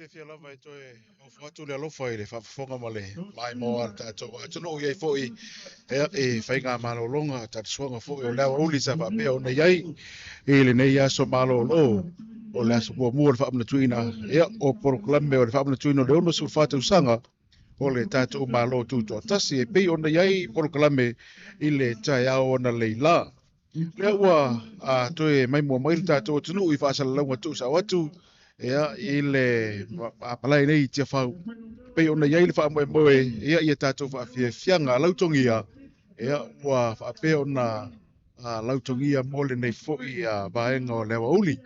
Fiafia lava e toe ofo atu le alofa i le faafofoga ma le maimoa a le tatou atunuu i ai foi e faiga malologa talisuaga foi o le aoauli sa faapea ona i ai i lenei aso malolo o le aso muamua o le faamanatuina o polokalame o le faamanatuina o le 64 tausaga o le tatou Malo Tutoatasi e pei ona i ai polokalame i le taeao ona leila. Lea ua toe maimoa mai le tatou atunuu i faasalalauga tuusao atu i le malae nei i Tiafau pei ona i ai le faamoemoe ia tatou faafiafiaga lautogia ua faapea ona lautogia mo lenei foi vaega o le aoauli.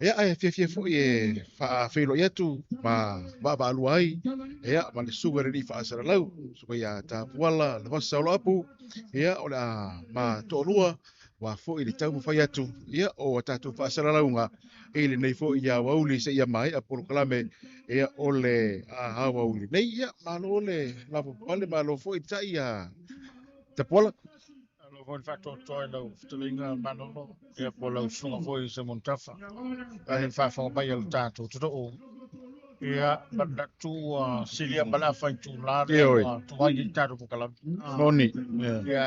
Ae fiafia foi e faafeiloai atu ma vaavaalua ai ma le susuga i le alii faasalalau, susuga ia Tapuala Levasa Oloapu, o le a ma toalua ua foi le taumafai atu o tatou faasalalauga i lenei foi aoauli seia maea polokalame o le aoauli nei. Malo le lavapapale, malo foi le tai ia Tapuala. Malo foi le faatoatoa i lau fetalaiga Malolo, po o lau susuga foi Simon Tafa, ae le faafofoga mai a le tatou atunuu. Manatu ua silia ma le afa itula lea ua tuai ai le tatou polokalame. Moni.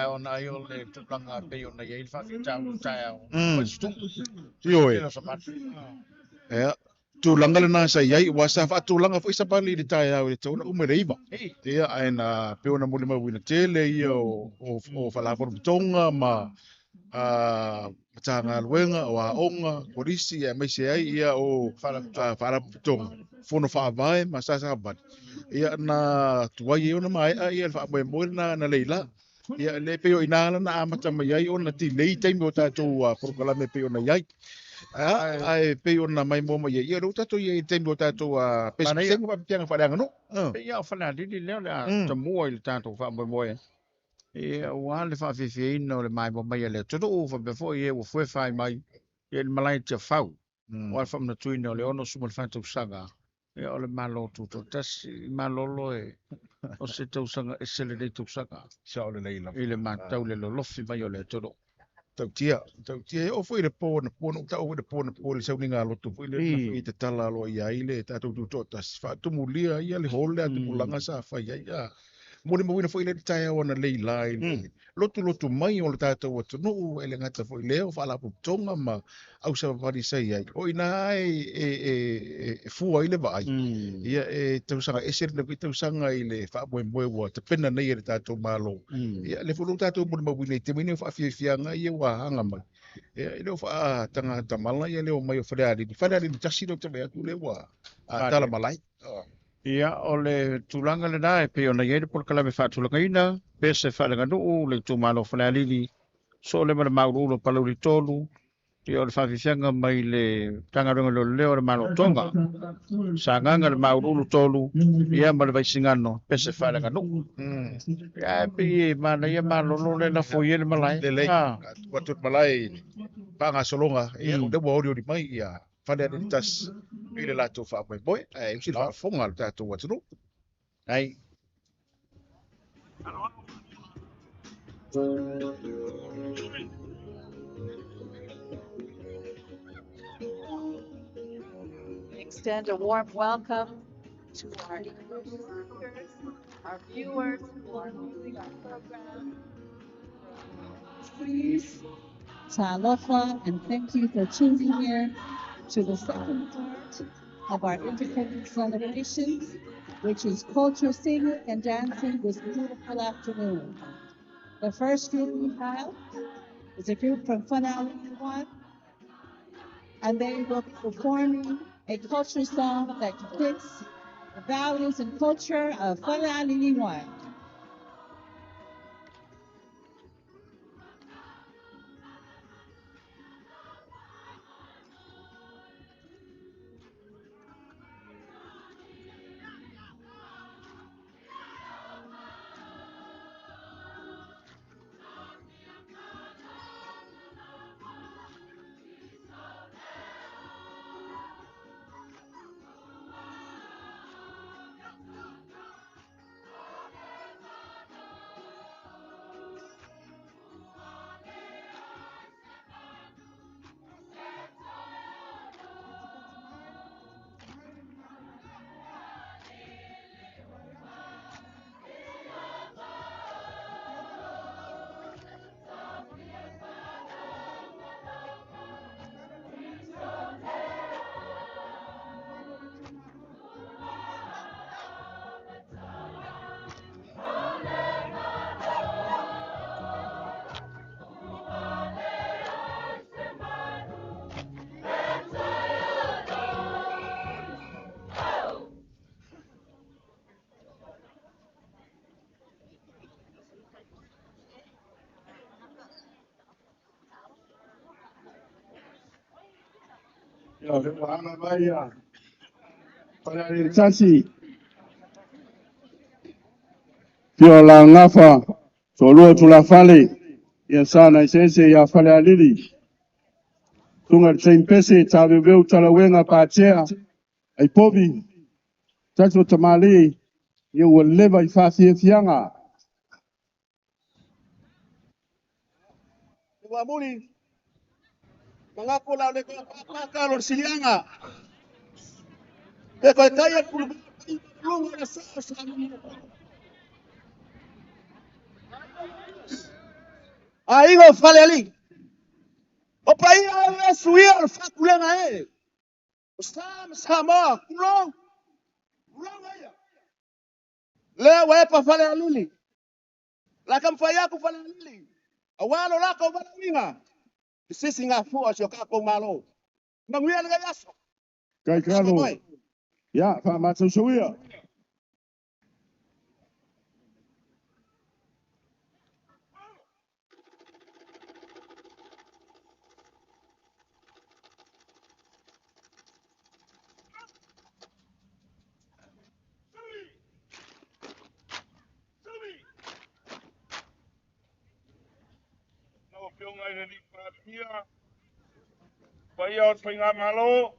Ona ai o le tulaga pei ona i ai le faafitauli i le taeao, ua tutupu. Ioe. Tulaga lena sa i ai, ua sa faatulaga foi savali i le taeao i le tatau ona uma i le 9. Ae na pei ona molimauina tele ia o faalapotopotoga ma Matagaluega o aoga, polisi aemaise ai o faalapotopotoga, fono faavae ma sasavali. Na tuai ai ona maea le faamoemoe lena na leila. Le pei o ina na amata mai ai ona delay taimi o tatou polokalame pei ona i ai. Ae pei ona maimoa mai ai, o lea ua tatou i ai i le taimi o tatou pesepesega faapipiaga faaleaganuu. Pei lava o Falealili lea o le a tamua i le tatou faamoemoe. Ua le faafiafiaina o le maimoa mai a le atunuu, faapea foi e ua fuefa ai mai i le malae Tiafau. Ua le faamanatuina o le 64 tausaga o le Malo Tutoatasi. Malolo e o se tausaga ese lenei tausaga. Sao lelei lava. I le matau le lolofi mai o le atunuu. Tautia, tautia e oo foi le po na po, na tau foi le po na po le sauniga loto foi le na foi tatala aloa ia ai le tatou Tutoatasi. Faatumulia ia le hall le atupulaga sa fai ai. Molimauina foi le taeao na leila i le lotu lotu mai o le tatou atunuu e le gata foi lea o faalapotopotoga ma ausavavali sa i ai. O ina e fua ai le vaai. Ia e tausaga ese le tausaga i le faamoemoe ua tapena nei e le tatou Malo. Ia le foi tatou molimauina i taimi nei o faafiafiaga ia ua aga mai. Ia le o faatagatamala ia le o mai o Falealili. Falealili tasi le o te atu le ua tala malai. O le tulaga lena e pei ona i ai le polokalame faatulagaina, pese faaleaganuu le itumalo Falealili, so le ma le mauluulu o Palauli 3, o le faafiafiaga mai le Matagaluega o Leoleo o le Malo o Tonga, Sagaga le mauluulu 3, ma le Vaisigano, pese faaleaganuu. E pei e manaia Malolo le lafo i ai le malae. Lelei, atu le malae faagasologa, o lea ua olioli mai ia Falealili tasi i le latou faamoemoe, ae usi le faafofoga a le tatou atunuu. Ai. Extend a warm welcome to our English speakers, our viewers who are viewing our program. Please, Talofa, and thank you for tuning in to the second part of our independence celebrations, which is culture singing and dancing this beautiful afternoon. The first group we have is a group from Falealili 1, and they will be performing a culture song that depicts the values and culture of Falealili 1. Ia o le ua ala mai ia Falealili 1. Fio la gafa, toalua tulafale, ia sa na eseese ia Falealili. Susuga i le Saini Pese, Taveuveu Talauega Patea, Aipovi, tasi o tamalii, ia ua leva i faafiafiaga. Ua muli mangako la le ko pa lo silianga pe ko kai pulu lunga na sa sa. Aiga o Falealili o paia o suia o le fakulega e o sa ma Samoa kulou kulou ia lea ua epa Falealili la ka mawhai aku Falealili aua lo lako valaauina i sisi ngā fua si o kākou malo. Manuia le aso. Kai kalo. Ia, faamatausuia. Lau Afioga i le Alii Palemia, paia o le Faigamalo,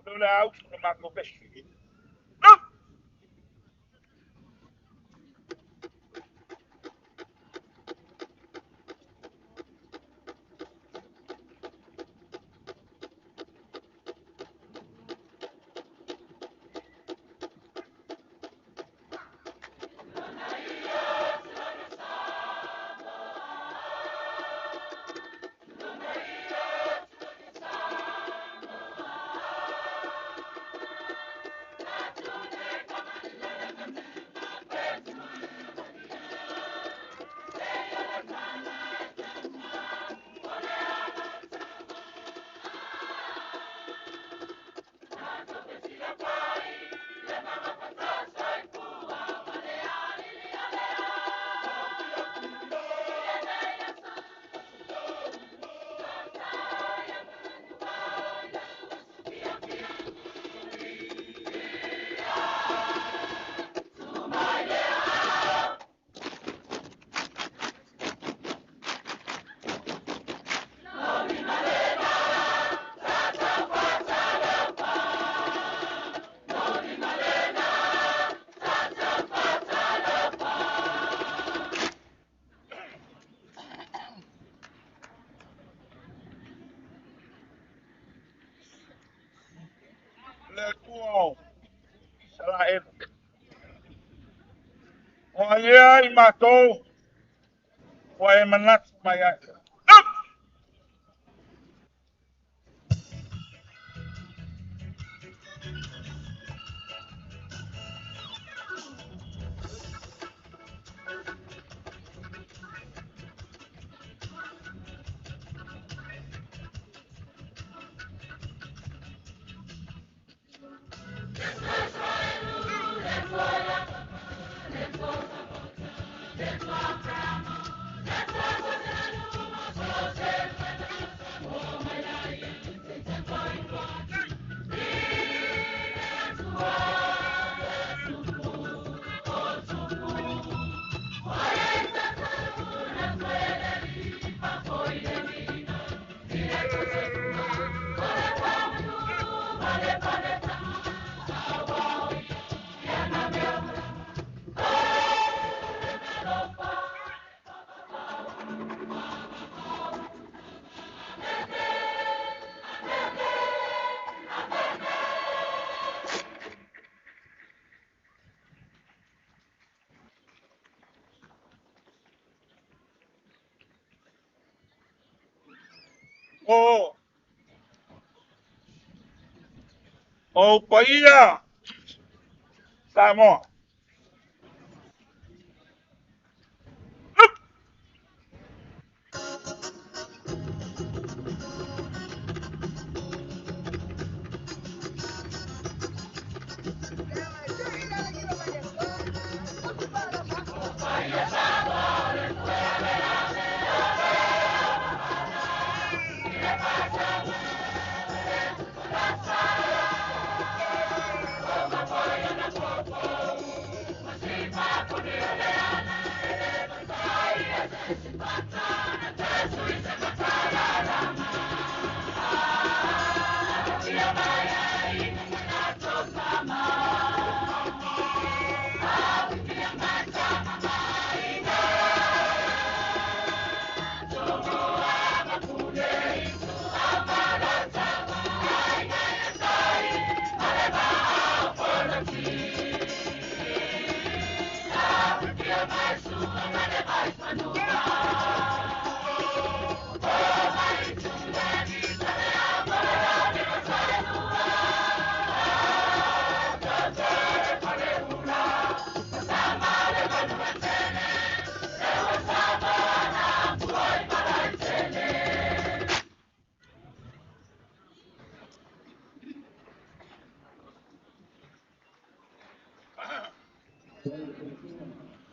o le au o le matou vesi. Le Atua o Isaraelu. O ai i matou ua e manatu mai ai. O paia Samoa.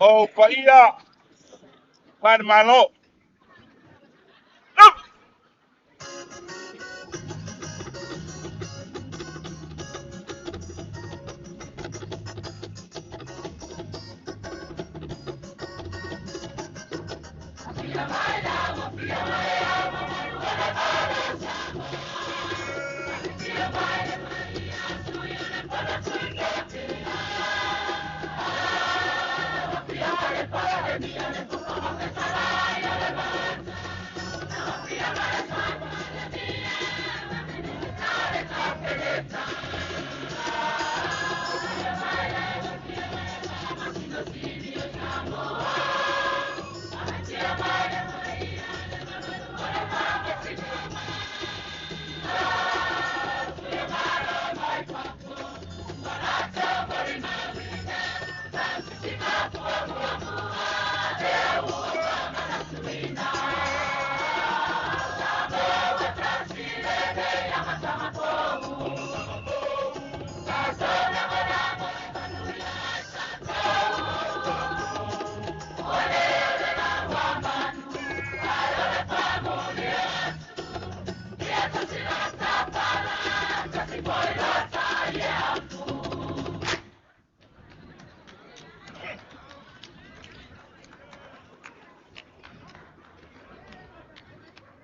O paia falemalo.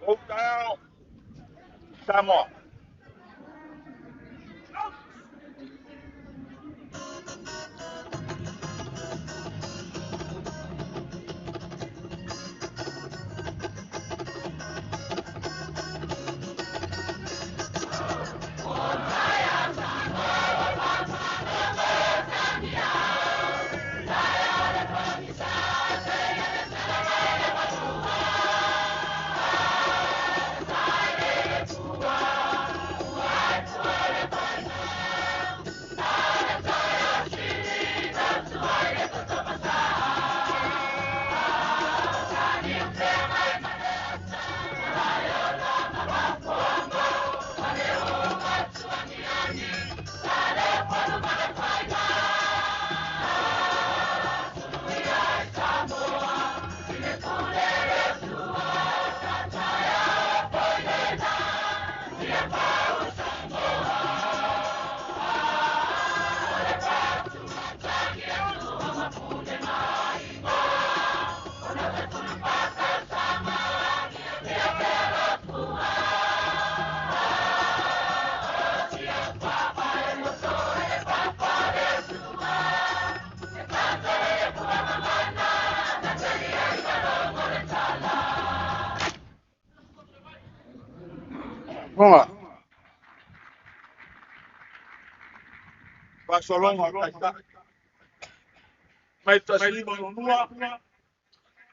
O taeao Samoa. Fofoga. Faasologa o le Taitai mai 1952,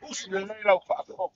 usi lelei lau faafofoga.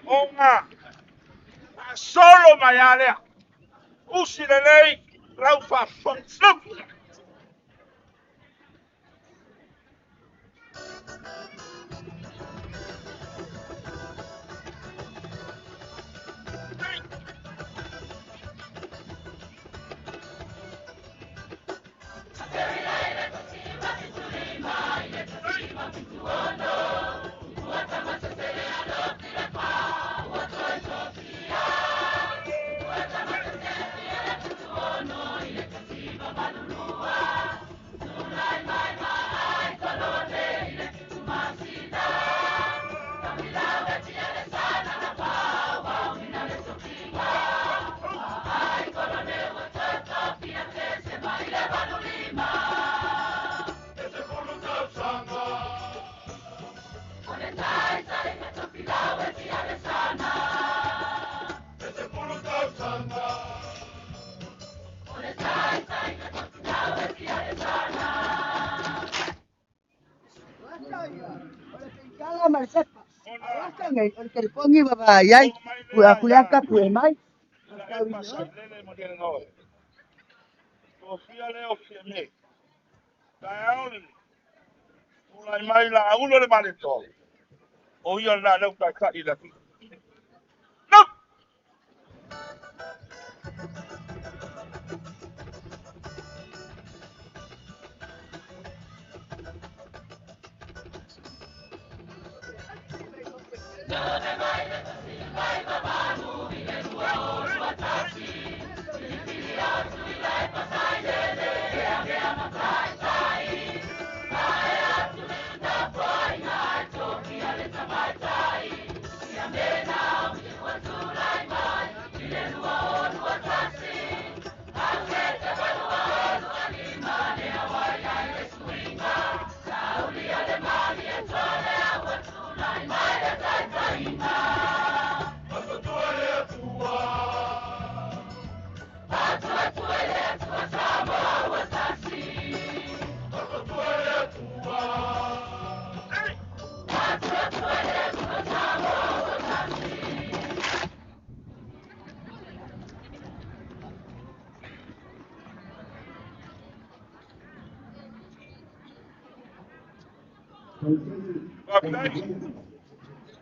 Ona solo mai alea. Usi lelei lau faafofoga. No!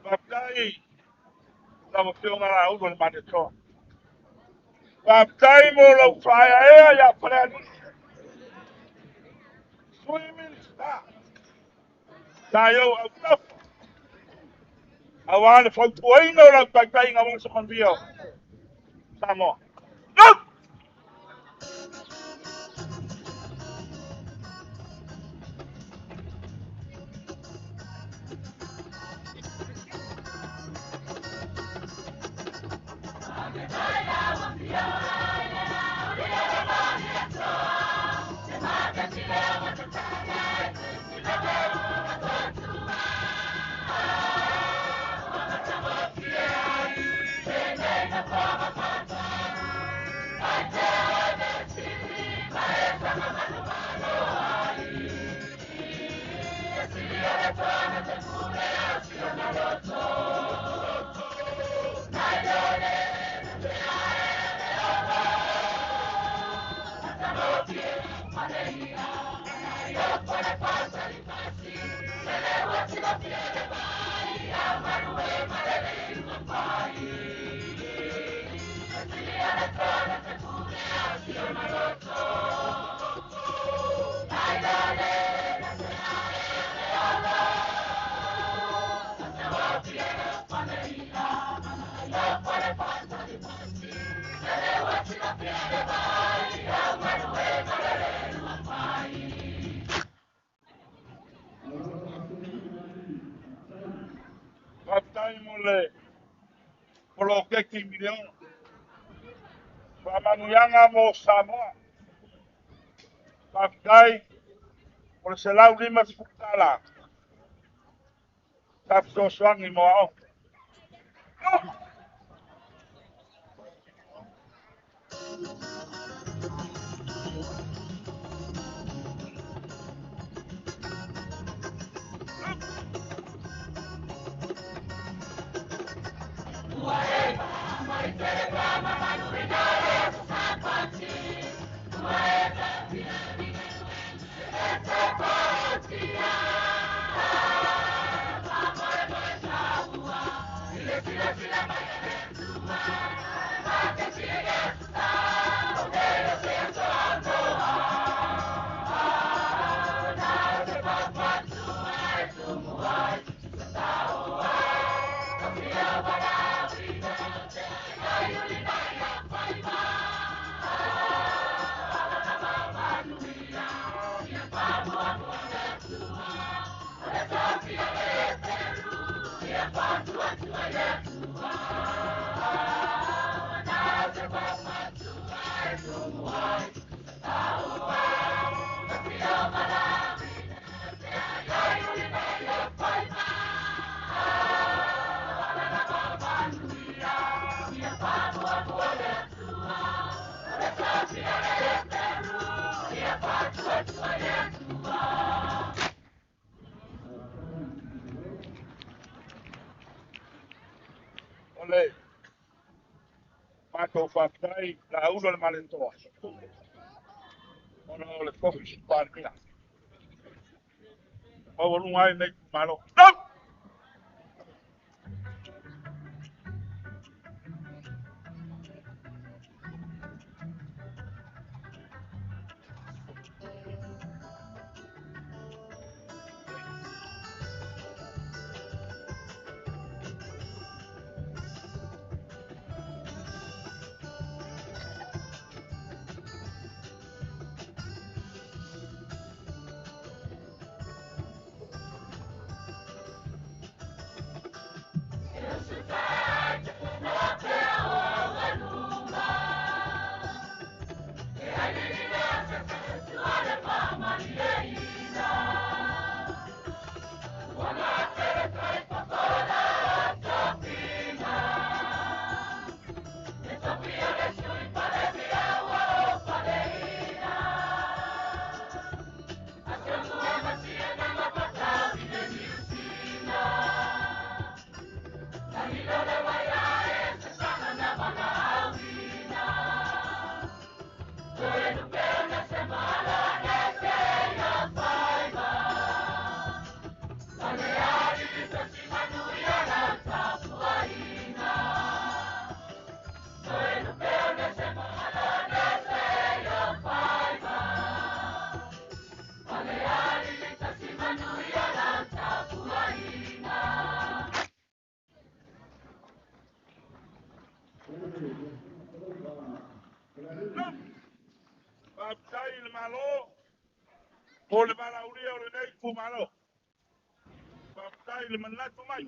Faafetai lau Afioga Laulu o le Malietoa. Faafetai mo lau faaeaea ia Falealili. Sui Minisita, sa iou autafa, aua le fautuaina o lau taitaiga aua se manuia o Samoa. No! le poloketi miliona. Faamanuiaga mo Samoa. Faafetai o le $150 sa fesoasoani mo aoga. O le matou faafetai la ulu o le Maletoa ona o le tofi Palemia. Maualuga ai lenei itumalo. Faafetai i le Malo mo le valaaulia o lenei itumalo. Faafetai i le manatu mai.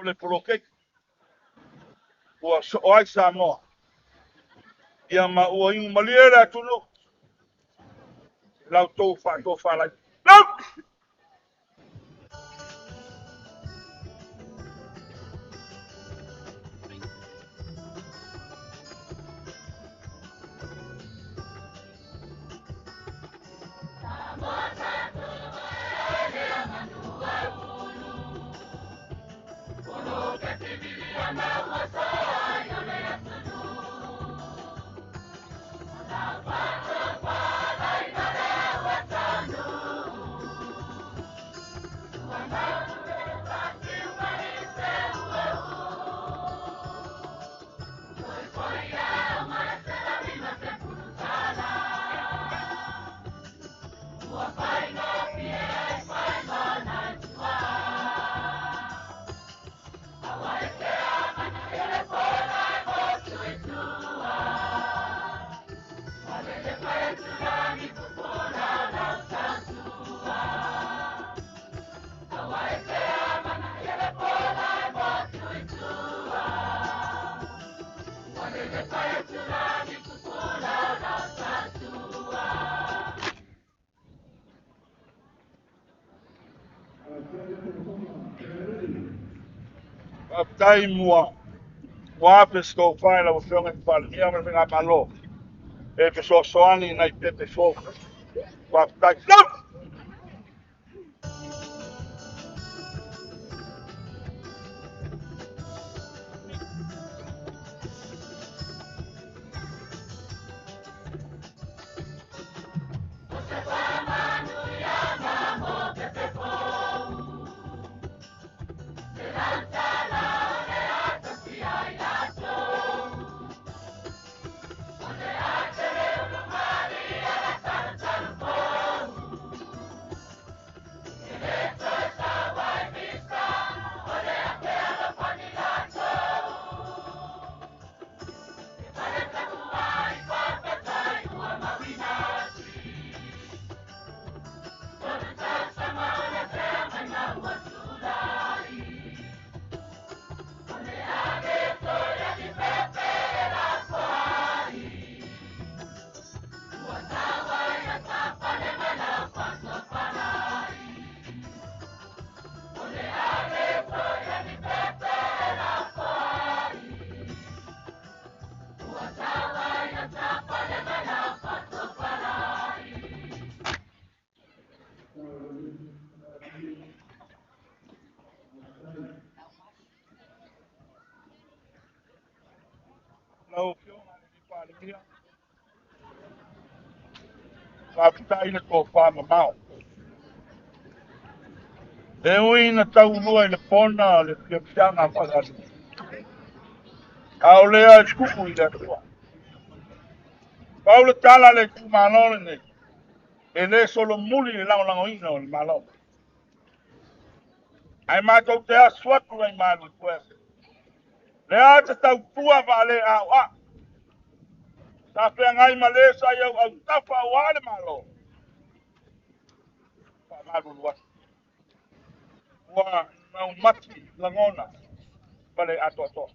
le poloketi ua soo ai Samoa. Ia ma ua igu malie le atunuu i la outou faatofalaiga. Faafetai mua ua afe se tofa i lau Afioga i le Palemia ma le Faigamalo e fesoasoani i nai pepe fou. Faafetai. Lau Afioga i le Palemia, faafetai le tofa mamao. E ui na taulua i le pona o le fiafiaga a Falealili, a o lea e tuu i le Atua. Pau le tala a le itumalo lenei, e le solomuli le lagolagoina o le Malo. Ae matou te asu atu ai malu i Puese. Lea te tautua faale-aoa. Sa feagai ma le sa i au autafa aua le Malo. Faamalulu atu. Ua maumati lagona ma le atoatoa.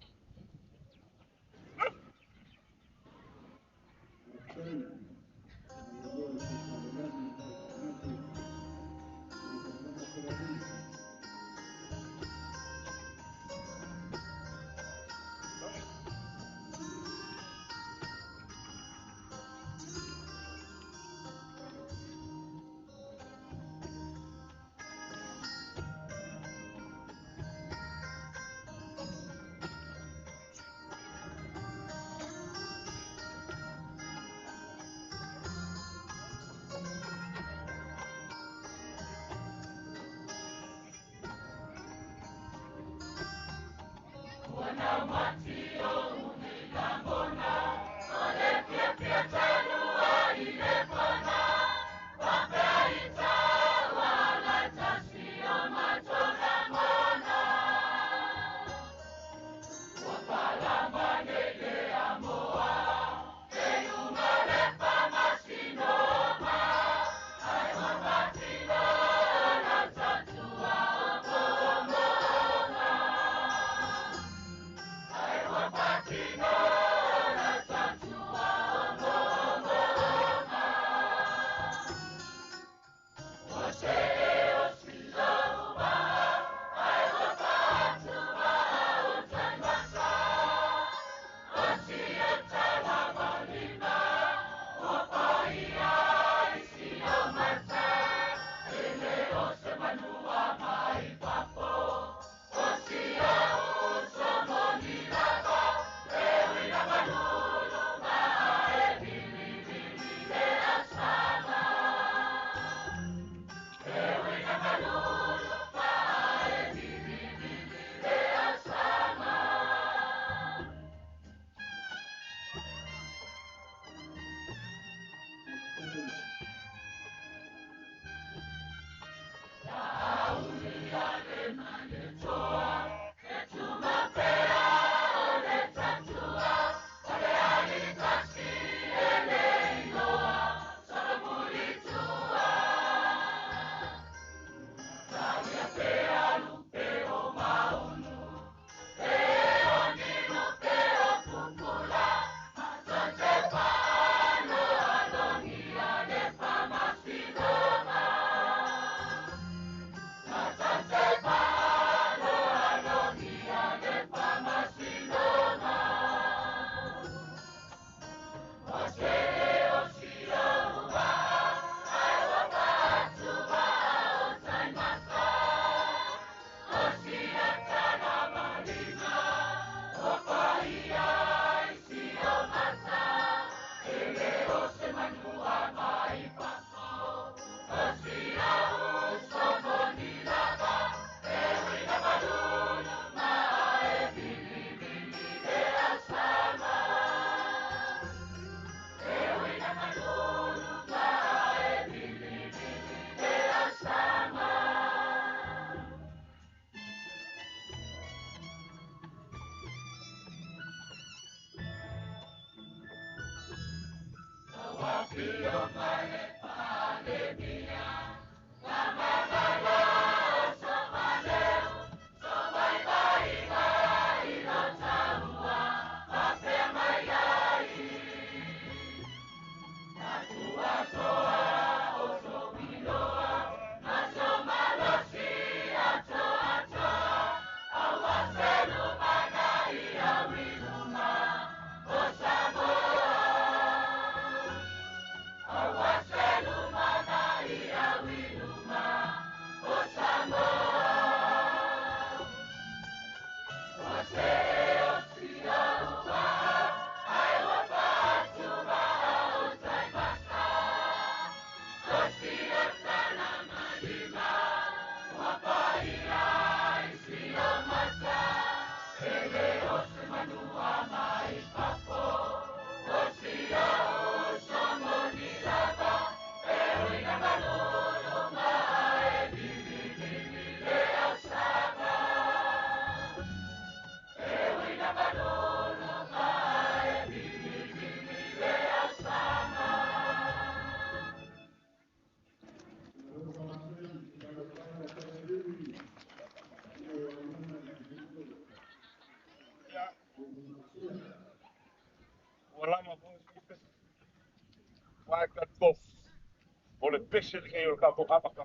O le pese lenei o le tatou amataga.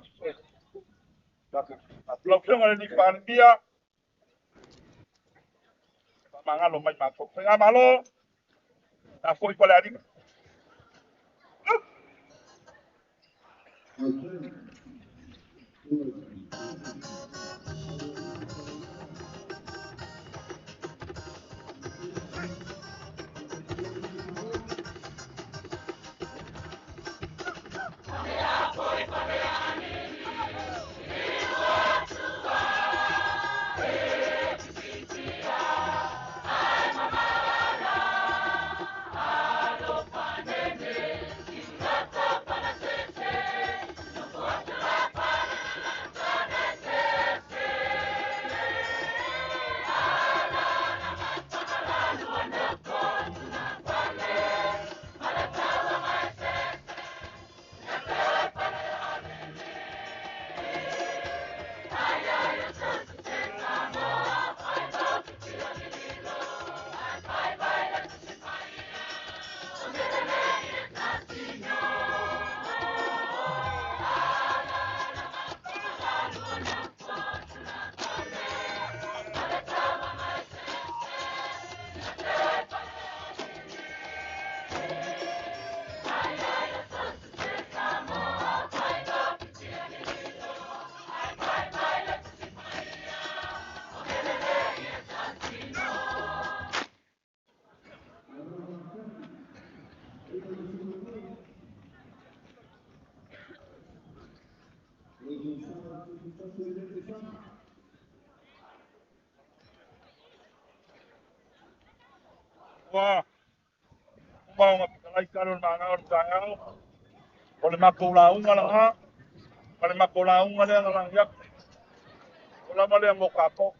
Lau Afioga i le Palemia, faamagalo mai matou. Faigamalo, tafo'i Falealili. Ua uma ona fetalai tala o le magao o le taeao, o le matou lauga lena, ma le matou lauga lea na lagi atu. O lava lea mo tatou.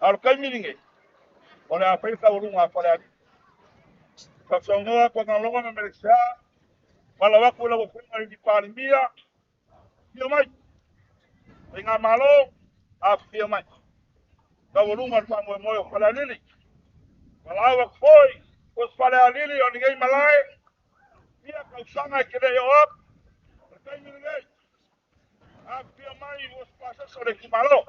A o le taimi lenei, o le a fai le taualuga a Falealili. Sausaunoa Tuagaloga ma Melesea, valaau atu i lau Afioga i le Palemia, afifio mai. Faigamalo, afifio mai. Taualuga le faamoemoe o Falealili. Valaau atu foi o Falealili o lenei malae, fia tausaga e te le i oo atu. O le taimi lenei, afifio mai ua pasese o le itumalo.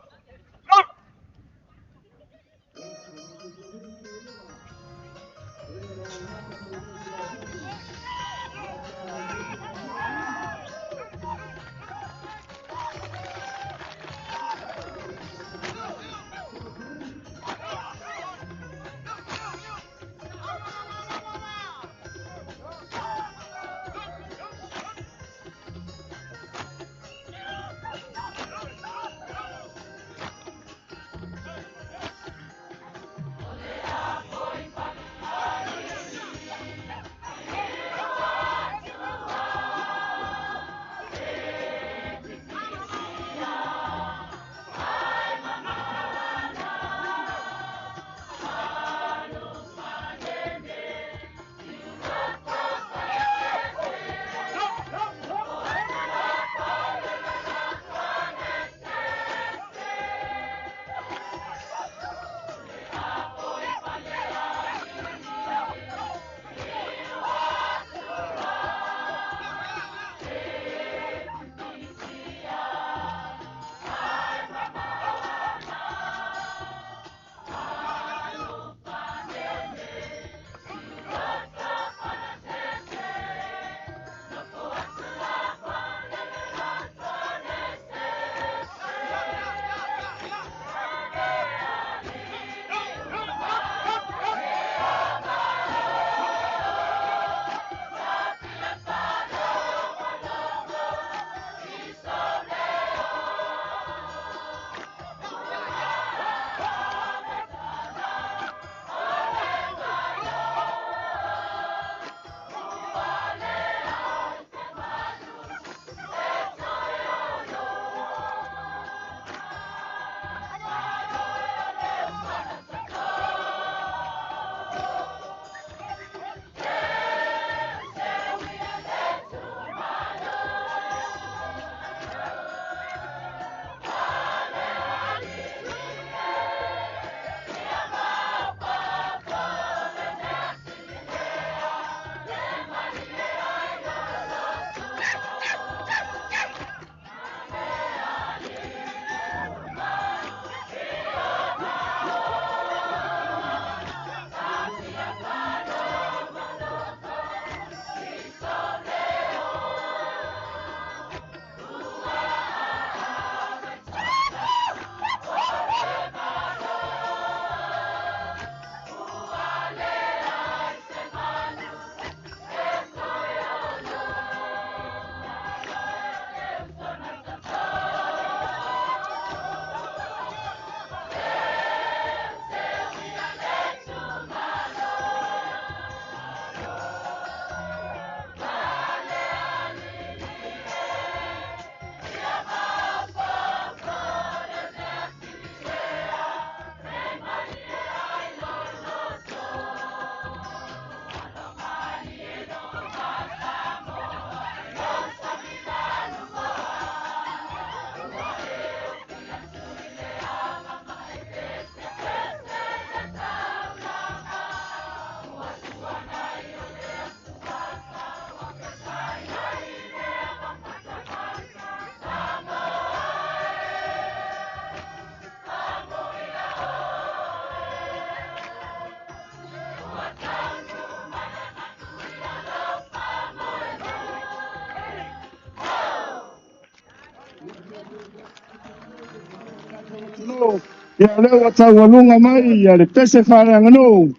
Ia lea ua taualuga mai ia le pese faaleaganuu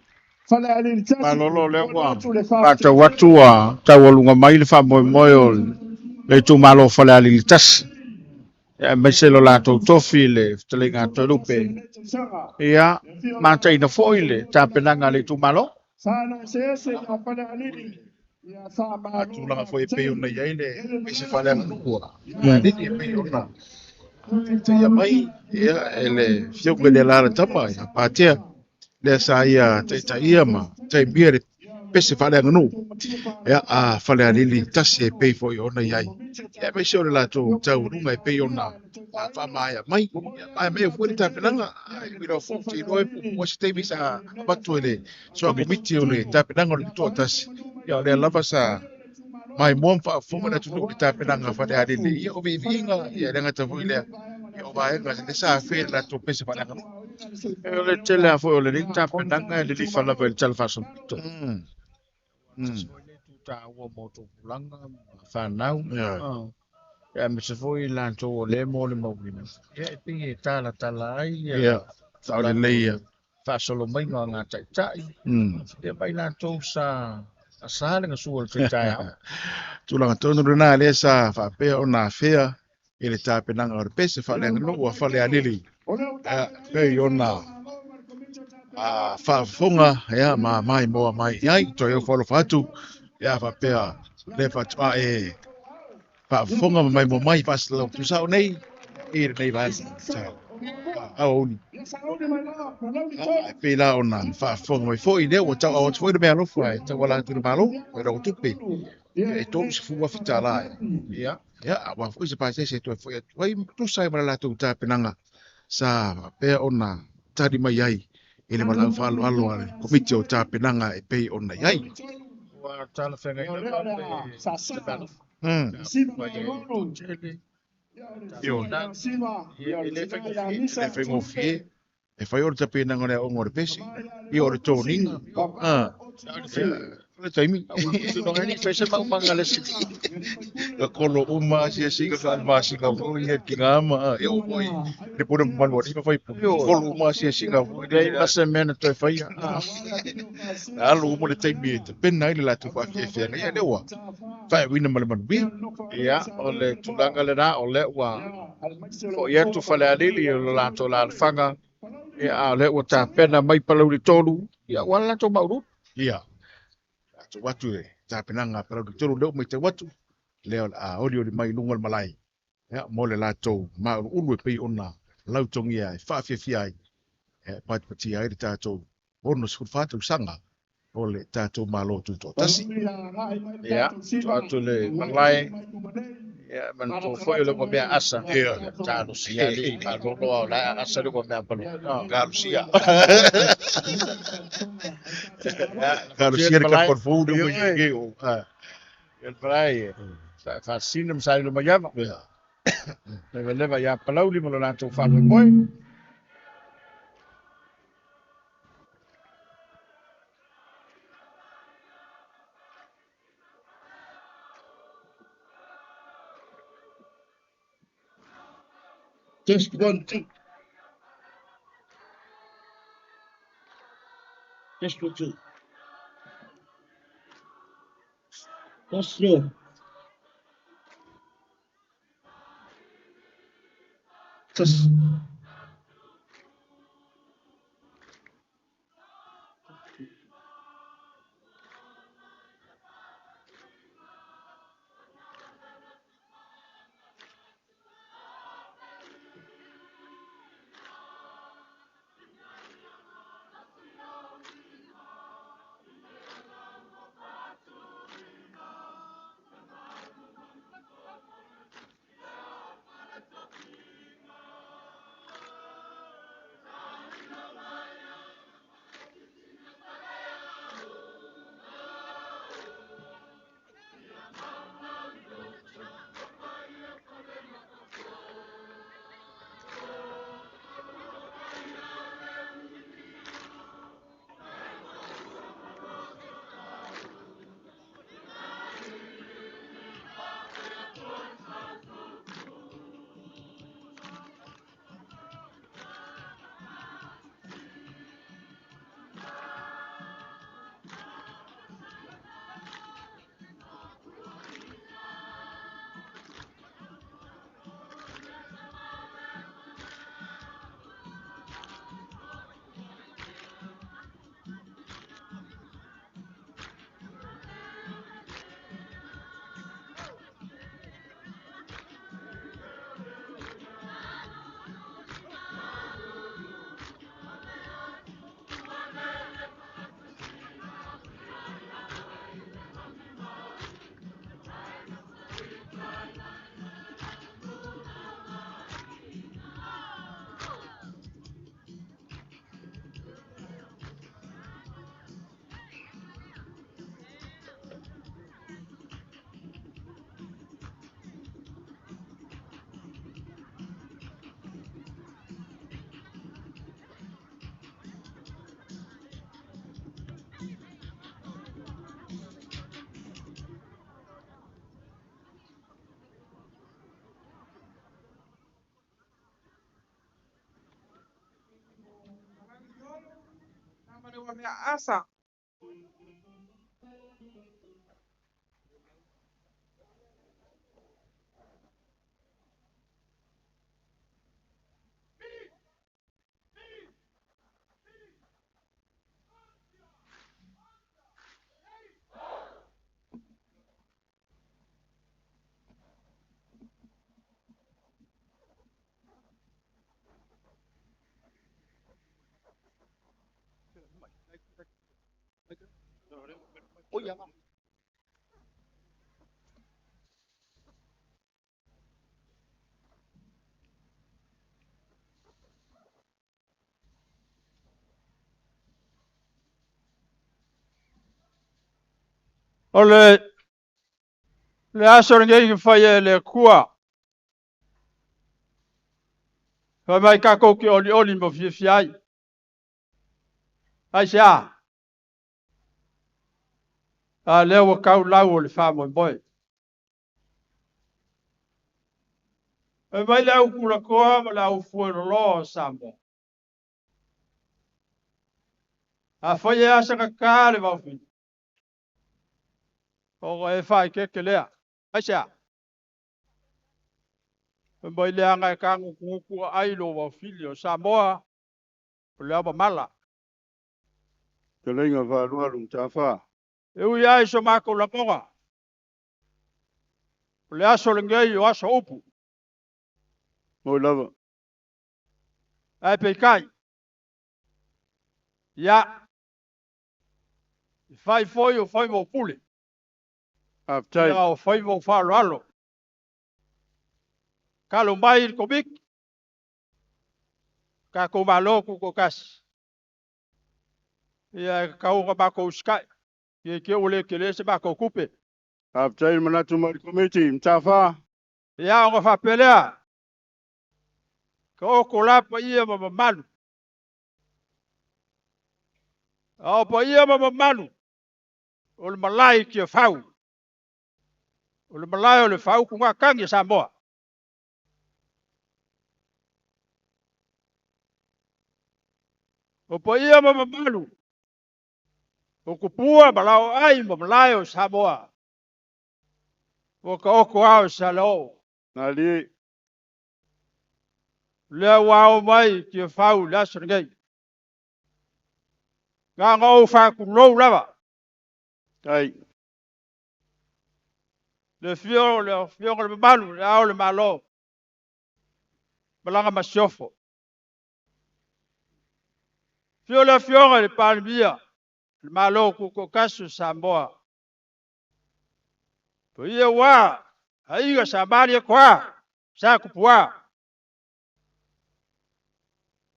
Falealili tasi. Malolo lea Momoli ua atu le faafetai. faatau atu ua taualuga mai le faamoemoe o le itumalo o Falealili tasi, aemaise lo latou tofi i le fetalaiga a Toelupe. Ia, mataina foi le tapenaga a le itumalo. A tulaga foi e pei ona i ai le pese faaleaganuu a Falealili e pei ona taitaia mai ia e le afioga i le Alalatama ia Patea, lea sa ia taitaia ma taimia le pese faaleaganuu ia a Falealili tasi e pei foi ona i ai. Ia aemaise o le latou taualuga e pei ona faamaea mai. Ia maea mai foi le tapenaga, ai ui lava foi ou te iloa e puupuu lava se taimi sa avatu e le soa komiti o le tapenaga o le Tutoatasi. Ia o lea lava sa maimoa ma faafofoga le atunuu i le tapenaga a Falealili. Ia o viiviiga, ia e le gata foi i lea, ia o vaega lea sa afea i le latou pese faaleaganuu. O le tele lava foi o lenei tapenaga e lilifa lava i le Tala Faasolopito. Tasi foi lenei itu taua mo tupulaga ma fanau. Ia aemaise foi i latou o lea e molimauina, ia e pei e talatala ai Ia, sao lelei ia. Faasolo maiga o ngā taitai, ia ma i latou sa asa le gasua o le tai taeao. Tulaga tonu lena lea sa faapea ona afea i le tapenaga o le pese faaleaganuu a Falealili, pei ona faafofoga ia ma maimoa mai i ai. Toe ofo alofa atu ia faapea lea faatoa e faafofoga ma maimoa mai faasalalau tusao nei i lenei vaega aoauli. E pei la ona faafofoga mai foi lea ua tauau atu foi le meaalofa e tauala atu i le Malo i lau tupe e $30,000. Ia, Ia, aua foi se pasese e toe foi atu ai ma tusa ai ma le latou tapenaga sa faapea ona tali mai ai i le valaau faaaloalo a le Komiti o Tapenaga e pei ona i ai. Ua talafeagai lava le meaalofa. Mai e toatele, tapenaga, ia, e le faigofie. E le faigofie. E fai o le tapenaga o le aoga o le pese, ia o le toniga. O le taimi. Ka kolo uma asiasiga ka masina foi ia ki ngā ma e o foi le puna mamalu a alii ma faipule. Kolo uma asiasiga foi Leai ma se mea na toe faia. Na alu uma le taimi e tapena ai le latou faafiafiaga. Ia lea ua faaiuina ma le manuia. Ia, o le tulaga lena, o lea ua foi atu Falealili i lo latou alaalafaga, ia, a o lea ua tapena mai Palauli 3, ia, ua le latou maualulu. Ia, latou atu le tapenaga a Palauli 3 lea ua matau atu, lea o le a olioli mai i luga o le malae, ia, mo le latou mauluulu e pei ona lautogia e faafiafia ai, e patipatia ai le tatou 64 tausaga o le tatou Malo Tutoatasi. Ia, tuu atu le malae, ia, manatua foi o le mea asa. Ia. Talosia alii malolo a o la e asa le mea palo. Talosia. Ia, Talosia le malae. kapon fou le Ia, mai ke o. Ia, le malae, faasina ma sailo mai ava. Ia. Leva leva ia Palauli ma lo latou faamoemoe. Test 1 2. Test 1 2. Test 2. Test. Mea Asa. O le aso lenei na faia e le Atua. Fai mai tatou te olioli ma fiafia ai. Aisea? A lea ua tau lau o le faamoemoe. Fai mai le au tulatoa ma le au fueloloa o Samoa. Afai e asagata le vaofili, ona e faaeteete lea. Aisea? Fai mai leaga e tagutugutu ai lo vaofili o Samoa, o le aomamala. Fetalaiga faalualu Mataafa. E ui ai so matou lagona, o le aso lenei o aso upu. Moi lava. Ae peitai, ia, e fai foi o faiva o pule. Faafetai. Ia o faiva o faaaloalo. Kalo mai i le Komiti, tatou Malo Tutoatasi. Ia e tatau ona matou usitai, ia te ua le tele se matou tupe. Faafetai le manatu mai le Komiti Mataafa. Ia ona faapea lea, ka oko la paia ma mamalu. A o paia ma mamalu, o le malae i Tiafau. O le malae o le faautugatagi a Samoa. O paia ma mamalu, o tupua ma laoai ma malae o Samoa. Ua ka oko ao i Salao. Malie. Lea ua ao mai i Tiafau i le aso lenei. Na ona ou faatulou lava. Tai. Le afio o le afioga i le mamalu, le Ao o le Malo, ma lana masiofo. Afio le afioga i le Palemia, le Malo Tutoatasi o Samoa. Paia ua aiga sa Malietoa, sa Tupua,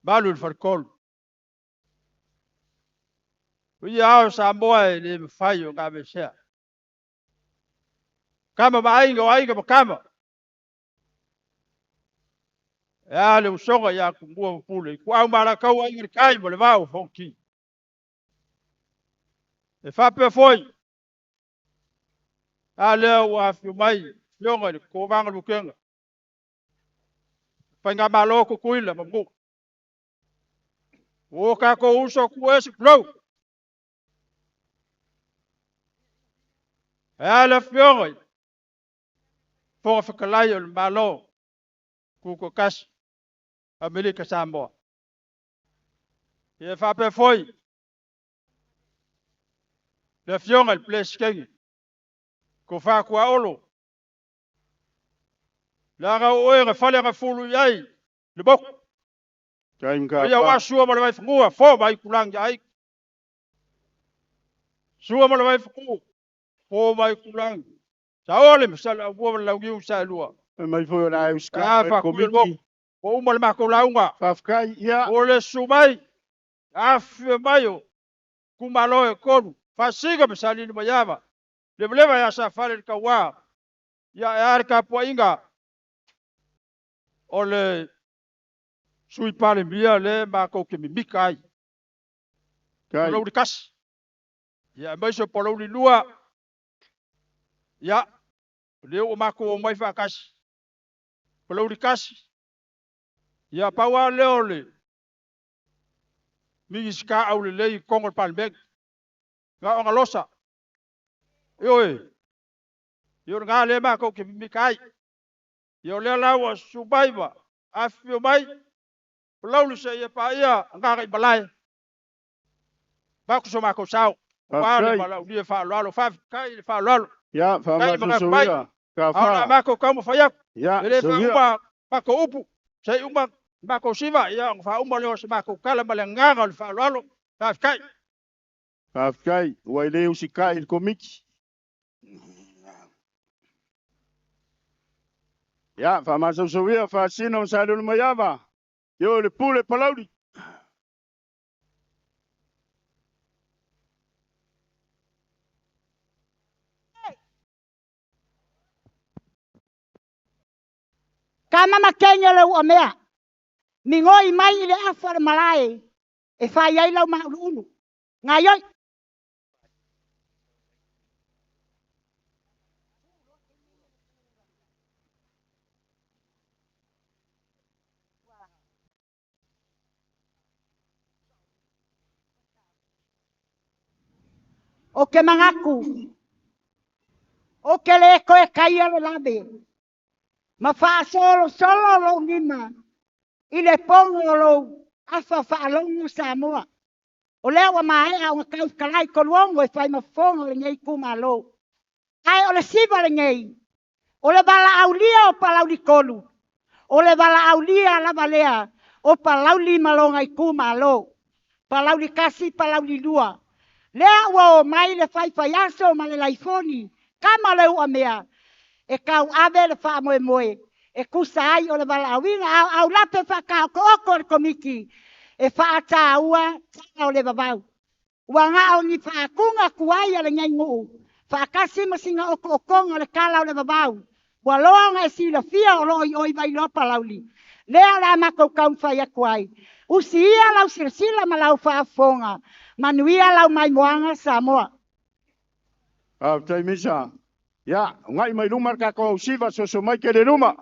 malu i le faletolu. Paia ao o Samoa e le mafai ona aveesea. Tama ma aiga o aiga ma tama. E a le usoga ia Tumua ma Pule, Ituau ma Alataua, Aiga i le Tai ma le Vaa o Fonoti. E faapea foi, a lea ua afio mai afioga i le Kovana Lutena, Faigamalo Tutuila ma Manua. Ua o tatou uso atu e se tulou. E a le afioga i le Fofoga Fetalai o le Malo Tutoatasi, Amerika Samoa. Ia faapea foi le afioga i le Peresetene, Tofa Tuaolo, leaga o oe na faleagafulu i ai le motu. Tai O ia Mataafa. ua sua ma le vaifanua, fo mai tulagi ai. Sua ma le vaifanua, fo mai tulagi. Saole ma Saleaaumua ma le Launiu Saelua. Fai mai foi o le a usitai A mai le faatui le motu, Komiti. ua uma le matou lauga. Faafetai. Ia. O le susu mai, afifio mai o itumalo e tolu, Faasiga ma Salili Maiava, Levaleva ia Safale le Tauā. Ia e a le tapuaiga o le Sui Palemia le matou te mimika ai. Tai. Palauli 1. Ia aemaise o Palauli 2. Ia, o lea ua matou omai faatasi. Palauli 1. Ia pau lava lea o le Minisita aulelei i totonu o le Palemene. Na o galosa. Ioe. Ia o lena lea matou te mimita ai. Ia o lea la ua susu mai ma afifio mai Palauli seia paia Gagaimalae. Avatu so matou sao aua le Faafetai. valaaulia faaaloalo. Faafetai i le faaaloalo. Ia, Faafetai i manatu mai. faamasosoia. A o le a Ka matou taumafai atu. Ia, E le soia. faauma matou upu, se i uma matou siva, ia ona faauma lea o se matou tala ma le agaga o le faaaloalo. Faafetai. Faafetai, ua e le usikai i le Komiti. Ia, faamasosoia faasino ma Salulemaiava. Io le pule Palauli. Kama makenya le ua mea. Mingoi mai i le afa o le malae. E fai ai lau mauluulu. Ngai oi. O ke mangaku. O ke le koe kaia le labe. Ma faasolo solo lou lima. I le pogo o lou afa faalogo Samoa. O lea ua maea ona tautalai toluogo e fai ma fofoga o lenei itumalo. Ae o le siva lenei, o le valaaulia o Palauli 3, o le valaaulia lava lea o Palauli ma lona itumalo. Palauli 1, Palauli 2. Lea ua o mai le faifaiaso ma le laifoni, kama le uamea, e tauave le faamoemoe, e tusa ai o le valaauina, a o aulape faataotooko o le komiti, e faataua tala o le vavau. Ua na o ni faatuga tuai a lenei nuu, faatasi ma sina okookoga o le tala o le vavau. Ua loa ona e silafia o loo i oi vailoa Palauli. Lea o le a matou taumafai atu ai. Usi ia lau silasila ma lau faafofoga. Manuia lau maimoaga Samoa. Faafetai Misa. Ia, ugai mai luma le tatou ausiva soso mai ke le luma.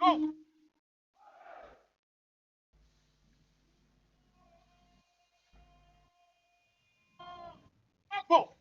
Go! Go!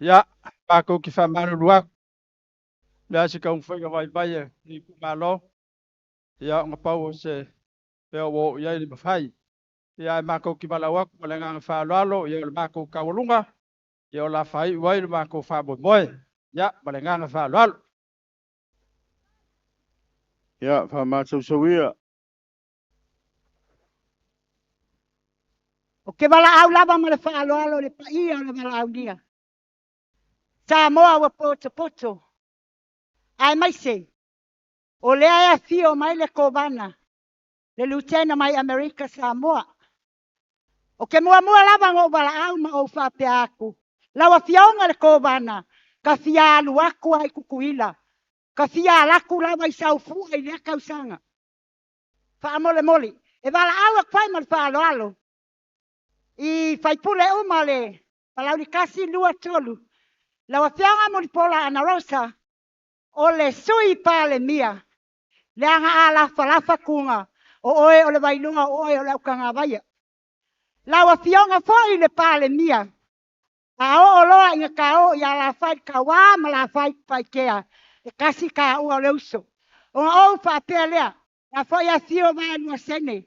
Ia, mākou ki whamalulu aku. Le a se kaumawhaiga vaivai e ni ku malo. Ia, o ngā pau o se pea o ia i le mawhai. Ia, e mākou ki malau aku, ma le nganga whaaloalo, ia o le mākou kawalunga. Ia o la whai uai le mākou whamoe moe. Ia, ma le nganga whaaloalo. Ia, whamatau. O ke wala au lava ma le whaaloalo le paia o le wala au nia. Samoa ua poto poto. Ai mai se. O lea e fio mai le kovana. Le lutena mai Amerika Samoa. O ke mua mua lava ngo wala au ma o whapea aku. Lawa fionga le kovana. Ka fia alu aku ai kukuila. Ka fia alaku lava i saufua i lea kausanga. Wha mole mole. E wala au a kwai ma le whaaloalo. I whaipule uma le palauli kasi lua tolu. Lawa fionga mulipola ana Rosa. O le sui pale mia. Le anga a lafa lafa kunga. O oe o le vailunga o oe o le aukanga vaia. Lawa fionga foi le pale mia. A o loa inga ka o ia la fai ka wā ma la fai pai kea. E kasi ka ua le uso. O nga o whapea lea. La foi a fio mai lua sene.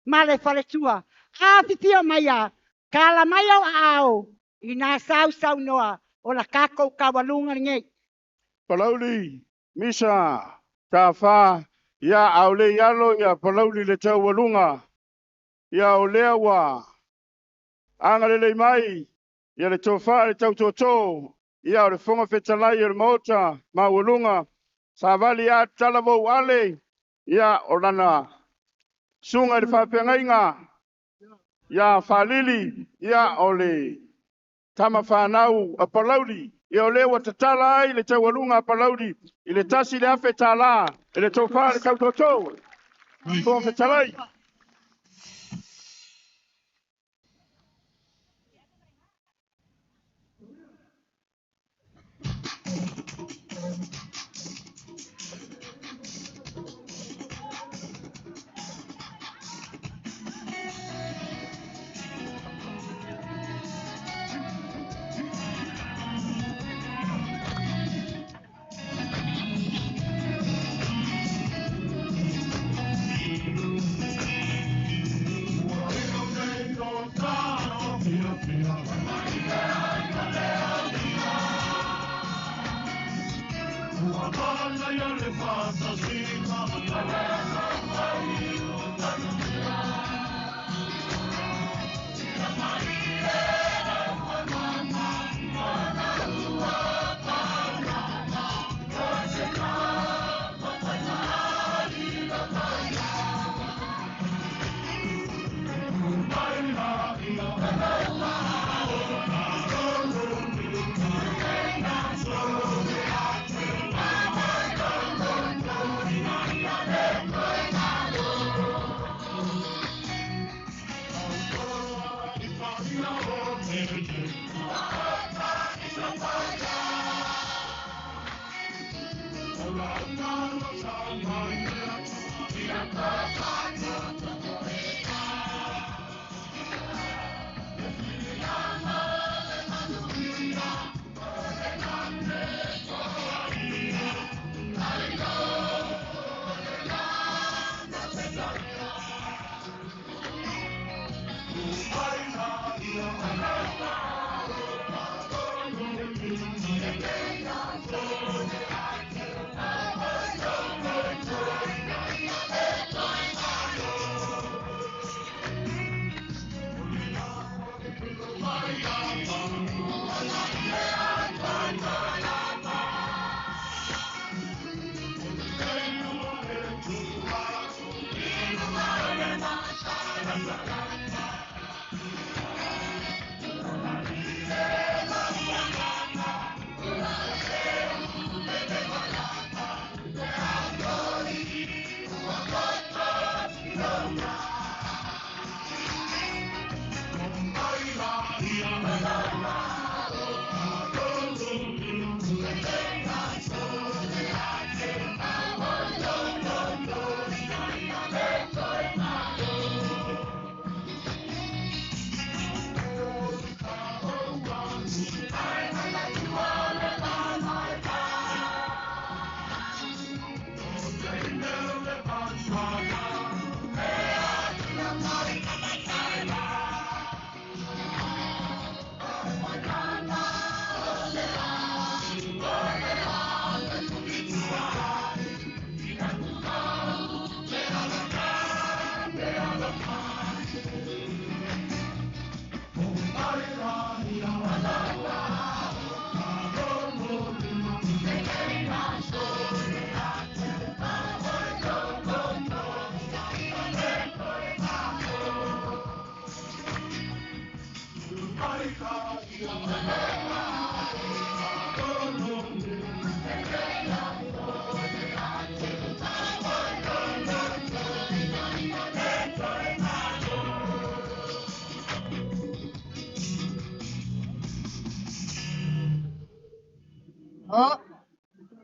Ma le faletua. A fifio mai a. Ka la mai au a ao. I nā sau sau noa. O la kako ka walunga ngei. Palauli, Misa, Tafā, ia aule ialo ia Palauli le taualuga. Ia o lea ua agalelei mai ia le tofā le tautōtō. Ia o le fofoga fetalai o le maota maualuga. Savali a talavou ale. Ia o lana suga i le faafeagaiga. Ia Falili, ia o le tama whanau a Palauli. Ia o lea ua tatala ai le taualuga a Palauli i le 1,000 tālā i le tofā le tautōtō. Fofoga fetalai.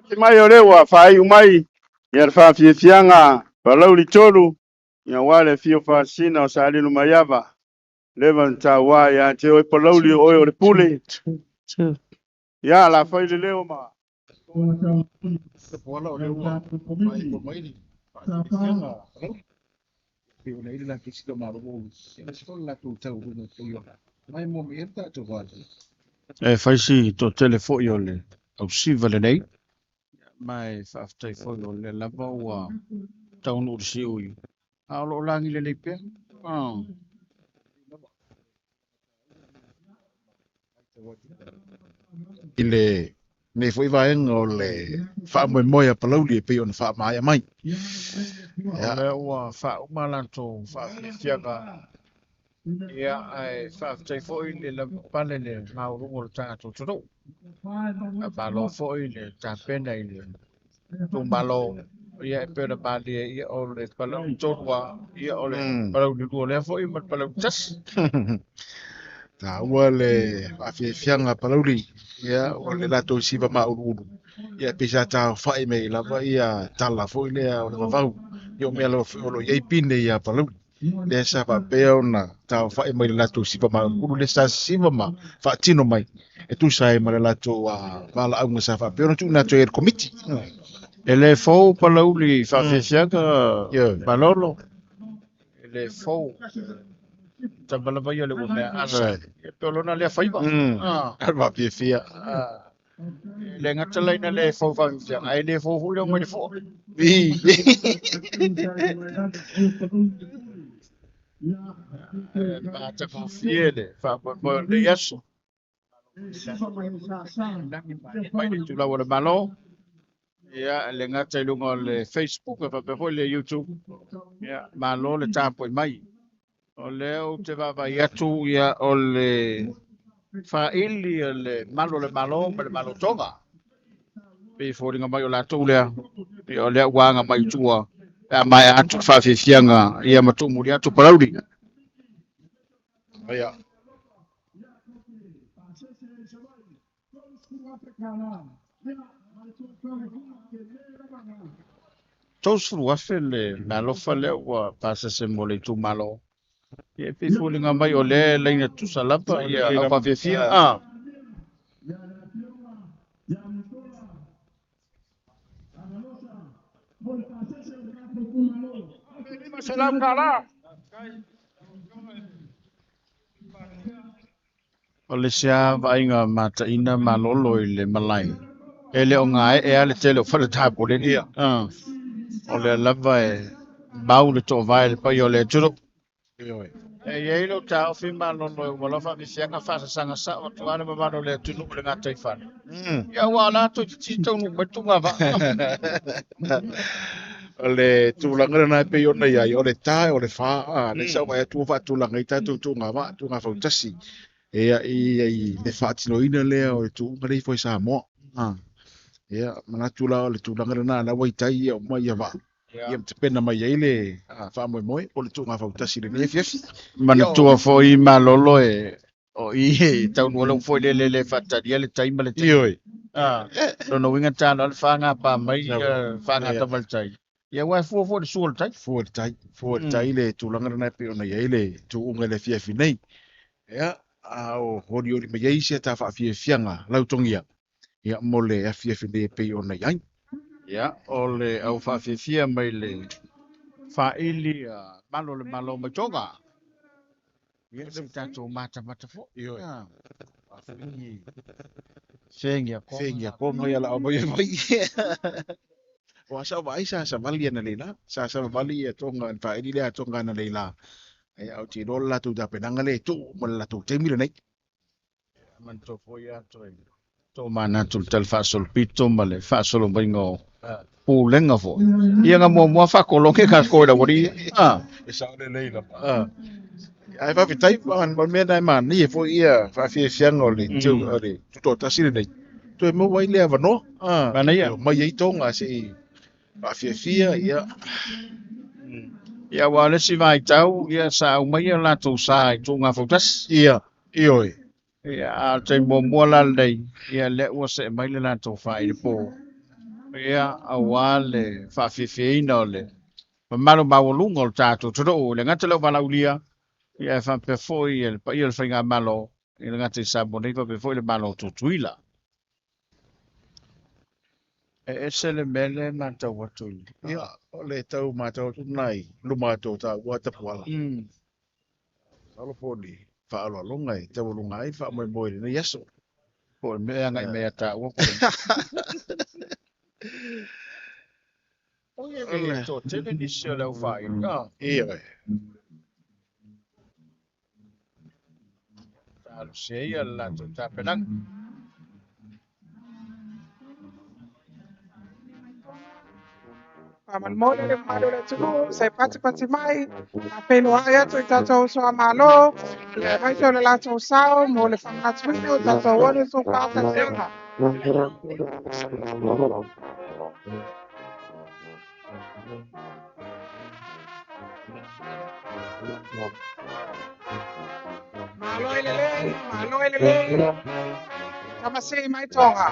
Si mai o lea ua faaiu mai ia le faafiafiaga Palauli 3, ia aua le afio faasina o Salilu Maiava, leva na taua ia te oe Palauli o oe o le pule. Ia la fai le leo ma Tapuala o lea ua faaipo mai le faafiafiaga Palauli. Pei ona i le latou sila malo o le se foi latou taualuga pei ona mai mo me tatou vale. E fai si toatele foi o le ausiva lenei, ma e faafetai foi o lea lava ua taunuu le siui. A o loo lagi lelei pea. Ah. I le nei foi vaega o le faamoemoe a Palauli e pei ona faamaea mai. O lea ua faauma latou faafiafiaga, ia ae faafetai foi le lavapapale le maualuga o le tatou atunuu. Faamalo foi le tapena i le itumalo, ia e pei ona malie, ia o le Palauli 3 lava, ia o le Palauli 2 lea foi ma le Palauli 1. Taua le faafiafiaga a Palauli, ia o le latou siva mauluulu. Ia pei sa taofai mai lava ia tala foi lea o le vavau. Ia o mea lava foi o lo o i ai pine ia Palauli. Lea sa faapea ona taofai mai le latou siva mauluulu, lea sa siva ma faatino mai e tusa ai ma le latou valaauga sa faapea ona tuuina atu ai e le komiti. E le fou Palauli i faafiafiaga Malolo. E le fou. Tama lava ia le ua mea asa. Ia pe o lona lea faiva. Ah. Faafiafia. Ah. E le gata la ina le fou faafiafiaga, ae le fou foi le omai le foa. E matagofie le faamoemoe o lenei aso. Mai le itulau o le Malo. Ia, e le gata i luga o le Facebook, e faapea foi le YouTube. Ia, malo le tapuai mai. O lea ou te vaavaai atu, ia, o le faili o le malu o le Malo ma le Malo Tonga. Pei e foliga mai o latou lea, ia o lea ua aga mai i tua, pe a maea atu le faafiafiaga, ia ma tuumuli atu Palauli. Ia. 30,000 le meaalofa lea ua pasese mo le itumalo. Ia e pei e foliga mai o lea e laina tutusa lava ia au faafiafia. Ah. O le isi lava vaaiga mataina malolo i le malae, e le o gaee lava le tele o fale tapoleni. Ah. O lea lava e mau le toovae le paia o le atunuu. E i ai lou taofi malolo e uma loa faafiafiaga faasasaga sao atu lava le mamalu o le atunuu i le gataifale. Ia aua o latou te taunuu mai le tugavaa. O le tulaga lena e pei ona i ai, o le ta o le fa, a lea sa ou vaai atu ua faatulaga ai tatou tugavaa, tugafautasi. Ia i le faatinoina lea o le tuuga lea ifo i Samoa. Ia manatu la o le tulaga lena la ua i tai ia uma ia vaa. Ia tapena mai ai le faamoemoe o le tuugafautasi i lenei afiafi. Manatua foi malolo e o i e taunuu lau foi le lele faatalia le tai ma le tai. Ioe. Ah, lona uiga ta loa le fagapa mai fagata mai le tai. Ia ua e fua foi le sua o le tai. Fua le tai, fua le tai le tulaga lena e pei ona i ai le tuuga i le afiafi nei. Ia, a o olioli mai ai isi a ta faafiafiaga lautogia, ia mo le afiafi nei e pei ona i ai. Ia, o le au faafiafia mai le faili malo le Malo mai Tonga. Ia se tatou matamata foi. Ioe. Ah. Fengia konga. Fengia konga ia la au mai mai. O asa o vaai sa savali ana leila. Sa savali ia Tonga, le faili lea a Tonga ana leila. Ai au te iloa le latou tapenaga lea e tuu ma le latou taimi lenei. Manatua foi ia toe tō manatu le tala faasolopito ma le faasolomaiga o pulega foi. Ia nga muamua faakologe tatou i le aualii. Ah. E sao lelei lava. Ae faafetai ma mea na e manaia foi ia faafiafiaga o le o le tutoatasi lenei. Toe maua ai le avanoa. Manaia. E omai ai Tonga se i faafiafia ia. Ia aua o le isi vaitau ia sa aumaia latou sa i tuugafautasi. Ia, ioe. Ia, a o le taimi muamua la lenei, ia lea ua see mai le latou faailipo, ia, aua le faafiafiaina o le mamalu maualuga o le tatou atunuu, le gata lea o valaaulia, ia e faapea foi le paia o le faigamalo, i le gata i Samoa nei faapea foi le Malo o Tutuila. E ese le mea lea e matau atu i Ia, o le tau matau atu lena i luma atu o taua tapuala. Masalo po o ni faaaloaloga e taualuga ai le faamoemoe i lenei aso. Po o le mea e agai mai ia taua po o le Oi, e toatele nisi o le aufaiga. Ioe. Talosia ia le latou tapenaga. Faamolemole le mamalu o le atunuu se i patipati mai, faafeiloai atu i tatou uso a Malo, aemaise o le latou sao mo le faamanatuina o tatou 64 tausaga. Malo i lelei, malo i lelei, tamasii mai Toga.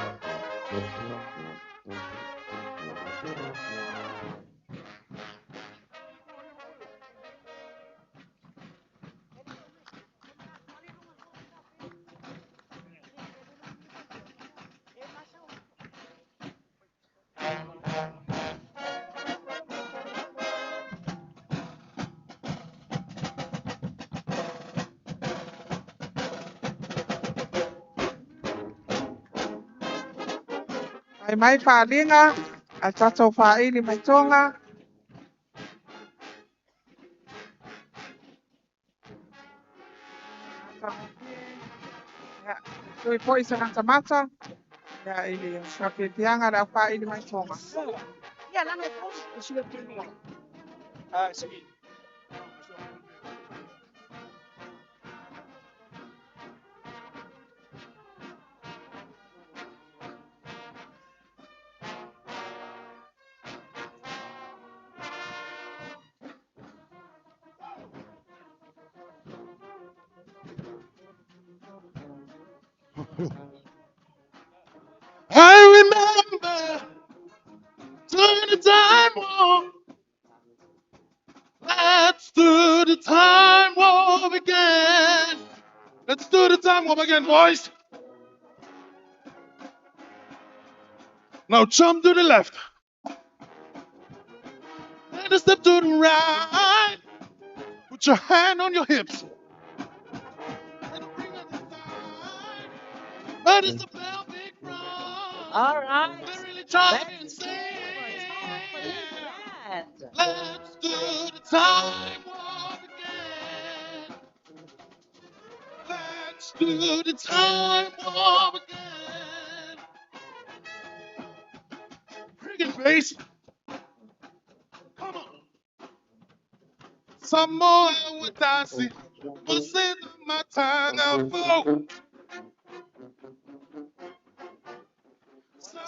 Fai mai faaaliga a tatou faaili mai Toga. Ia, tui foi se matamata ia i le faafiafiaga a le aufaaili mai Toga. I remember during the time warp. Let's do the time warp again. Let's do the time warp again, boys. Now jump to the left. And a step to the right. Put your hand on your hips. And bring it aside. But it's the pelvic drum. All right. They really try and Let's say. hear for Toga Police Band. Let's do the time warp again. Let's do the time warp again. Bring it, bass. Come on. Samoa Watasi. Mose Matanga Fo.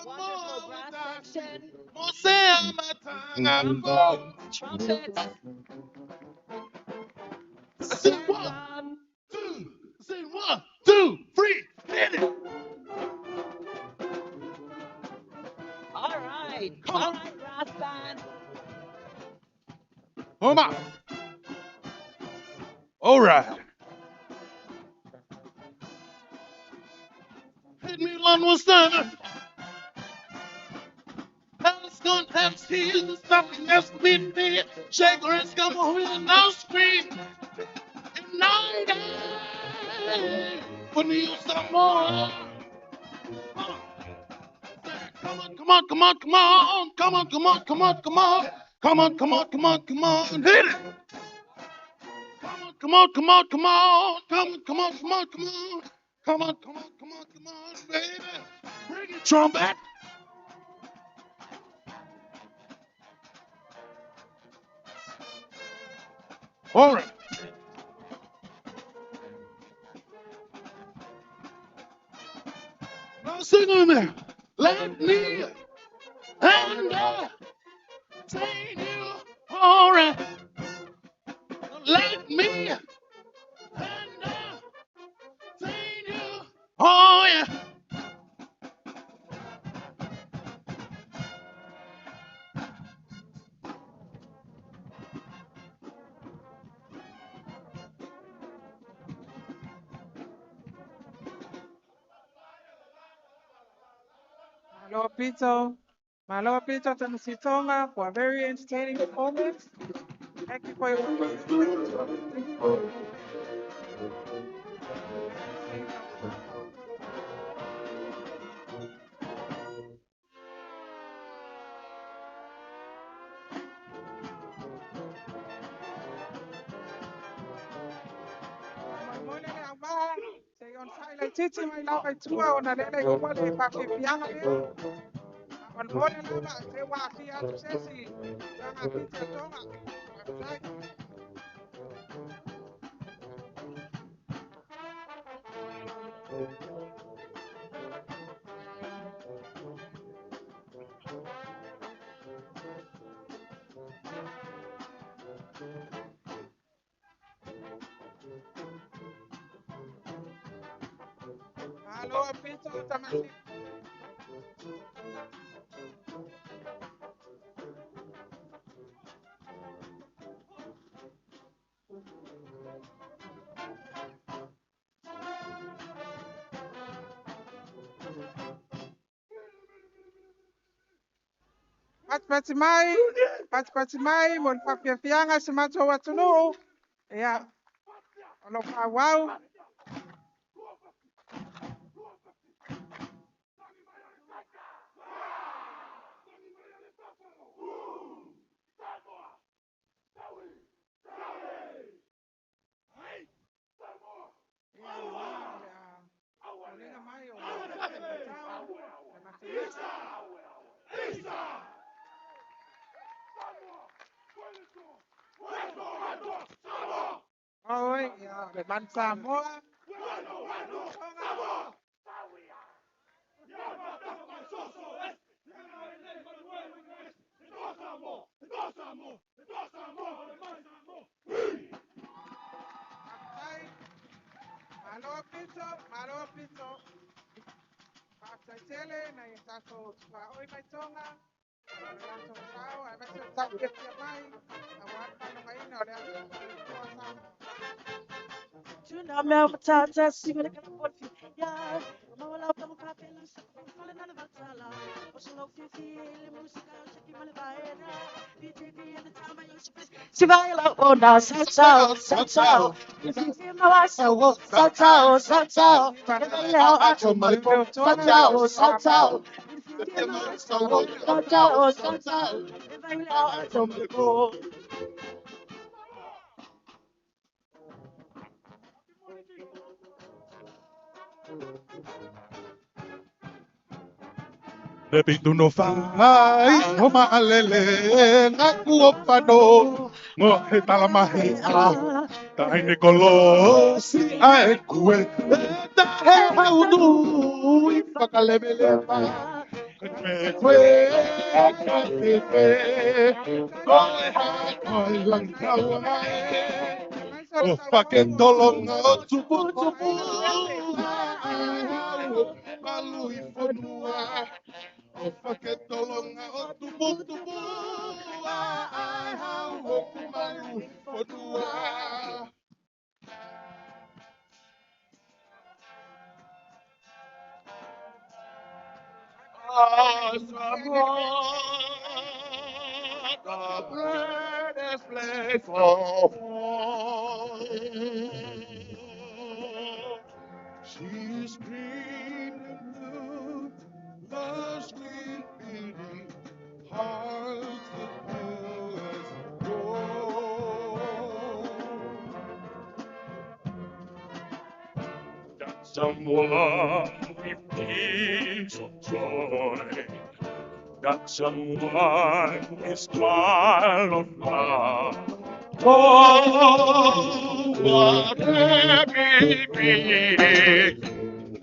Wonderful Samoa brass Watasi. section, Mose Matanga Fo. trumpets, I said snare 1, drum. 2. I said 1, 2, 3. Hit it. All right. Come All on. right, brass band. Come on. All right. Hit me one more time. Alice gonna have tears and something else with me. Shake her and come over and now scream. United. Put me on some more. Come on, come on, come on, come on. Come on, come on, come on, come on. Come on, come on, come on, come on. Hit it. Come on, come on, come on. Come on, come on, come on, come on. Come on, come on, come on, come on, baby. Bring it, trumpet. All right. Now sing on there. Let me entertain you. All right. Let me entertain you. Malo Pito. Malo Pito Tamasitoga for a very entertaining performance. Thank you for your Mole le auvaa, se i onosai laitiiti mai lava i tua ona lele i uma le faafiafiaga lea. Faamolemole lava se ua aafia atu se isi tulaga fitaitoga. Faafetai. Malo Pito Tamasi. Patipati mai, patipati mai mo le faafiafiaga si matou atunuu. Ia, o lo faaauau. Ia, lena o le a foliga mai o le matau, le matamata. Oi, ia, le Manu Samoa. Tonga. Faafetai. Malo pito, malo pito. Faafetai tele nai o tatou tuaoi mai Tonga. O le latou sao, aemaise o le taufiafia mai, auā le faalogaina o le aso soifua Samoa. Tuna mea matata si mele kana poli ya mawala kama kapela sa fale na vatala o so fifi le musika shaki male vaena BJP and the time I used to si vaila o na sa sa sa sa fifi mawa sa wo sa sa sa sa Faafetai sa le sa uso sa a sa Malo. sa sa sa sa sa Le pitu no whai, o maalele, ngaku o pano, ngo he tala mahe a, ta aine kolo, si a e kue, e ta he haunu, i whakalebele pa, kwe kwe, ka te te, koe ha koe lang kaua e, Aemaise o le o sauaga whaketolonga o tupu tupu, o malu i whanua, o whaketolonga o tupu tupu, ai hau o kumalu i whanua. Samoa, the greatest place of all. She's green and blue, lush with beauty, hearts the purest gold. That someone with tears of joy, that someone with smile of love. Oh, what happy be,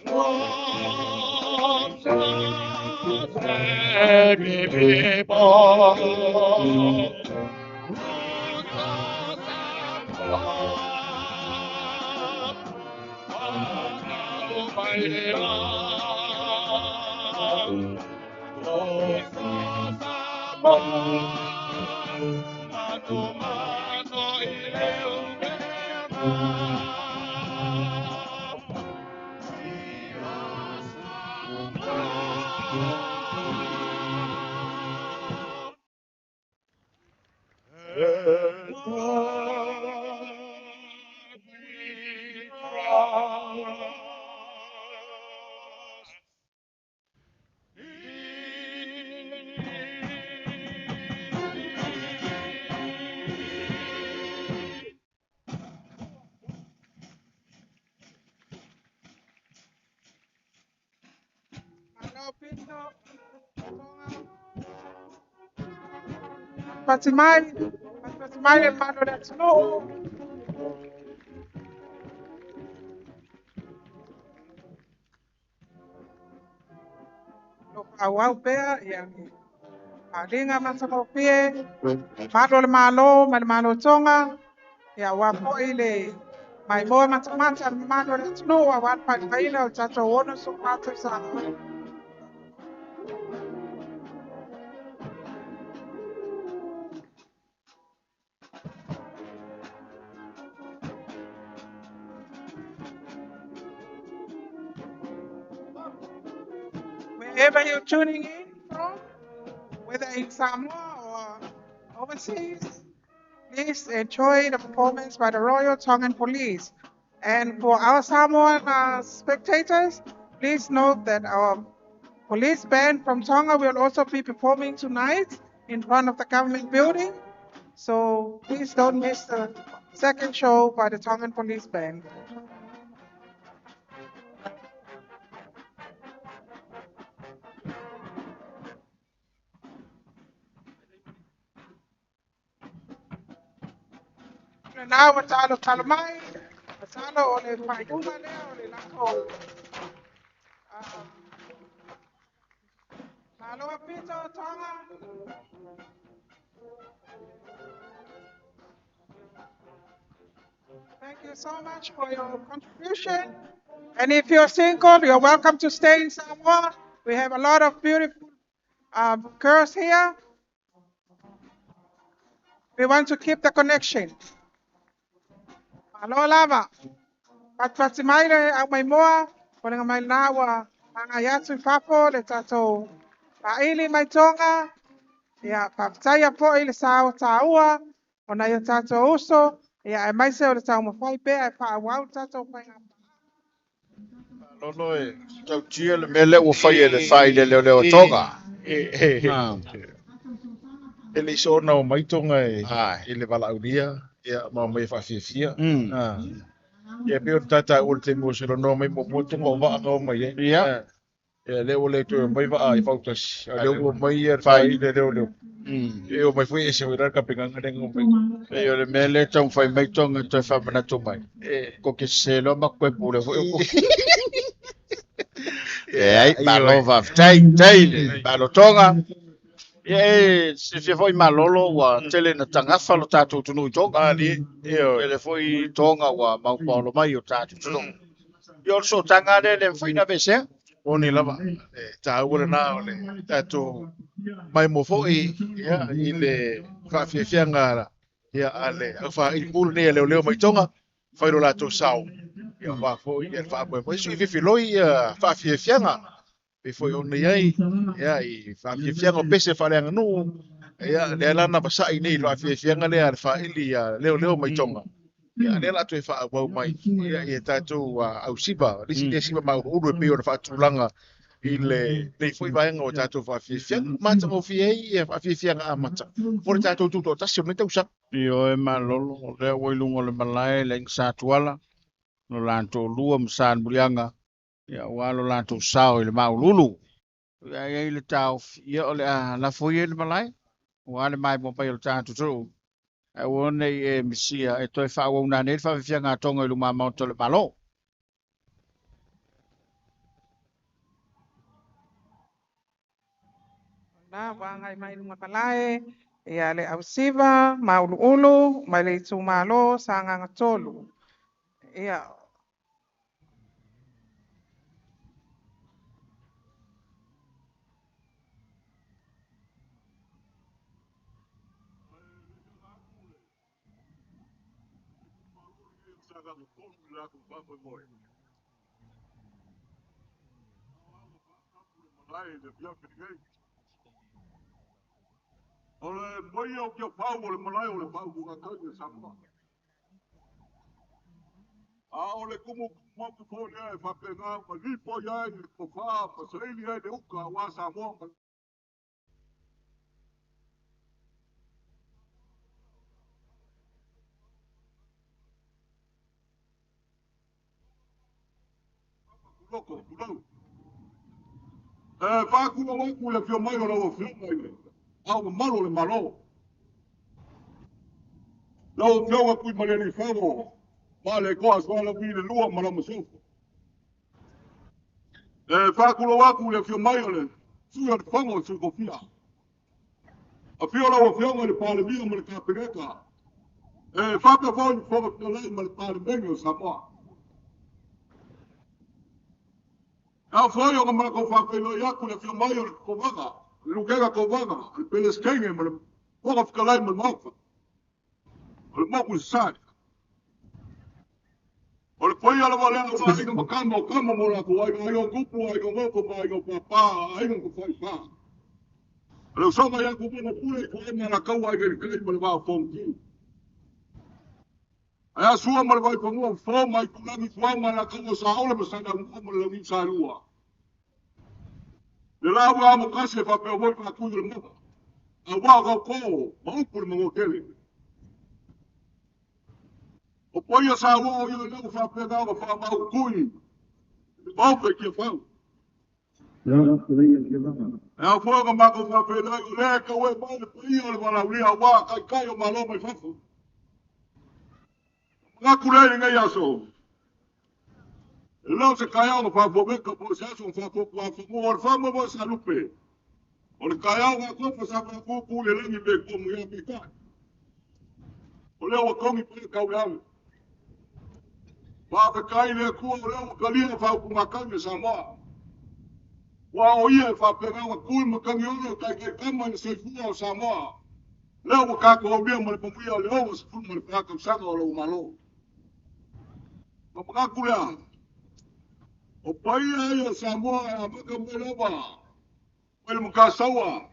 oh, such happy people. we trust. Malo pito, Tonga. Pati mai, pati mai le malo le atunuu. Lo faaauau pea ia le faaaliga matagofie, malo le Malo ma le Malo Tonga, ia aua foi le maimoa matamata a le mamalu o le atunuu aua le faaiuina o le tatou 64 tausaga. Wherever you're tuning in from, whether in Samoa or overseas, please enjoy the performance by the Royal Tongan Police. And for our Samoan spectators, please note that our police band from Tonga will also be performing tonight in front of the government building. So please don't miss the second show by the Tongan Police Band. Na ua talo talo mai, masalo o le faaiuga lea o le latou malo pito Tonga. Thank you so much for your contribution. And if you're single, you're welcome to stay in Samoa. We have a lot of beautiful girls here. We want to keep the connection. Malo lava. Patipati mai le au maimoa, o le mai lena ua agai atu i fafo le tatou faaili mai Tonga. Ia, faafetaia foi le sa o taua o nai o tatou uso, ia aemaise o le taumafai pea e faaauau le tatou faiga. Lolo e tautia le mea lea ua fai e le faaili a leoleo a Tonga. E le i soona o mai Tonga e i le valaaulia ia ma mai e faafiafia. Ia pei o le tataua le taimi ua selonoa mai muamua Tonga o vaa na o mai ai. Ia. Ia lea ua le toe mai vaa i fautasi, a lea ua mai ia le faaili a leoleo. Ia o mai foi ese foi la le kapegaga lea na o mai. E o le mea lea e taumafai mai Tonga e toe faamanatu mai. Ko ke sese loa ma koe pule foi o ko. Leai, malo faafetai, tai le malo Tonga. Ia e silafia foi Malolo ua tele na tagafa lo tatou atunuu i Tonga. Malie, ioe. Tele foi Tonga ua maupaolo mai o tatou atunuu. Ia o le sootaga lea e le mafai ona aveesea. Moni lava, e taua lena o le tatou maimoa foi ia i le faafiafiaga ia a le aufaaili pule nei a leoleo mai Tonga, fai lo latou sao. Ia aua foi ia le faamoemoe. Sui fefiloi ia faafiafiaga. Pei foi ona i ai ia i faafiafiaga o pese faaleaganuu. Ia lea la na vasai nei i le faafiafiaga lea a le faaili a leoleo mai Tonga. Ia lea la toe faaauau mai ia i tatou ausiva, nisi lea siva mauuluulu e pei ona faatulaga i le nei foi vaega o tatou faafiafiaga. Matagofie ai ia faafiafiaga amata mo le tatou tutoatasi o lenei tausaga. Ioe Malolo, o lea ua i luga o le malae le aiga Sa Tuala, lo latou lua ma Sa Muliaga, ia aua lo latou sao i le mauululu. Ia i ai le taofi, ia o le a lafo ia i le malae, aua le maimoa mai o le tatou atunuu. Ae ua nei e misia e toe faaauau nei le faafiafiaga a Tonga i luma maota o le Malo. Na ua agai mai luga malae, ia le ausiva, mauluulu, mai le itumalo, Sagaga 3. Ia, O le maia o Tiafau o le malae o le faautugatagi a Samoa. A o le kumu mapu foi lea e faapena ma lipoi ai le tofa ma saili ai le uka aua Samoa ma loko tulou. E faakulou aku i le afio mai o lau Afioga i le Ao Mamalu o le Malo. Lau Afioga Tuimalealiifano Vaaletoa Sualauvi le lua ma lau masiofo. E faakulou aku i le afio mai o le Sui o le Fono o Sui Tofia. Afio lau Afioga i le Palemia ma le Kapeneta. E faapea foi le Fofoga Fetalai ma le Palemene o Samoa. A foi ona matou faafeiloai atu le afio mai o le Kovana, le Lutena Kovana, le Peresetene ma le Fofoga Fetalai ma le Maota o le Motu i Sasae. O le paia lava lea aua Aiga ma Tama, o Tama ma o latou Aiga, Aiga o Tupu, Aiga o Nofo ma Aiga o Papa, Aiga o Tafaifa. O le usoga ia Tumua ma Pule, Ituau ma Alataua, Aiga i le Tai ma le Vaa o Fonoti. Ae a Sua ma le Vaifanua, Fofo ma Aitulagi, Ituau ma Alataua, Saole ma Saleaaumua ma le Launiu Saelua. Le laau e amotasi e faapea foi faatui o le Maota, aua o tautō ma upu i le Manuatele. O paia Samoa o ia lea ua faapena ona faamautui i le Maota i Tiafau. E ao foi ona matou faafeiloai o lea e tauē mai le paia o le valaaulia aua taitai o Malo mai fafo. Manatu lea i lenei aso, e le o se taeao na faafuameka po o se aso na faafotuafanua, o le faamoemoe sa lupe. O le taeao na tofa sa faatutu i le lagi pe tua ia peitai. O lea ua togi pea tau le ave. Faafetai i le Atua o lea ua talia faautugatagi a Samoa. Ua o ia e faapena ona tui matagi olo taitaitama i le soifua o Samoa. Lea ua tatou aulia ma le manuia o le 64 tausaga o lou Malo. Ma manatu lea, o paia ia o Samoa e amata mai lava mai le Matasaua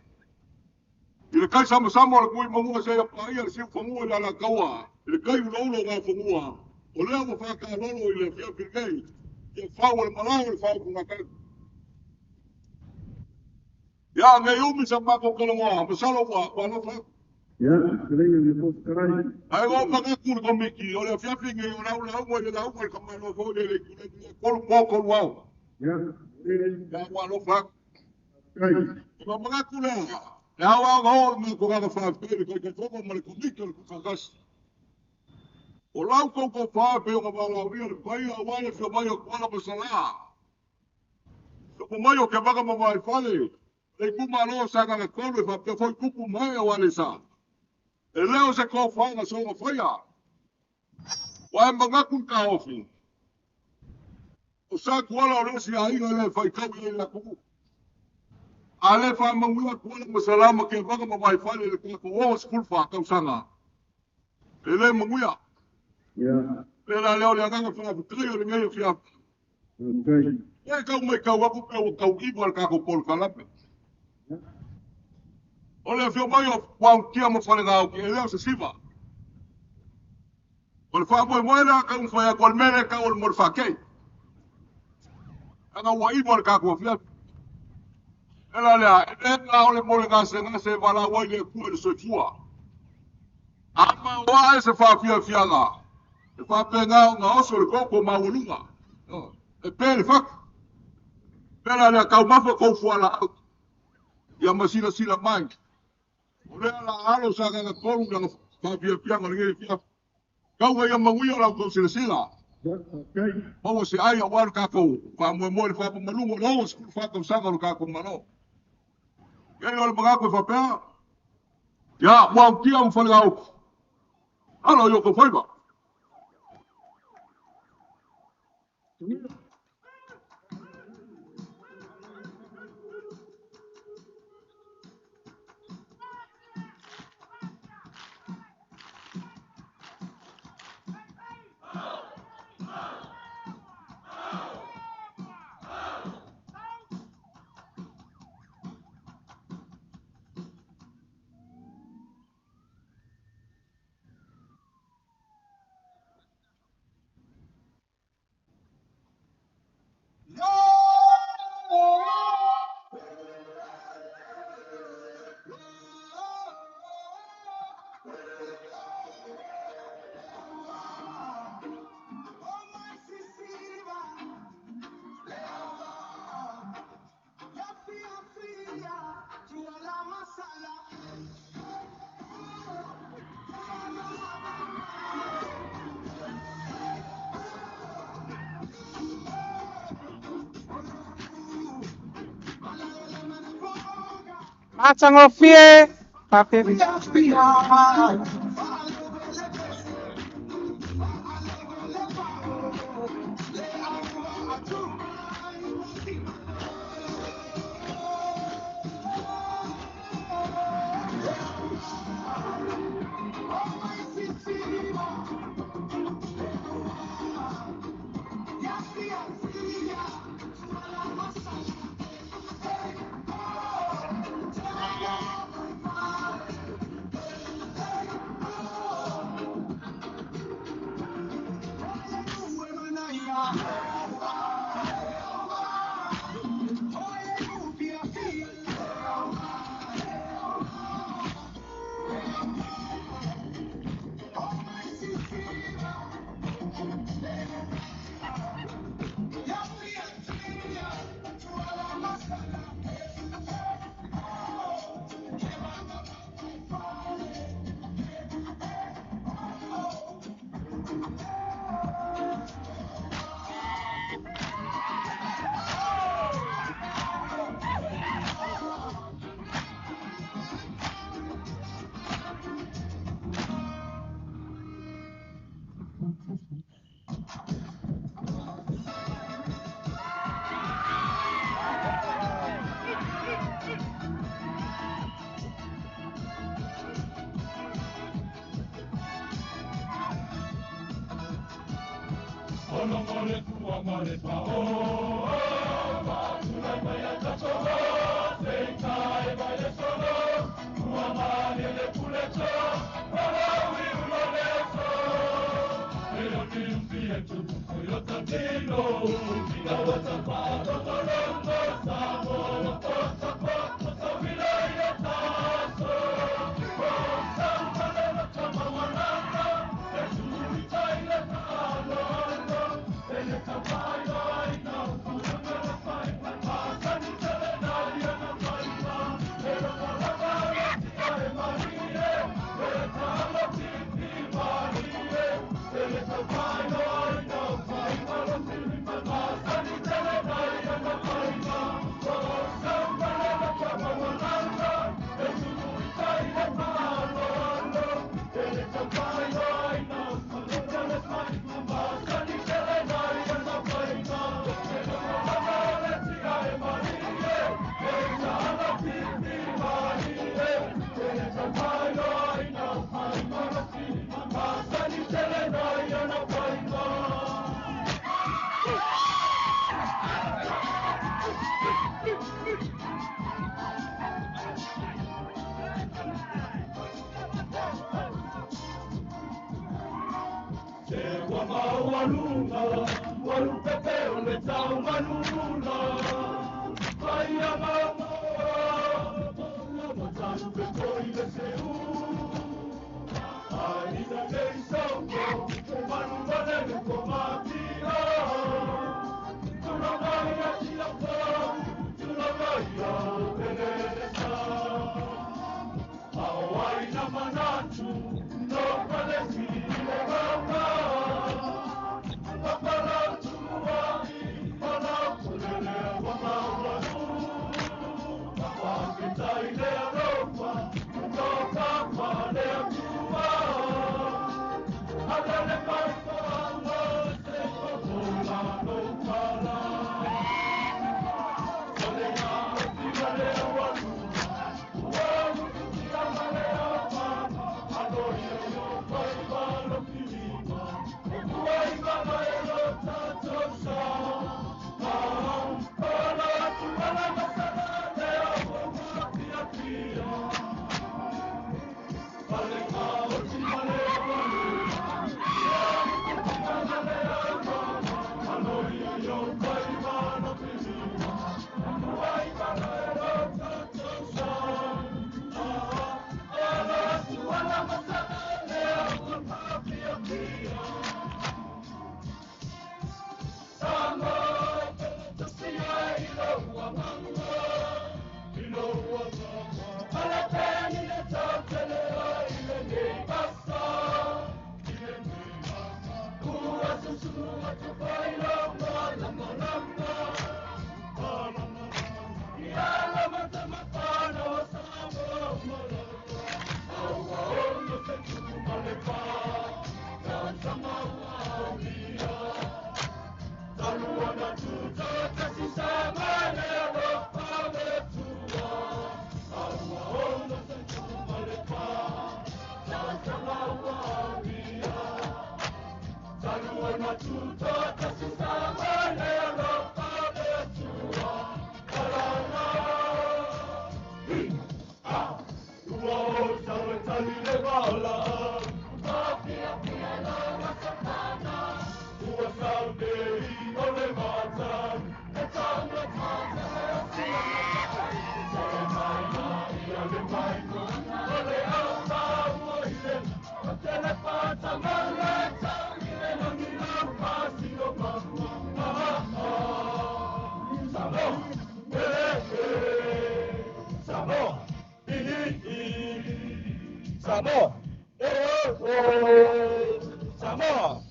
i le kai samasama o le Tuimanua seia paia le siufanua i le Alataua i le kai uloulo o Gafanua. O lea ua faataalolo i le afiafi lenei ia fau o le malae o le faautugatagi. Ia nei umi sa matou talanoa, masalo ua alofa atu. Ae ua manatu le komiti o le afiafi nei o lau lauga i le lauga i le tamaloa foi le itulagi e 3 po 3 ao. Ia ua alofa atu. Ona manatu lea, e ao lava ona oo le matou agaga faafetai i le Taitaifono ma le Komiti o le Tuufaatasi. O lau tou tofa pei ona valaaulia le paia aua le afio mai o Tuala ma Salā. Topo mai o Kevaga ma Vaifale, le itumalo o Sagaga 3 e faapea foi tupu ma ee o Aleisa. E le o se tofa na soona faia. Ua e manatu i taofi. O sa Tuala o le isi aiga lea e faitau i ai le atunuu. A le faamanuia Tuala ma Salā ma Kevaga ma Vaifale i le tatou 64 tausaga, e le manuia. Le la lea o le agaga faafetai o lenei afiafi. E tau mai tau atu pe ua tau iva le tatou polokalame. O le afio mai o Puaotia ma Falegao, e le o se siva. O le faamoemoe lea taumafai atu o le mea lea e tau o le mo le faakei. Aga ua iva le tatou afiafi. E la lea, e le na o le mo le gasegase e valaau ai le Atua i le soifua. A maoae se faafiafiaga, e faapena ona oso le toto maualuga. E pe le fatu. Pe la lea taumafa tou fualaau. Ia ma silasila mai. O lea la alo Sagaga 3 lana faafiafiaga o lenei afiafi. Tau ia manuia lau tou silasila. Maua se ai aua le tatou faamoemoe le faamamaluga o le 64 tausaga o le tatou Malo. Ia o le manatu e faapea, ia ua autia ma Faleaopo. Alo i o tou faiva. Matagofie, faafia. Samoa. Oh, Samoa.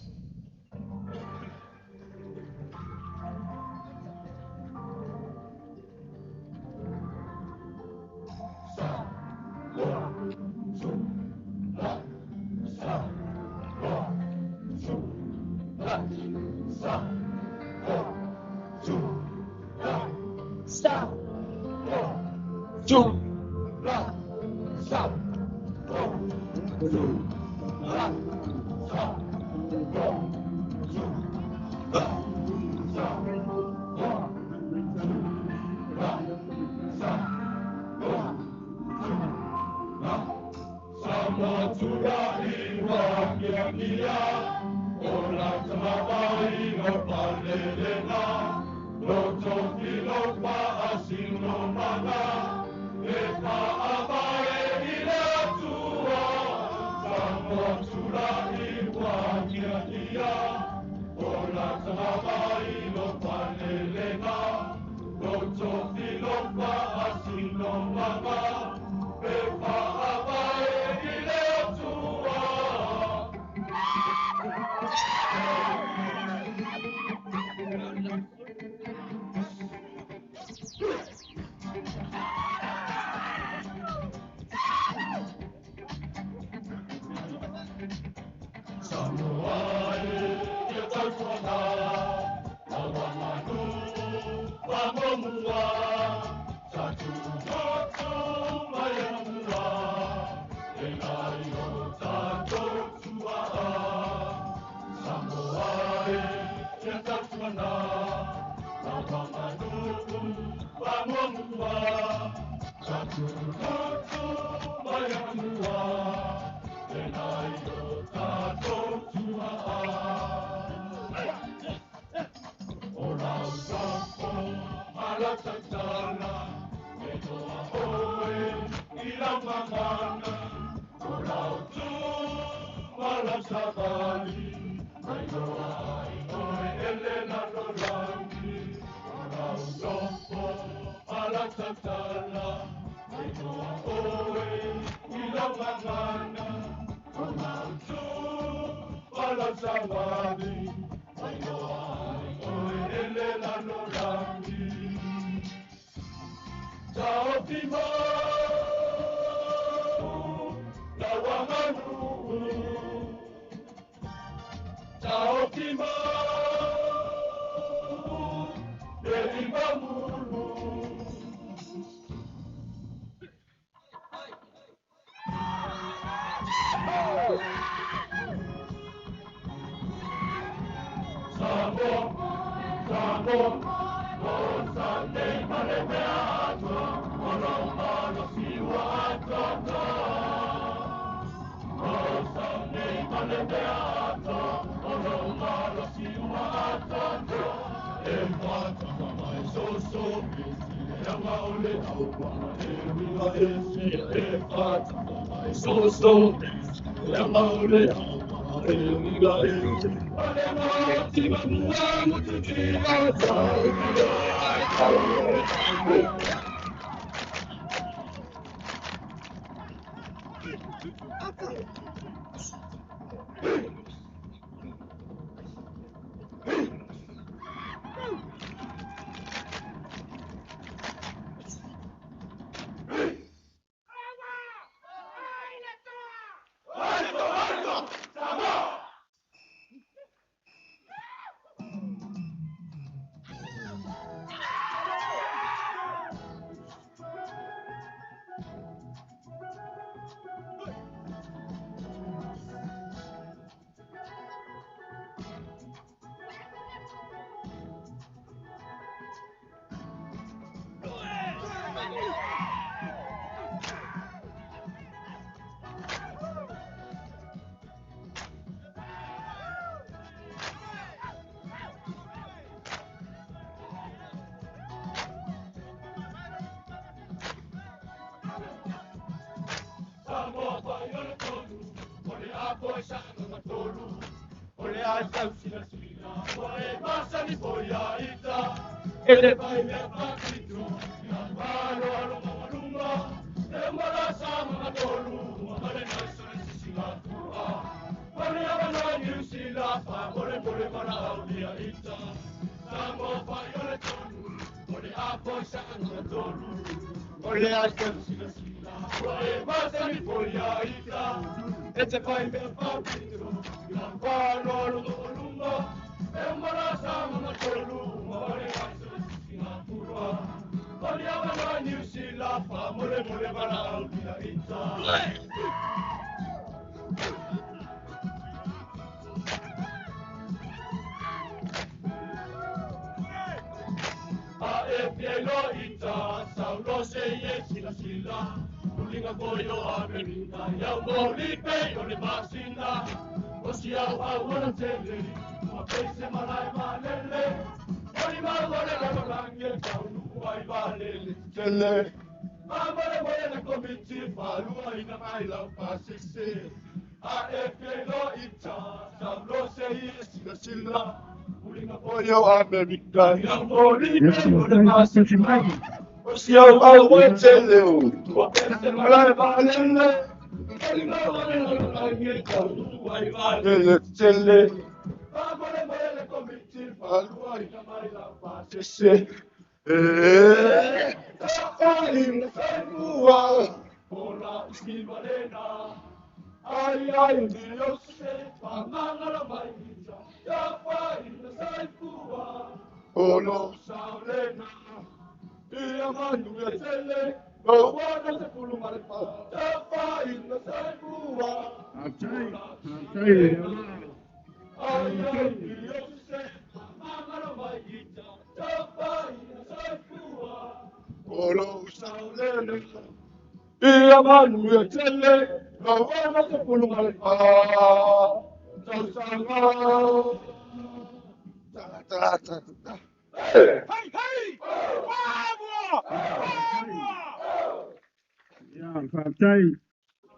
Ia, faafetai.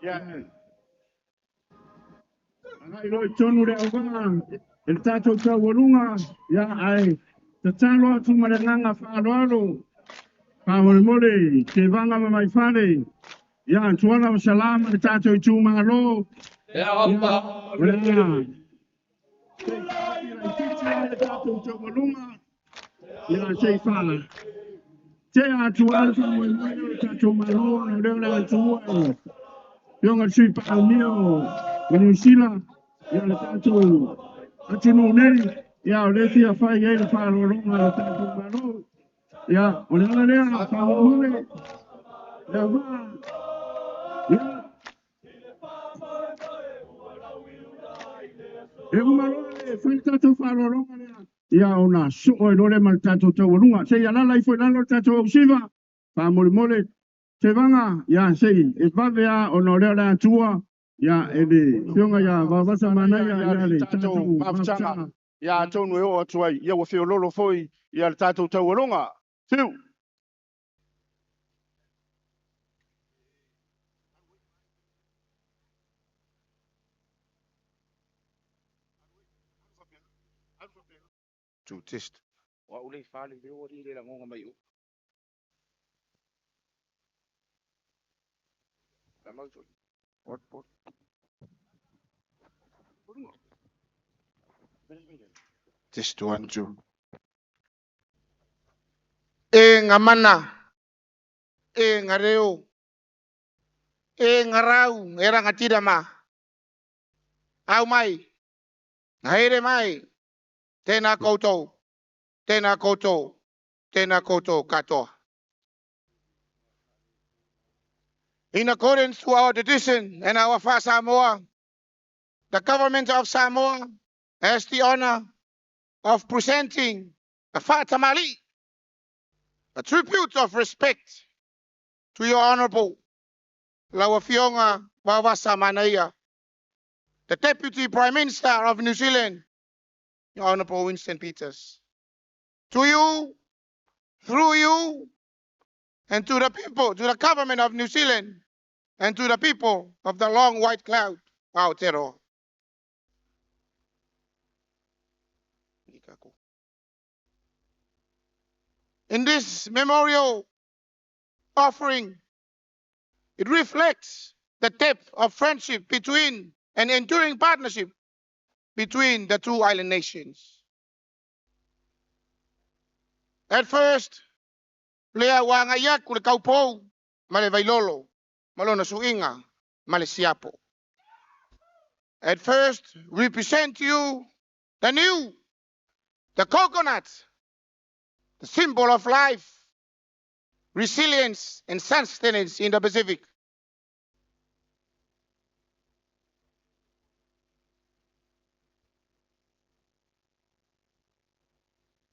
Ia, agai loa i totonu le auvaga e le tatou taualuga, ia, ae tatalo atu ma le agaga faaaloalo, faamolemole, Tevaga ma Vaifale, ia, Tuala ma Salama le tatou itumalo, ia, o le a le tatou taualuga, ia, se i faa tea atu ai le faamoemoe o le tatou Malo ona o lea o le a tuua e Afioga i le Sui Palemia o Niu Sila, ia le tatou atunuu nei, ia o lea e fia fai ai le faaaloaloga a le tatou Malo. Ia, o le ala lea, faamolemole, le auvaa, ia, e uma loa le fai le tatou faaaloaloga lea, ia ona soo ai loa lea ma le tatou taualuga. Se i alaala ifo i lalo le tatou ausiva, faamolemole, Tevaga, ia se i e vave lava ona o lea o le a tua, ia e le Afioga ia Vaovasa Manaia, ia le tatou mafutaga. Ia atonu e oo atu ai, ia ua feololo foi ia le tatou taualoga. Fiu! To test. Test 1 2. E ngā mana, e ngā reo, e ngā rau, e rangatira mā. Au mai, haere mai, tēnā koutou, tēnā koutou, tēnā koutou katoa. In accordance to our tradition and our Samoa, the government of Samoa has the honor of presenting a Fa'atamali'i, a tribute of respect to your Honorable Lau Afioga Vaovasa Manaia, the Deputy Prime Minister of New Zealand, Your Honorable Winston Peters. To you, through you, and to the people, to the government of New Zealand, and to the people of the long white cloud, Aotearoa. In this memorial offering, it reflects the depth of friendship between and enduring partnership between the two island nations. At first, lea ua agai atu le kaupou ma le Vailolo ma lona suiga ma le siapo. At first, we present you the niu, the coconut, the symbol of life, resilience, and sustenance in the Pacific.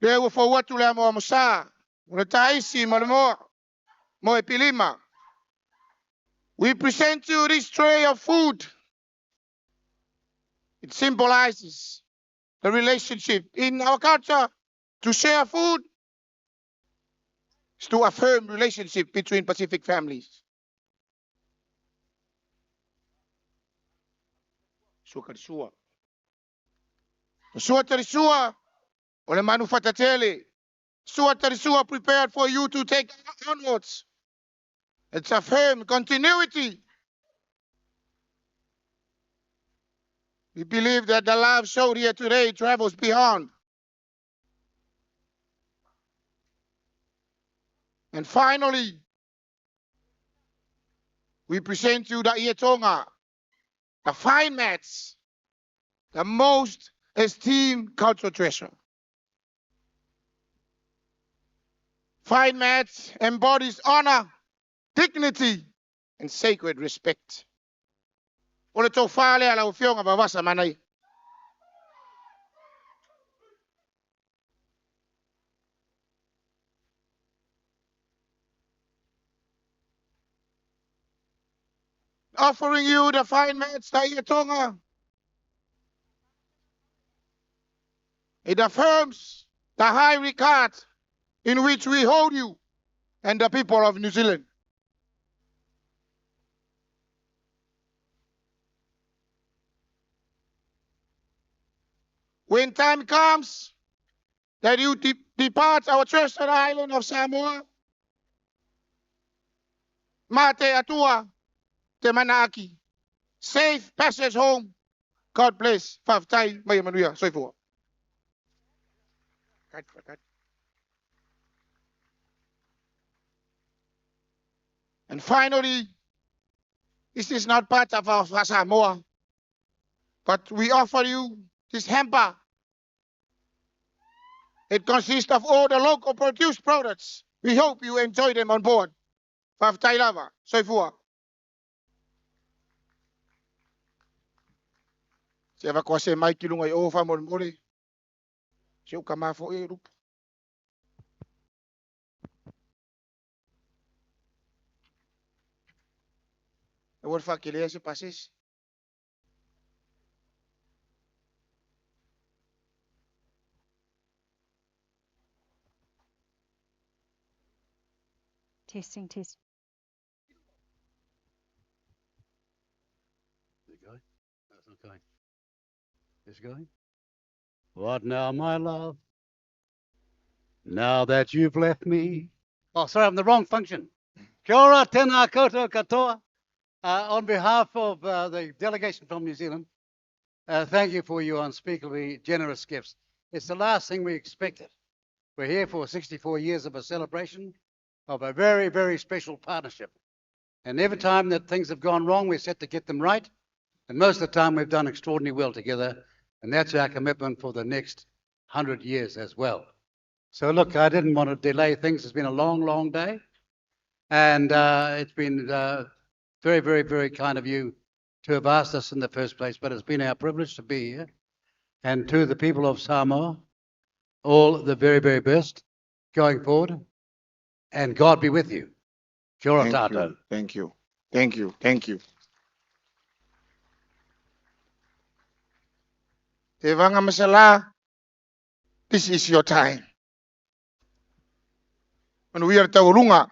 Lea ua fou atu le amo sa, o le taisi ma le moa, mo e pilima. We present you this tray of food. It symbolizes the relationship in our culture. To share food is to affirm relationship between Pacific families. Sua ka sua. Sua tari sua, o le manu whatatele. Sua tari sua prepared for you to take onwards. It's a firm continuity. We believe that the love showed here today travels beyond. And finally, we present you the Ietoga, the fine mats, the most esteemed cultural treasure. Fine mats embodies honor, dignity, and sacred respect. O le tofa lea lau afioga Vavasa Manaia. Offering you the fine mats, the Ietoga. It affirms the high regard in which we hold you and the people of New Zealand. When time comes that you depart our treasured island of Samoa, mate atua te manaaki. Safe passage home. God bless. Fa'afetai mai manuia. Soifua. And finally, this is not part of our Samoa, but we offer you this hamper. It consists of all the local produced products. We hope you enjoy them on board. Fa'afetai lava. Soifua. Se ava koa se mai ki lunga i o wha more more. Se uka mafo e rupu. E word wha ke lea se pases. Testing, testing. There you go. That's not going. It's going. What now, my love? Now that you've left me. Oh, sorry, I'm the wrong function. Kia ora, tēnā koutou katoa. On behalf of the delegation from New Zealand, thank you for your unspeakably generous gifts. It's the last thing we expected. We're here for 64 years of a celebration of a very, very special partnership. And every time that things have gone wrong, we're set to get them right. And most of the time, we've done extraordinarily well together. And that's our commitment for the next 100 years as well. So look, I didn't want to delay things. It's been a long, long day. And it's been very, very, very kind of you to have asked us in the first place. But it's been our privilege to be here. And to the people of Samoa, all the very, very best going forward. And God be with you. Kia ora Thank you. tātou. Thank you. Thank you. Thank you. Te vanga masala, this is your time. When we are taurunga.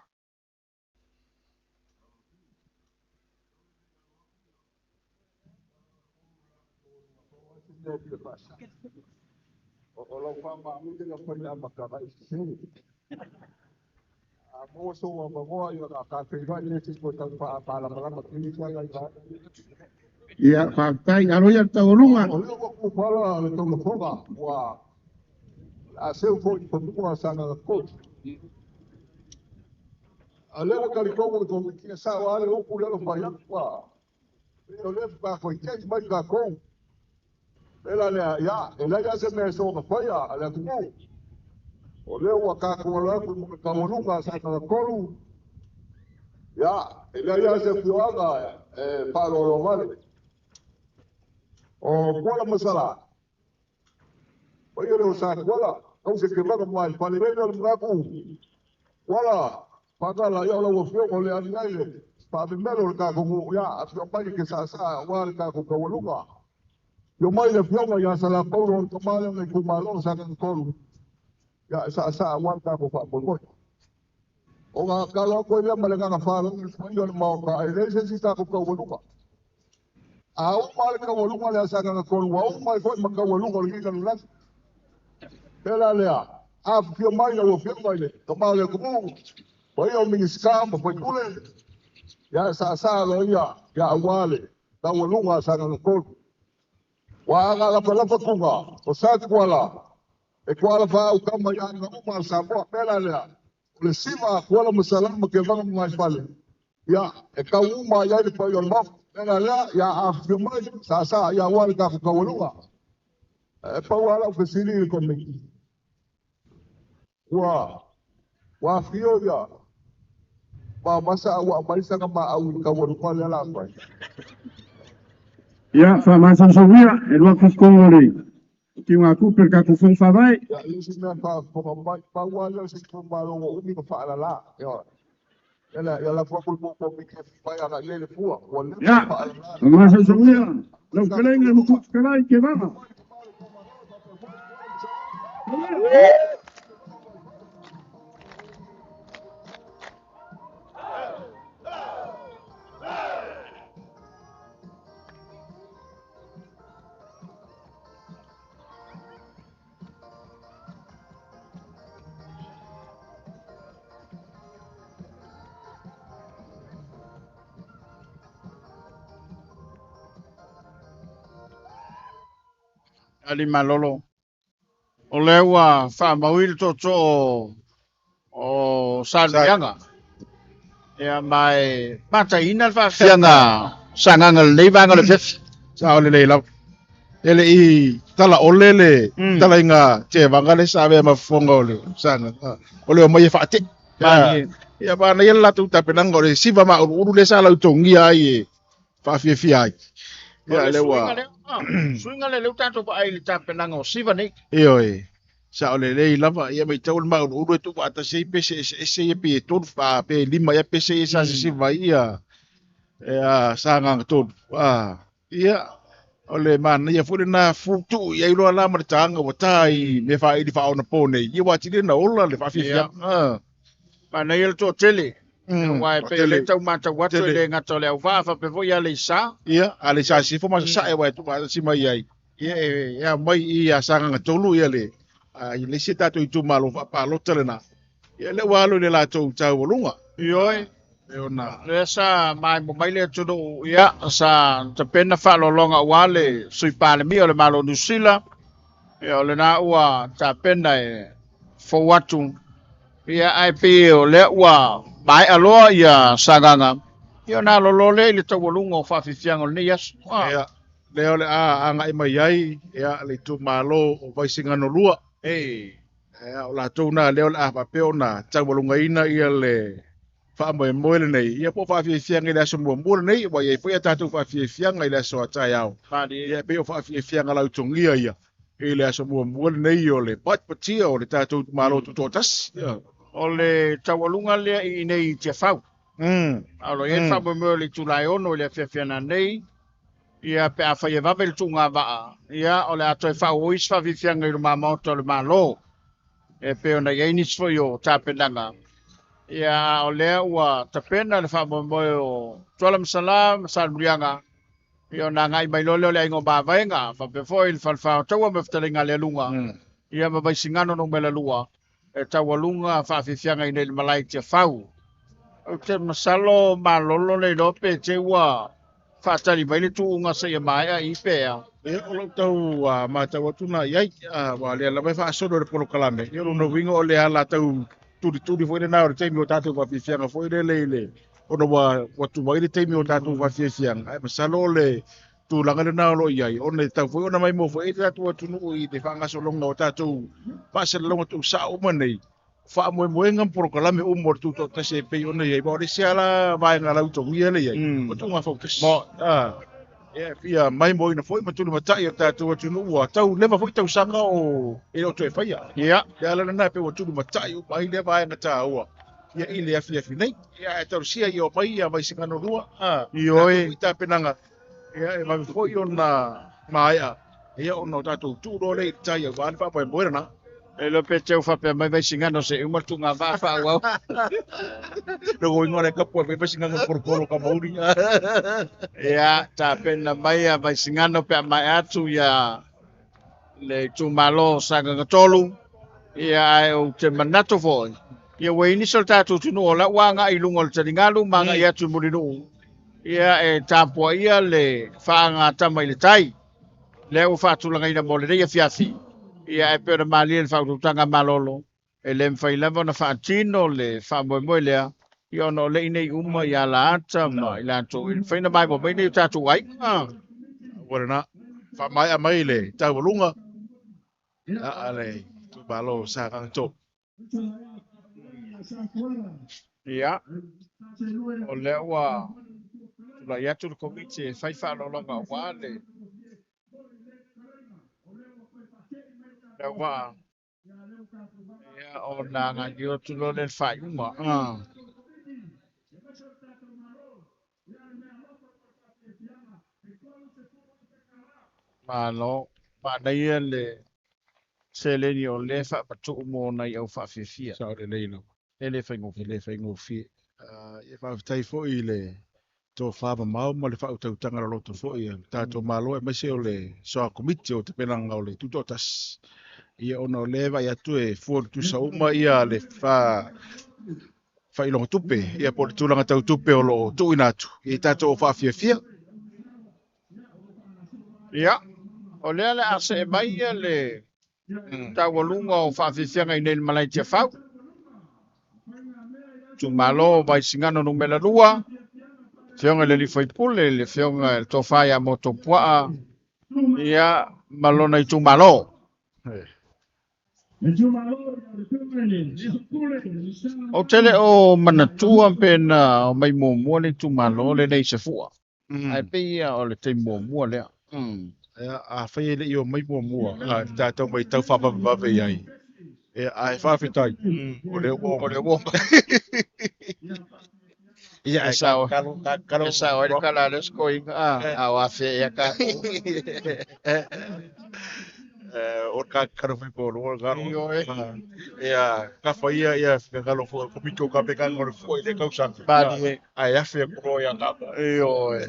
lau faamaui le fai le amataga i sese. A maua sou avanoa ia ona tafeiloai lea se toe tau faamalamalama tele i ai. Ia, faafetai. Alo ia le taualuga. O lea ua kufala le taulafoga ua a seu foi i fanua Sagaga 3. A lea ua talitonu le Komiti e sao lava le upu lea na fai atu ua o lea faatoa tei mai tatou. Le la lea, ia, e leai lava se mea e soona faia a le atunuu. O lea ua tatou alo atu i le taualuga a Sagaga 3, ia, e leai lava se afioaga e faaaloalo. O Kuala Masala, paia lea o Sa Kuala, tau se kevaga mai fale lele o le manatu. Kuala, Pakala, ia o lau afioga o le ali ai le faamemelo o le tatou nuu, ia, afio mai ke saasaa aua le tatou taualuga. Afio mai le afioga ia Salapaulo o le tama lea o le itumalo o Sagaga 3, ia, e saasaa aua le tatou faamoemoe. Ona talo atu ai lea ma le agaga faaaloalo i le paia o le Maota, e leai se isi tatou taualuga. A uma le taualuga lea a Sagaga 3, ua uma ai foi ma taualuga o lenei lalolagi. Le la lea, afifio mai lau afioga i le tama o le atunuu, paia o Minisita ma faipule, ia e saasaa aloaia ia aua le taualuga a Sagaga 3. Ua aga lafalafa tuga o Sa Tuala, e tuala faaau tama i aiga uma a Samoa. Le la lea, o le siva a Kuala ma Salama Kevaga ma Maifale, ia e tau uma ai le paia o le Maota. Le la lea, ia afifio mai, saasaa ia aua le tatou taualuga. E pau lava lau fesili i le Komiti, ua afio ia Mamasa a ua aumai sana maau i le taualuga lea la fai. Ia, faamasamasauia, e lua kufono o le tiugatupe o le tatou Fono Faavae. Ia, le isi mea faafofoga mai, pau lava lea o se itumalo ua umi ona faalala. Ia, ia lafo atu i le Komiti e fai agai i ai le fua, ua leva Ia, ona faalala. faamasamasauia, lau fetalaiga i le Matua Fetalai Kevaga. Ali Malolo. O lea ua faamaui le tootoo o Saluiaga. Ia ma e mataina le faafiafiaga Sagaga lenei vaega o le afiafi. Sa o lelei lava. E le i tala ole le talaiga tevaga le sa avea ma fofoga o le Sagaga. O le omai e faatei. Ia manaia le latou tapenaga o le siva mauluulu le sa lautogia ai e faafiafia ai. Ia lea ua suiga le leu tatou vaai i le tapenaga o siva nei. Ioe. Sa o lelei lava, ia matau le mauluulu e tuufaatasi ai pese eseese ia pe 3 pe 5 ia pese ia sa sisiva ai ia Sagaga 3. Ia o le manaia foi lena futuu i ai loa la ma le taga ua ta i mea faaili faaonapo nei, ia ua atili na ola le faafiafia. Manaia le toatele. Aua e pei o lea tau matau atu e le gata o le auvaa faapea foi Aleisa. Ia, Aleisa Sisifo ma Sasae aua e tuufaatasi mai ai. Ia e aumai i ia Sagaga 3 ia le i le isi tatou itumalo faapalota lena. Ia lea ua alo i le latou taualuga. Ioe. E ona Lea sa maemo mai le atunuu, ia sa tapena faaaloaloga aua le Sui Palemia o le Malo o Niu Sila. Ia o lena ua tapena e fou atu. Ia ae pei o lea ua maea loa ia Sagaga. Ia ona alolo lea i le taualuga o faafiafiaga o lenei aso. Ia, lea o le a agai mai ai ia le itumalo o Vaisigano 2. Ia, o latou na lea o le a faapea ona taualugaina ia le faamoemoe lenei, ia po o faafiafiaga i le aso muamua lenei, ua i ai foi a tatou faafiafiaga i le aso a taeao. Ia pei o faafiafiaga lautogia ia i le aso muamua lenei o le patipatia o le tatou itumalo tutoatasi. Ia. O le taualuga lea i inei i Tiafau. A o lo o i ai le faamoemoe o le itula e 6 i le afiafi nei. Ia pe a fai e vave le tuuga vaa, ia o le a toe faaauau isi faafiafiaga i luma maota o le Malo. E pei ona i ai nisi foi o tapenaga. Ia o lea ua tapena le faamoemoe o Tuala Masala ma Salemuliaga. Ia ona agai mai loa lea o le aiga o Mavaega, faapea foi le Falefa o Taua ma Fetalaiga a le Aluga. Ia ma Vaisigano Nu.2 e taualuga faafiafiaga i nei i le malae i Tiafau. Ou te masalo malolo le iloa pe te ua faatali mai le tuuga seia maea i pe a. Ia, o lou tau matau atu na i ai, aua o lea lava e faasolo i le polokalame, ia o lona uiga o le ala tau tulituli foi lena o le taimi o tatou faafiafiaga foi lele i le ona ua tumai le taimi o tatou faafiafiaga, ae masalo o le tulaga lena o lo o i ai, ona e tatau foi ona maimoa foi ai le tatou atunuu i le faagasologa o tatou faasalalauga tuusao uma nei, faamoemoega ma polokalame uma o le tutoatasi e pei ona i ai, aua o le isi lava la vaega lautogia lea e i ai, o tuuga fautasi. Ia, fia maimoaina foi ma tulimatai o le tatou atunuu ua tau leva foi tausaga o e le o toe faia. Ia. Le ala lena e pei ua tulimatai uma ai lea vaega taua ia i le afiafi nei. Ia, ae talosia ia omai ia Vaisigano 2, Ioe. tatou foi tapenaga, ia e vave foi ona maea, ia ona o tatou tuu loa lea i le tai aua le faamoemoe lena. E iloa pe te faapea mai Vaisigano se i uma le tuuga vaa faaauau. Le uiga o le kapu e fai Vaisigano polopolo ka mauli. Ia, tapena mai a Vaisigano pe a maea atu ia le itumalo o Sagaga 3. Ia, ae ou te manatu foi, ia ua i nisi o le tatou atunuu o la ua agai i luga o le taligalu ma agai atu i Mulinuu. Ia, e tapuaia le faagatama i le tai. Lea ua faatulagaina mo lenei afiafi. Ia, ae pei ona malie le faautautaga malolo, e le mafai lava ona faatino le faamoemoe lea, ia ona o le i nei uma i alaata ma i latou i le mafai ona maimoa mai nei o tatou aiga. Ua lena, faamaea mai le taualuga a le itumalo o Sagaga 3. Ia, o lea ua tulai atu le komiti e fai faaaloaloga aua le auvaa, ia ona agaio atu loa lea i le faaiuga. Malo, manaia le seleni o lea e faamatuu mo nai au faafiafia. Sao lelei lava. E le faigofie. E le faigofie. Ia faafetai foi i le tofa mamao ma le faautautaga loloto foi a le tatou Malo, aemaise o le soa komiti o tapenaga o le tutoatasi. Ia ona o lea e vaai atu e fua tutusa uma ia le faailoga tupe, ia po o le tulaga tau tupe o lo o tuuina atu i tatou faafiafia. Ia, o lea le a see mai ia le taualuga o faafiafiaga i nei i le malae i Tiafau. Itumalo Vaisigano Nu.2, Afioga i le alii faipule, le Afioga i le Tofa ia Motuopuaa, ia ma lona itumalo. Ou te le o manatua pe na omai muamua le itumalo lenei i Sefua, ae pei ia o le taimi muamua lea. Ia, afai e le i omai muamua, a tatou matau faavavevave i ai. Ia, ae faafetai, o lea ua O lea ua omai. Ia, ae E sao. kalo, kalo, E sao ai le tala a le sikoiga, a o afea ea tatou. O ka kalo fai po lo kalo. Ioe. Ia, ka fai ia ia kalo fo ko pito ka pe ka ngore fo i le kausaga. Malie. Ae afe ko ro ia ka. Ioe.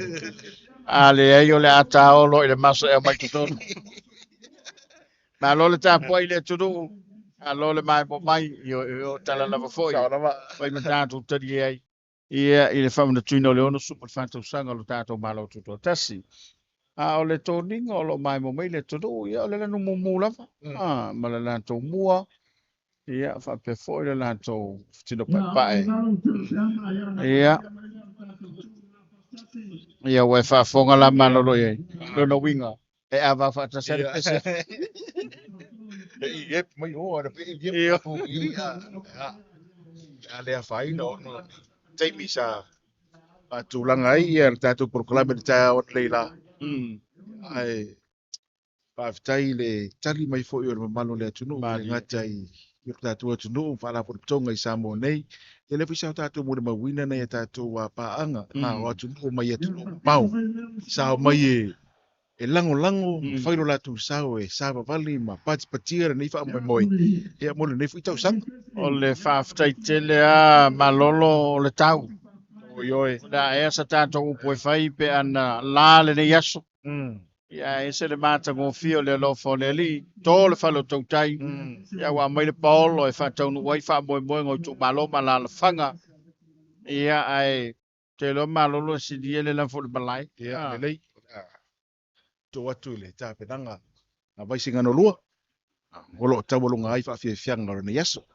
A leai o le a taolo i le maso e aumai totonu. Malo le tapuai i le atunuu, malo le maemo mai, ioe, o tala lava foi. Sao lava. Fai ma tatou talie ai. Ia, i le faamanatuina o le 64 tausaga o lo tatou Malo Tutoatasi. A o le toniga o lo o maemo mai le atunuu, ia o le lanu mumu lava, ma le latou mua, ia faapea foi le latou tino paepae. Ia, ia ua e faafofoga la malolo i ai. Lona uiga, e ava faatasi ai le pese. E i e mai o ana pe i e. Io. Ia, a le afaina ona taimi sa faatulaga ai ia le tatou polokalame i le taeao analeila la. Ae faafetai i le tali mai foi o le mamalu o le atunuu, e le gata i le tatou atunuu, faalapotopotoga i Samoa nei. Ia lea foi sa o tatou molimauina nai a tatou paaga o atunuu mai atunuu mamao sa omai e lagolago ma fai lo latou sao e savavali ma patipatia lenei faamoemoe ia mo lenei foi tausaga. O le faafetai tele a malolo o le tau. Oi oi. O le a ea sa tatou upu e fai pe ana la lenei aso. Ia e ese le matagofie o le alofa o le Alii, to le fale o tautai, ia ua aumai le paolo e faataunuu ai faamoemoega o itumalo ma alaalafaga. Ia ae te iloa malolo e silia le lafo i le malae. Ia, lelei. Tuu atu i le tapenaga a Vaisigano 2, o lo o taualuga ai faafiafiaga o lenei aso.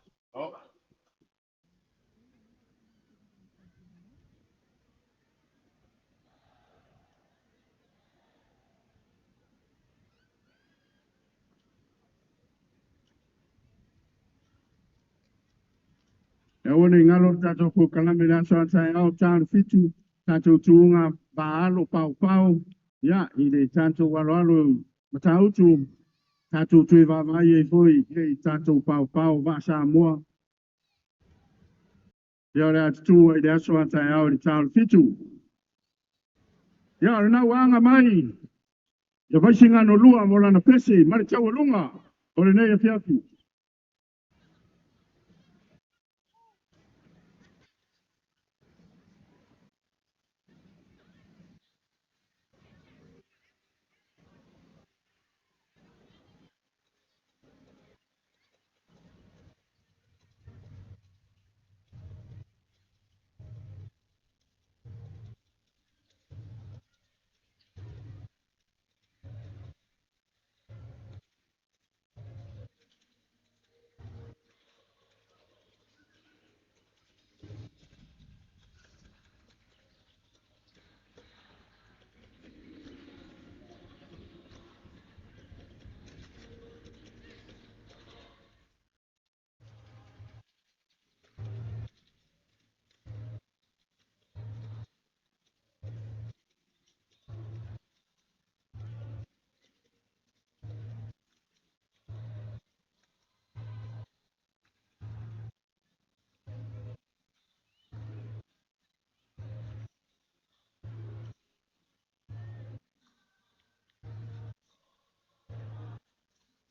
E aua ne i galo le tatou polokalame i le aso a taeao ta o le 7, tatou tuuga vaalo paopao, ia, i le tatou aloalo i Matautu, tatou toe vaavaai ai foi i tatou paopao vaa Samoa. Ia o le a tutu ai i le aso a taeao i le ta o le 7. Ia, o lena ua aga mai ia Vaisigano 2 mo lana pese ma le taualuga o lenei afiafi.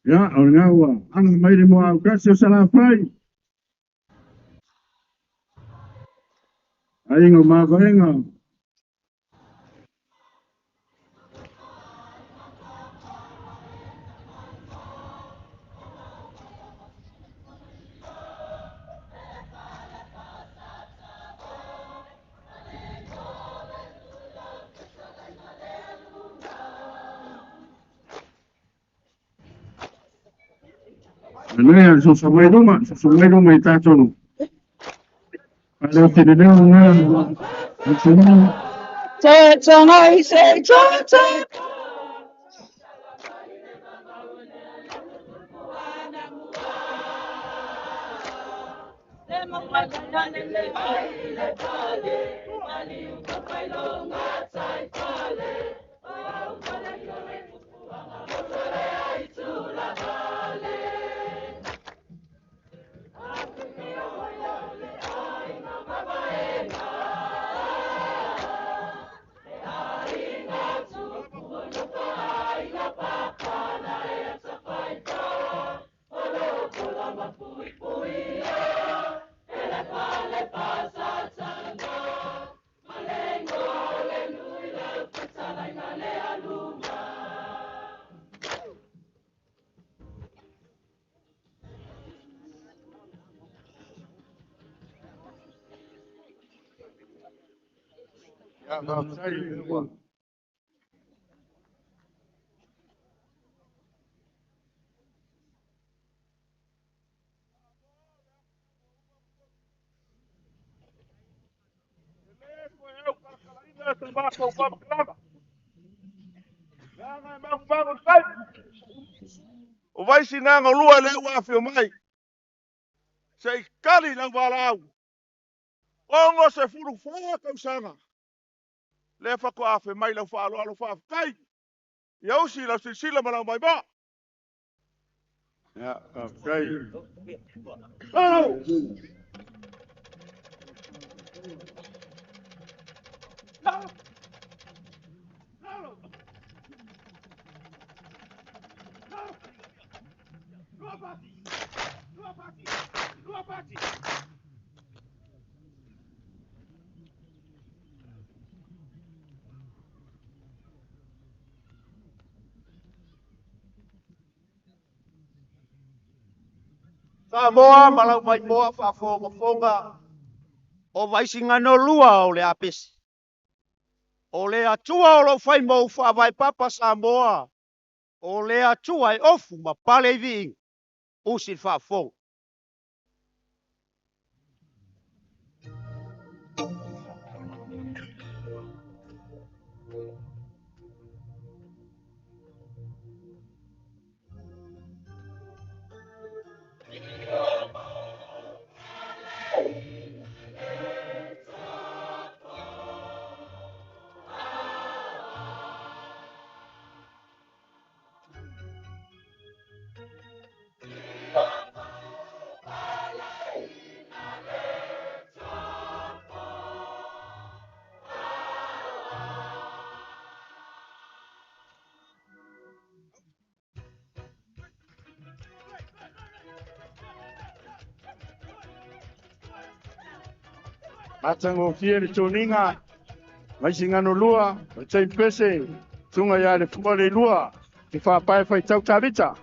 Ia, o lena ua aga mai le moa aukasi o Salafai. Aiga o Mavaega. Lea, soso mai luma, soso mai luma i tatou. Faaleo te leleo lena. Te tonga i se te. O Vaisigano 2 le ua afio mai. Se i kali lau valaau. 64 tausaga. Le faatoa afe mai lau faaaloalo faafetai. Ia usi lau silasila ma lau maimoa. Ia, faafetai. Lalo! Lalo! Lalo! Lalo! Lua pati! Lua pati! Lua pati! Samoa ma lau maimoa faafogafoga o Vaisigano 2 o le apesi. O le Atua o lou fai mo faavae papa Samoa, o le Atua e ofu ma pale i viiga, usi le faafofoga. Matagofie le toniga Vaisigano 2, o le Pese, susuga ia le Fua Leilua, le faapae faitau Tavita.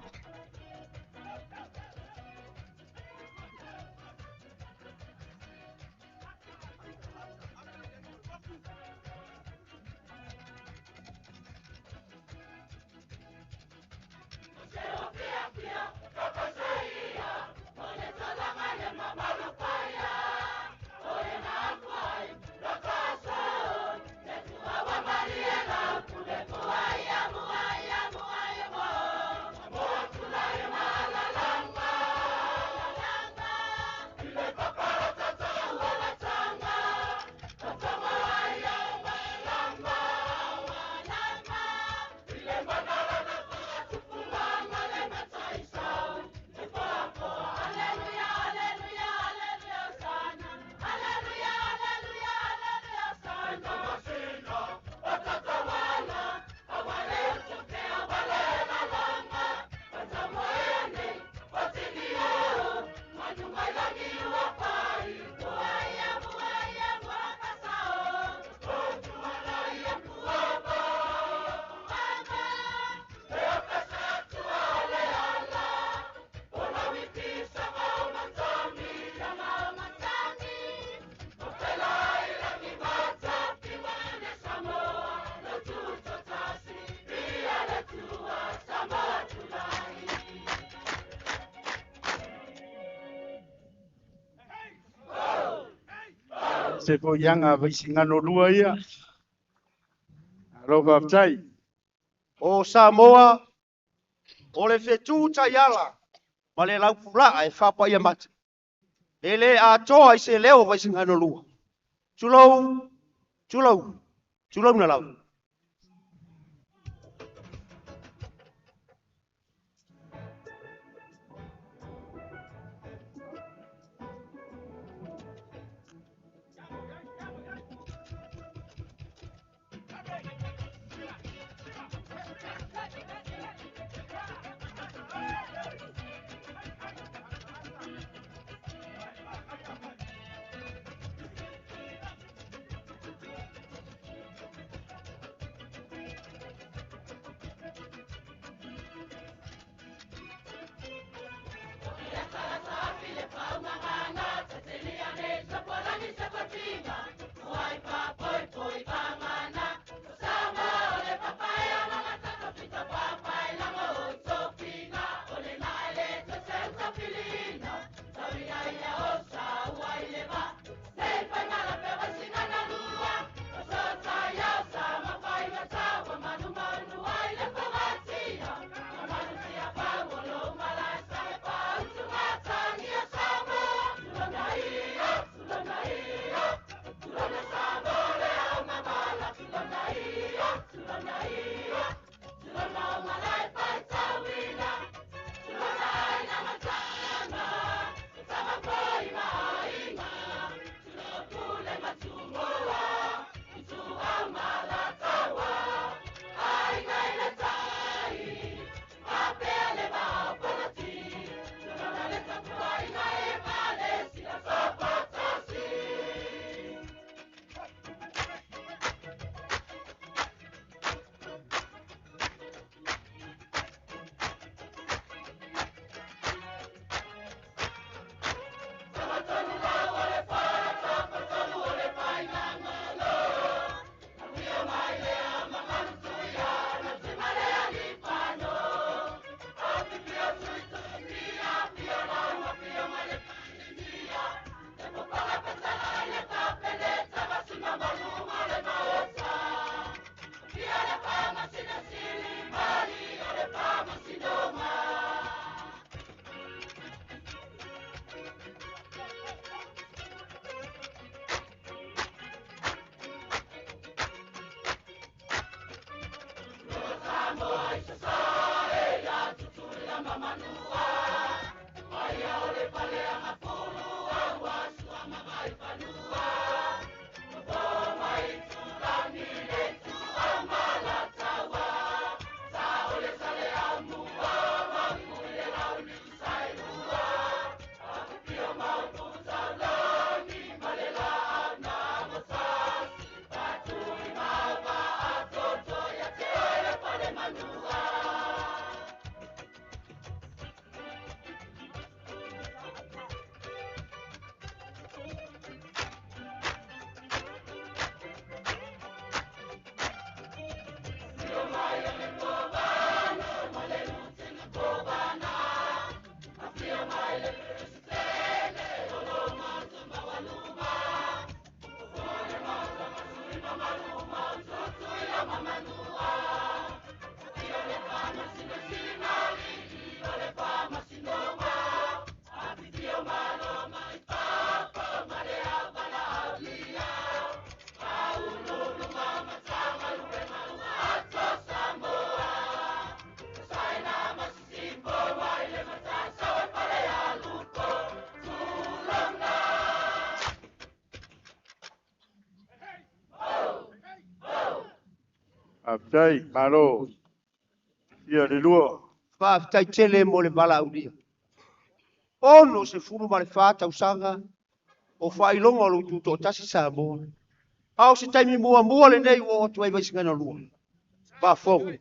Se foiaga Vaisigano 2 ia. Alo faafetai. O Samoa, o le fetu taiala ma le laupulaa e faapaia mata. E le atoa i se leo o Vaisigano 2. Tulou, tulou, tulou na lava. Faafetai, malo. Ia le lua. Faafetai tele mo le valaaulia. 64 tausaga o faailoga o lou tutoatasi Samoa. A o se taimi muamua lenei ua oo atu ai Vaisigano 2. Faafofoga.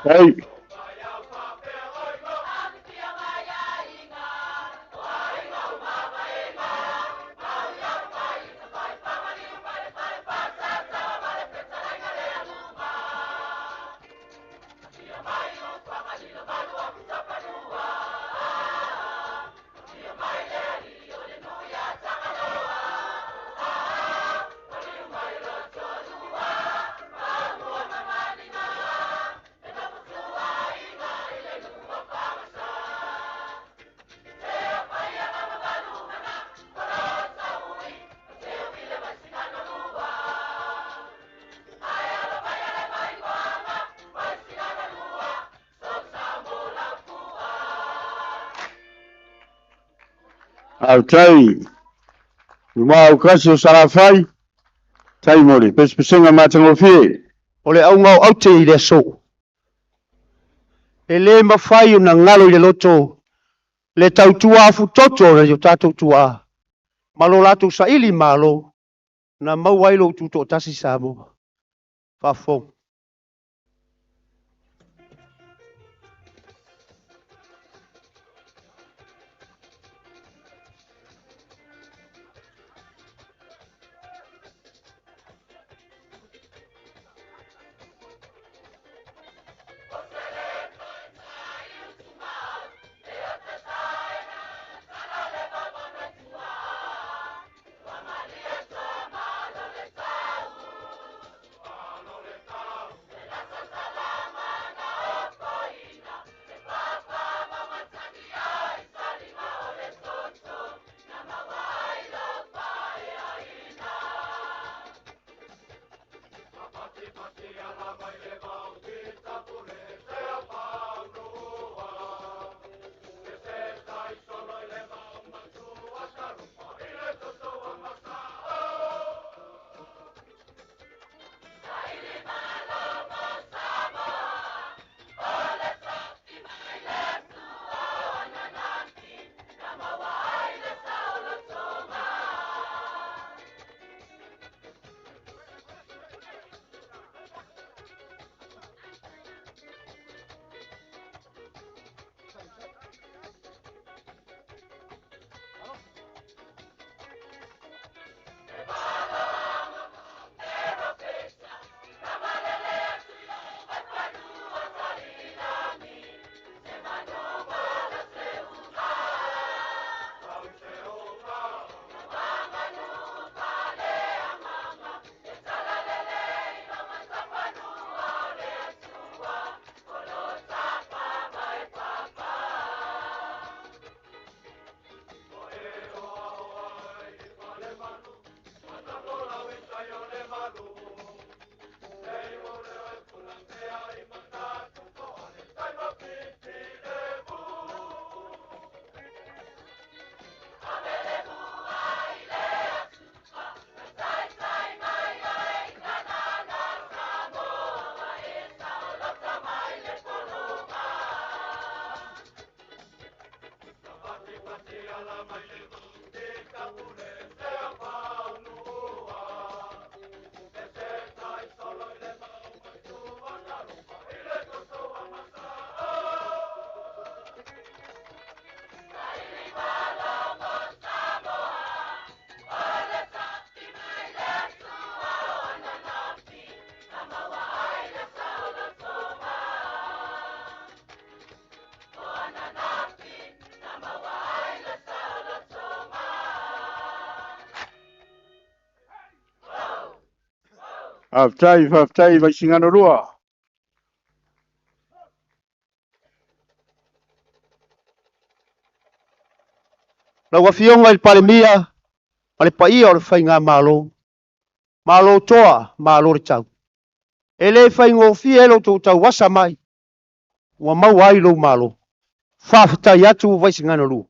Hey. Faafetai i maua kasi o Salafai, tai mo le pesepesega matagofie. O le auga o aute i le aso. E le mafai ona galo i le loto le tautua afutoto o nai o tatou tuaa ma lo latou saili malo na maua ai lou tutoatasi Samoa. Faafofoga. Faafetai, faafetai Vaisigano 2. Lau Afioga i le Palemia ma le paia o le Faigamalo, malo toa, malo le tau. E le faigofie lo outou tauasa mai, ua maua ai lou malo. Faafetai atu Vaisigano 2.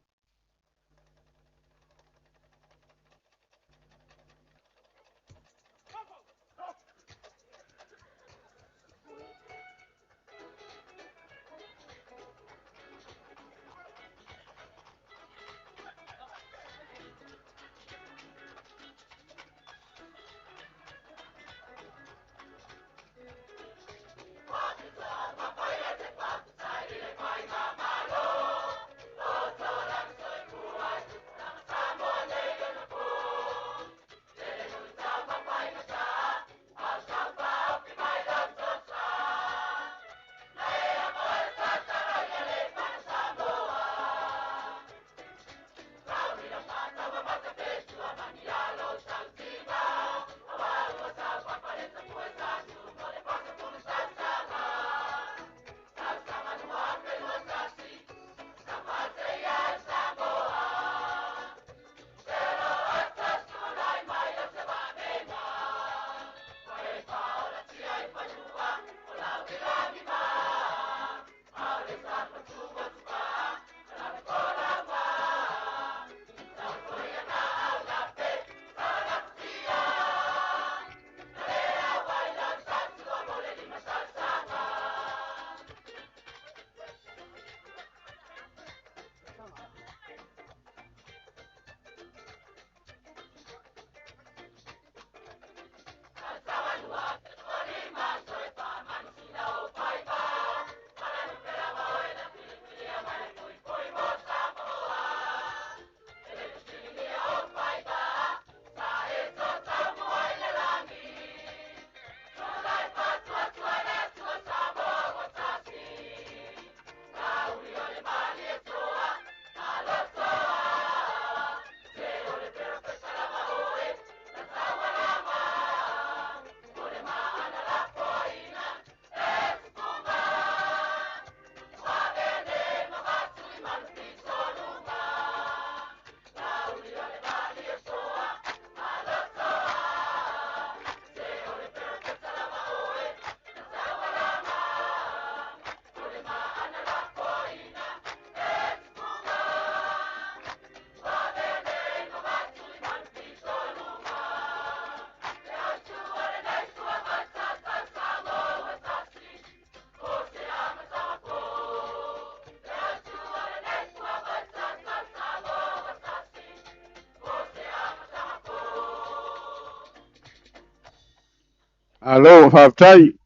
Alo, faafetai.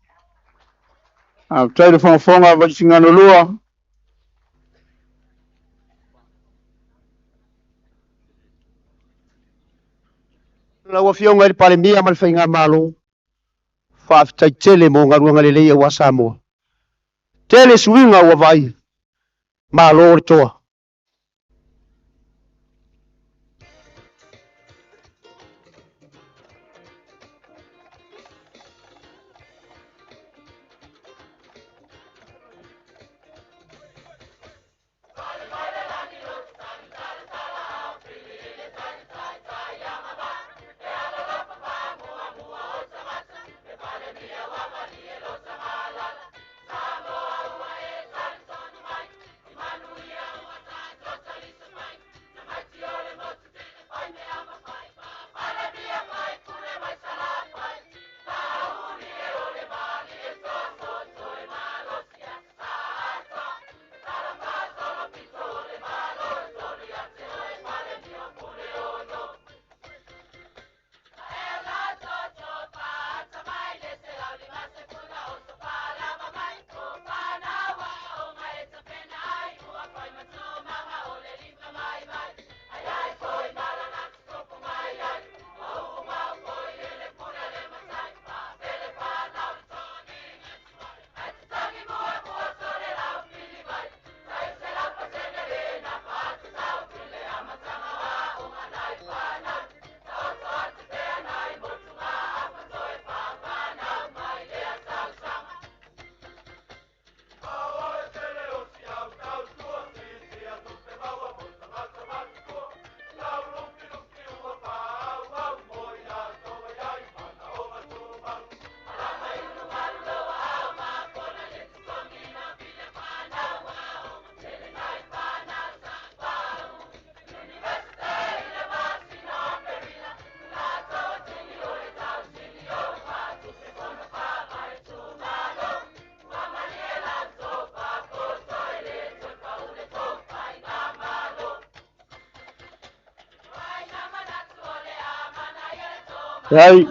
Faafetai le fogafoga a Vaisigano 2. Lau Afioga i le Palemia ma le Faigamalo, faafetai tele mo galuega lelei aua Samoa. Tele suiga ua vaai, malo le toa. Ai.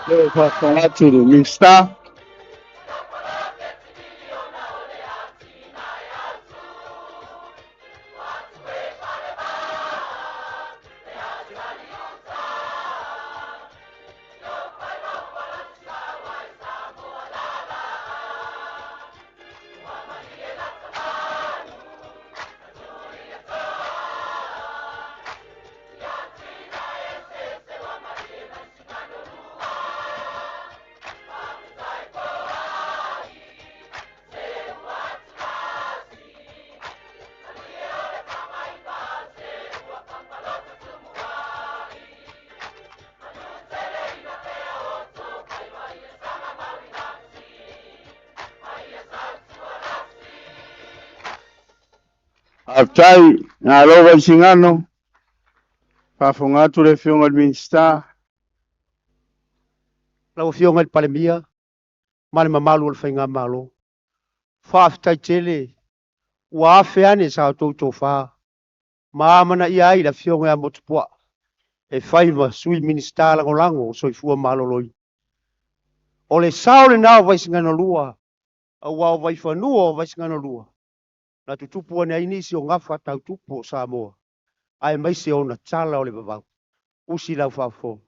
Le faafofoga atu le Minisita. Faafetai, malo Vaisigano, faafofoga atu le Afioga i le Minisita. Lau Afioga i le Palemia ma le mamalu o le Faigamalo, faafetai tele ua afe ane sa outou tofa ma amanaia ai le Afioga ia Motupuaa e fai ma sui Minisita lagolago o Soifua Maloloina. O le sao lena o Vaisigano 2, aua o Vaifanua o Vaisigano 2, na tutupu ane ai nisi o gafa tau tupu o Samoa, aemaise ona tala o le vavau. Usi lau faafofoga.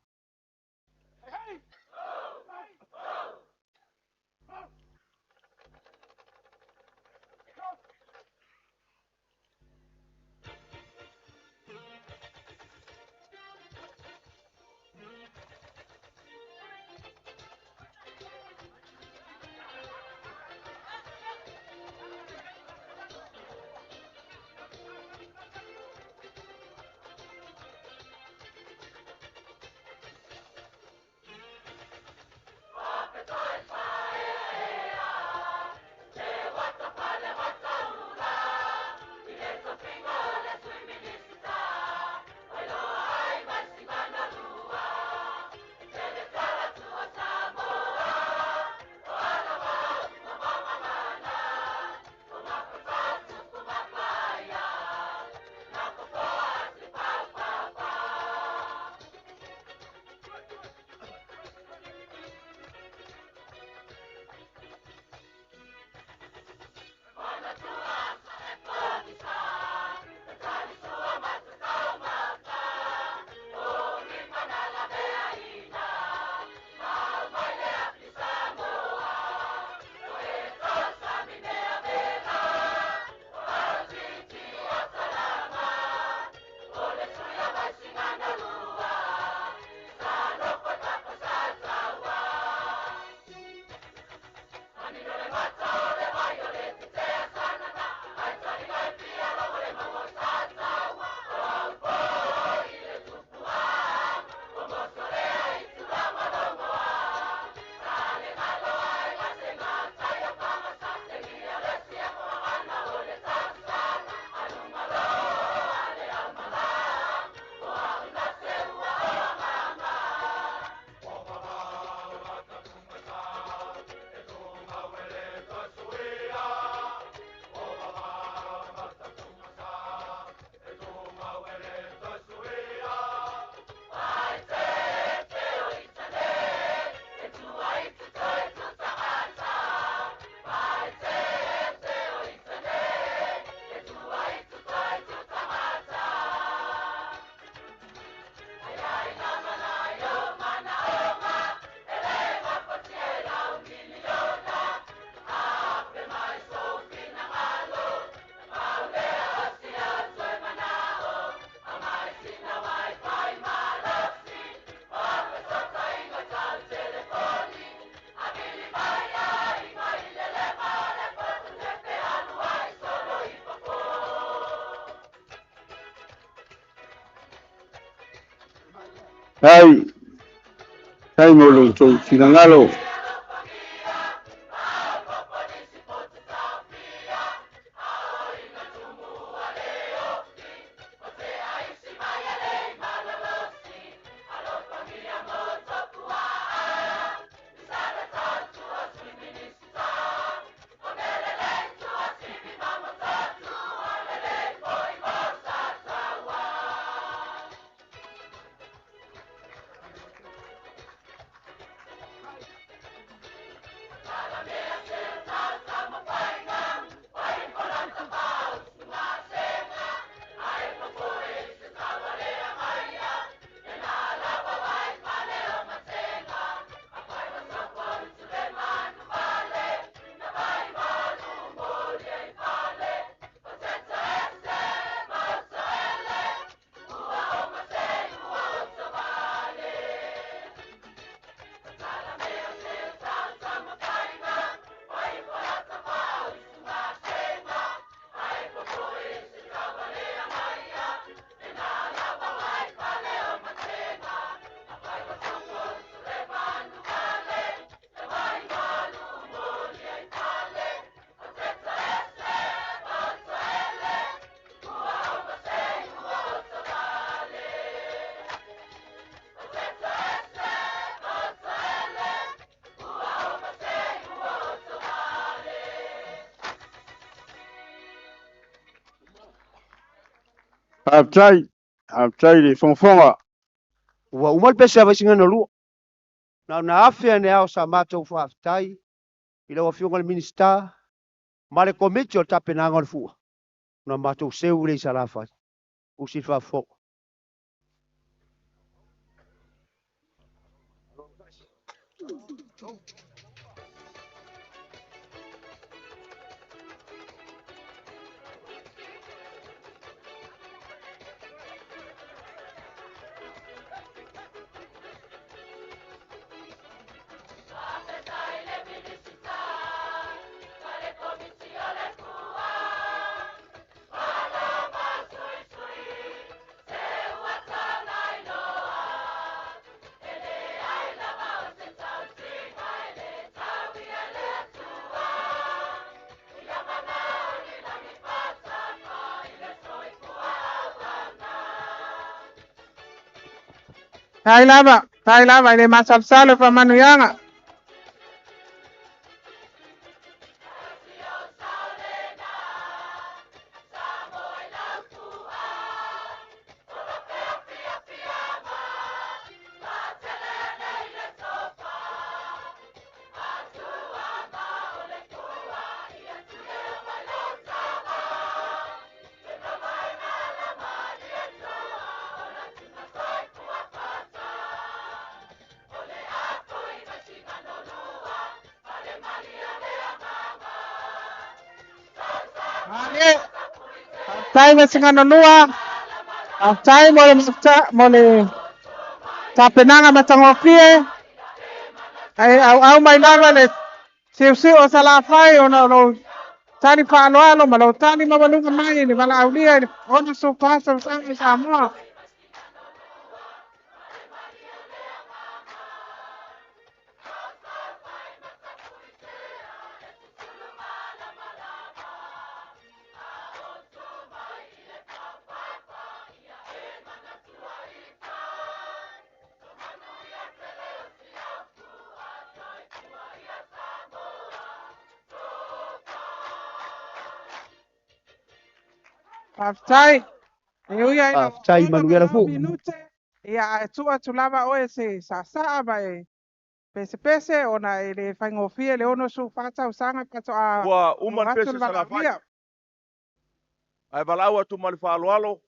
Ai, tai mo lo tou finagalo. Faafetai, faafetai i le fogafoga. Ua uma le pese a Vaisigano 2. Na ona afe ane ao sa matou faafetai i lau Afioga i le Minisita ma le Komiti o le tapenaga o le fua. Na matou seu le i Salafai. Usi le faafofoga. Tai lava, tai lava i le masalosalo faamanuiaga. Faafetai Vaisigano 2, faafetai mo le mo le tapenaga matagofie. Ae auau mai lava le siusiu o Salafai ona o lou tali faaaloalo ma lou tali maualuga mai i le valaaulia i le 64 tausaga i Samoa. Faafetai. E ui ai ina ua Faafetai sola ma manuia le lau fua. minute, ia ae tuu atu lava oe se saasaa ma e pesepese ona e le faigofie le 64 tausaga faatoa Ua uma oo le atu pese le Salafai. valaaulia. Ae valaau atu ma le faaaloalo,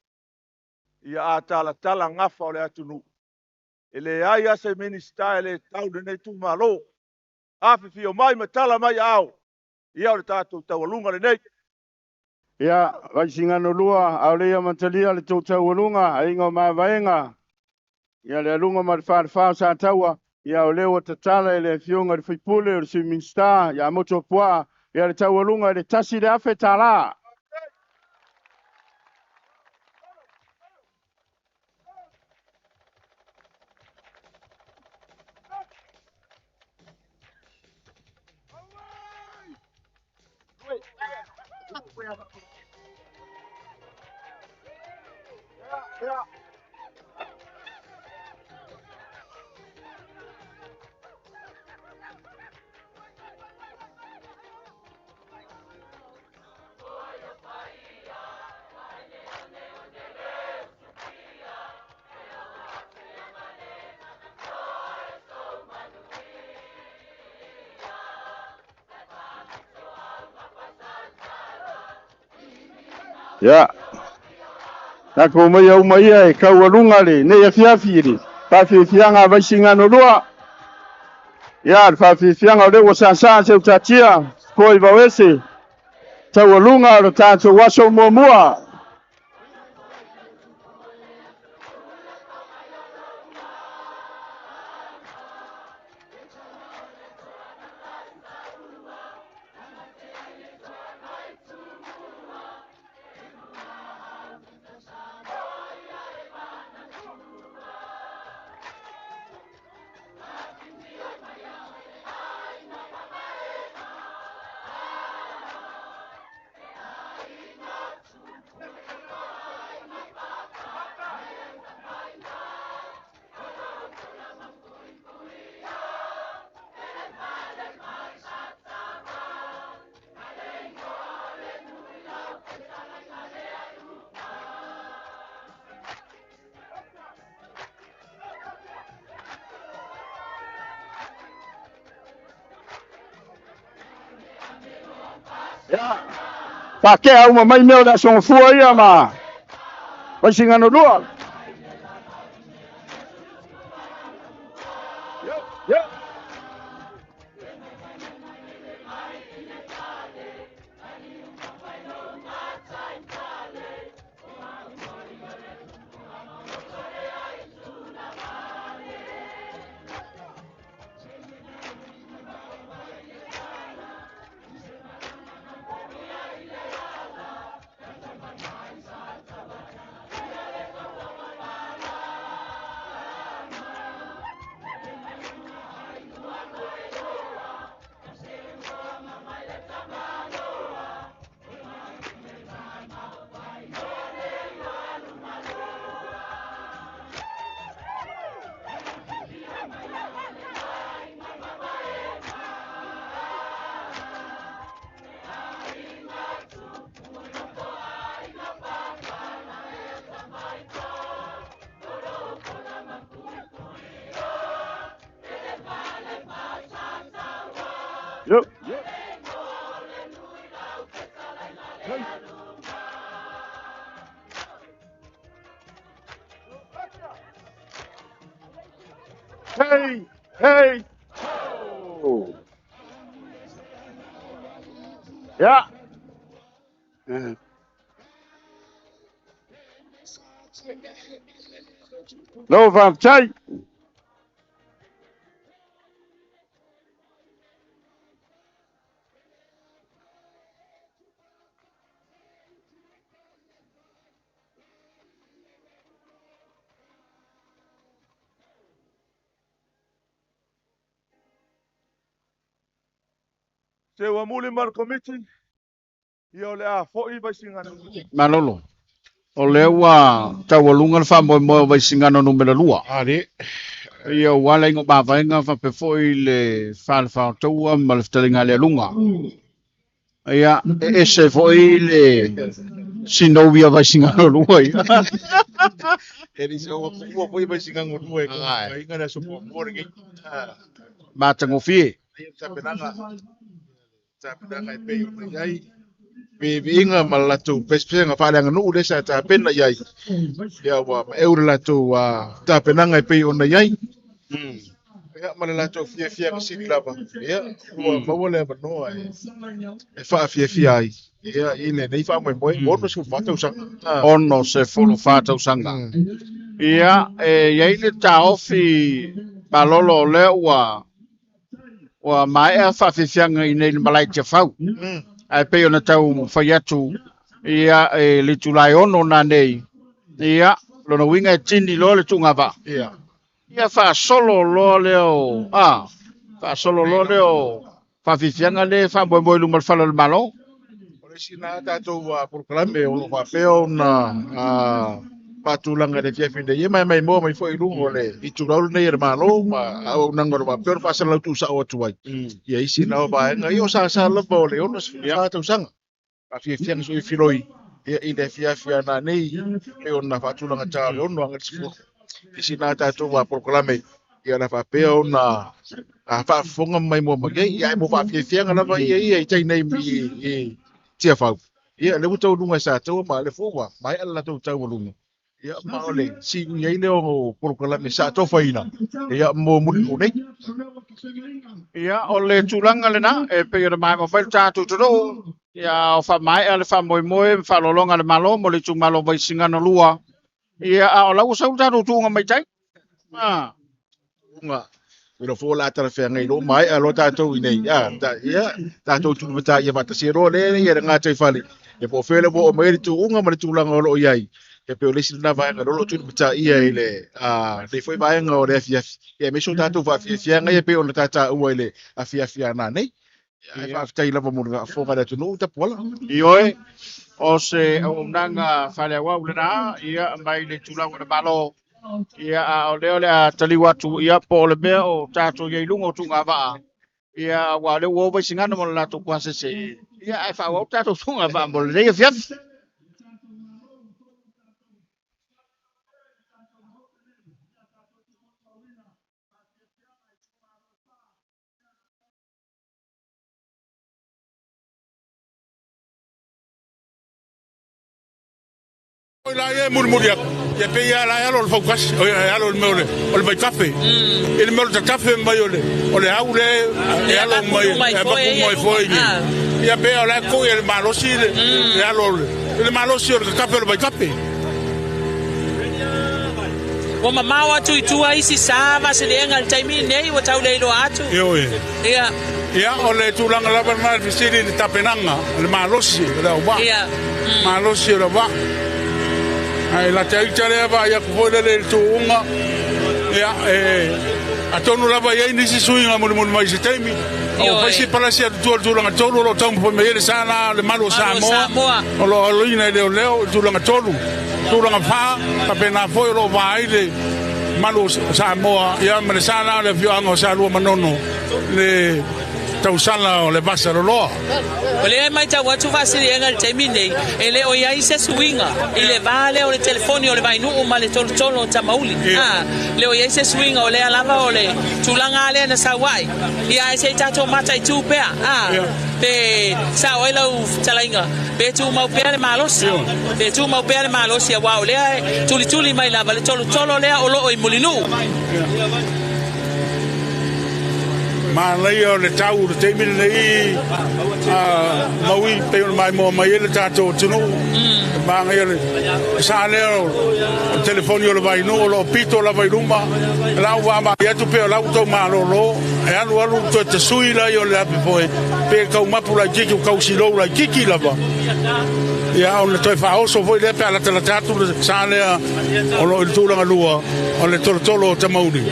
ia a talatala gafa o le atunuu. E leai lava se Minisita e le tau i lenei itumalo. Afifio mai ma tala mai aao, ia o le tatou taualuga lenei. Ia, Vaisigano 2, a o le amatalia le tou taualuga, aiga o mavaega, ia le aluga ma le falefa o Sataua, ia o lea ua tatala e le Afioga i le sui usufono o le Sui Minisita ia Motu Puaa, ia le taualuga i le $1,000. Ia, tatou mai uma ia e taualuga lenei afiafi i le faafiafiaga a Vaisigano 2. Ia, le faafiafiaga o lea ua sasaa seutatia foi vauese taualuga o le tatou aso muamua. Ia, faatea uma mai mea o le aso gafua ia ma Vaisigano 2. Ia. Yep. Hey, hey. Oh. Yeah. Lau faafetai. Se ua muli ma le komiti, ia o le a fo'i Vaisigano. Malolo. O lea ua taualuga le faamoemoe o Vaisigano numera 2. Ali. Ia ua ala i mavaega faapea foi le falefaotaua ma le fetalaiga le aluga. Ia, e ese foi le sinovi a Vaisigano 2 ia. E le se ua ua foi Vaisigano 2 e ko inga le so mo le ngi. Matagofie. Ia tapenaga tapenaga e pei ona i ai viiviiga ma le latou pesepesega faaleaganuu lea sa tapena i ai. Ia ua maeu le latou tapenaga e pei ona i ai. Ia ma le latou fiafiaga sili lava. Ia ua maua le avanoa e faafiafia ai. Ia i lenei faamoemoe 64 tausaga. 64 tausaga. Ia, e i ai le taofi Malolo o lea ua maea faafiafiaga i nei le malae i Tiafau. Ae pei ona tau fai atu ia e le itula e 6 nanei. Ia, lona uiga e tini loa le tuugavaa. Ia. Ia faasolo loa lea o faasolo loa lea o faafiafiaga lea e faamoemoe i luma o le fale o le Malo. O le isi na tatou polokalame o lo o faapea ona faatulaga i le afiafi nei, ia ma e maimoa mai foi i luga o le itulau lenei a le Malo ma auaunaga o lo o faapea ona faasalalau tuusao atu ai. Ia isi na o vaega ia o sasa lava o le 64 tausaga. Faafiafiaga sui filoi ia i le afiafi a nanei pei ona faatulaga ta o le 6 agai le 10. Isi na tatou polokalame ia na faapea ona faafofoga ma maimoa mai ai, ia ae mo faafiafiaga lava ia ia i tai nei i Tiafau. Ia lea ua taualuga e Sataua ma lea foi ua maea le latou taualuga. Ia ma o le siui ai lea o polokalame sa atofaina ia mo Mulinuu nei. Ia, o le tulaga lena, e pei ona maea mai le tatou atunuu, ia o faamaea le faamoemoe ma faaaloaloga a le Malo mo le itumalo o Vaisigano 2. Ia, a o la ua sau le tatou tuuga mai tai. Ah. Tuuga, ilo fua la talafeagai lo maea lo tatou i nei. Ah, ta, ia, tatou tulimata ia faatasi loa le ia le gatai fale. Ia po o fea le ua oo mai ai le tuuga ma le tulaga o lo o i ai. Ia pei o le isi lena vaega o lo o tulimata ia i le lenei foi vaega o le afiafi. Ia aemaise o tatou faafiafiaga ia pei ona tataua i le afiafi a nanei. Ae faafetai lava mo le faafofoga a le atunuu Tapuala. Ioe, o se auaunaga faaleauau lena, ia, mai le tulaga o le Malo, ia, a o lea o le a taliu atu, ia, po o le mea o tatou i ai i luga o tugavaa, ia, aua o lea ua o Vaisigano ma le latou pasese, ia, ae faaauau tatou tugavaa mo lenei afiafi. Oi la ia e mulimuli atu, ia pei lava la e alo o le fautasi, oi e alo i le mea o le o le vaitafe. I le mea o le tatafe mai o le o le au lea e alo mai e avatu mai foi i ia pei o la e toi e le malosi le le alo o le i le malosi o le tatafe o le vaitafe. Ua mamao atu i tua isi sa vaseleega i le taimi lenei ua tau le iloa atu. Ioe. Ia. Ia, o le tulaga lava lena i le fesili i le tapenaga, o le malosi o le auvaa. Ia. Malosi o le auvaa. Ae lata ita lea vaai atu foi lele i le tuuga, ia, e, atonu lava e i ai nisi suiga mulimuli mai i se taimi. Ua fai si palasi atu tua i le tulaga tolu o lo o taumafai mai ai le sa la o le malu o Samoa, o lo o aloina e leoleo i le tulaga tolu. Tulaga fa, faapena foi o lo o va ai le malu o Samoa ia ma le sa la o le afioaga o Salua Manono le tausala o le Vasa Loloa. O lea e matau atu faasiliega i le taimi lenei, e le o i ai se suiga i le va lea o le telefoni o le Vainuu ma le tolotolo o Tamauli. A le o i ai se suiga, o lea lava o le tulaga lea na sau ai. Ia ae se i tatou mataitu pea, a pe sao ai lau fetalaiga, pe tumau pea le malosi, pe tumau pea le malosi, aua o lea e tulituli mai lava le tolotolo lea o lo o i Mulinuu. Manaia o le tau i le taimi lenei a Maui pei ona maimoa mai ai le tatou atunuu. E manaia le sa lea o le telefoni o le Vainuu o lo o pito lava i luma. O la ua vaavaai atu pei o la ua tau malolo e alu alu toe tasui lai o le ape foi pe tau mapu laitiiti o tau silou laitiiti lava. Ia ona toe faaoso foi lea pe a latalata atu le sa lea o lo o i le tulaga lua o le tolotolo o Tamauli.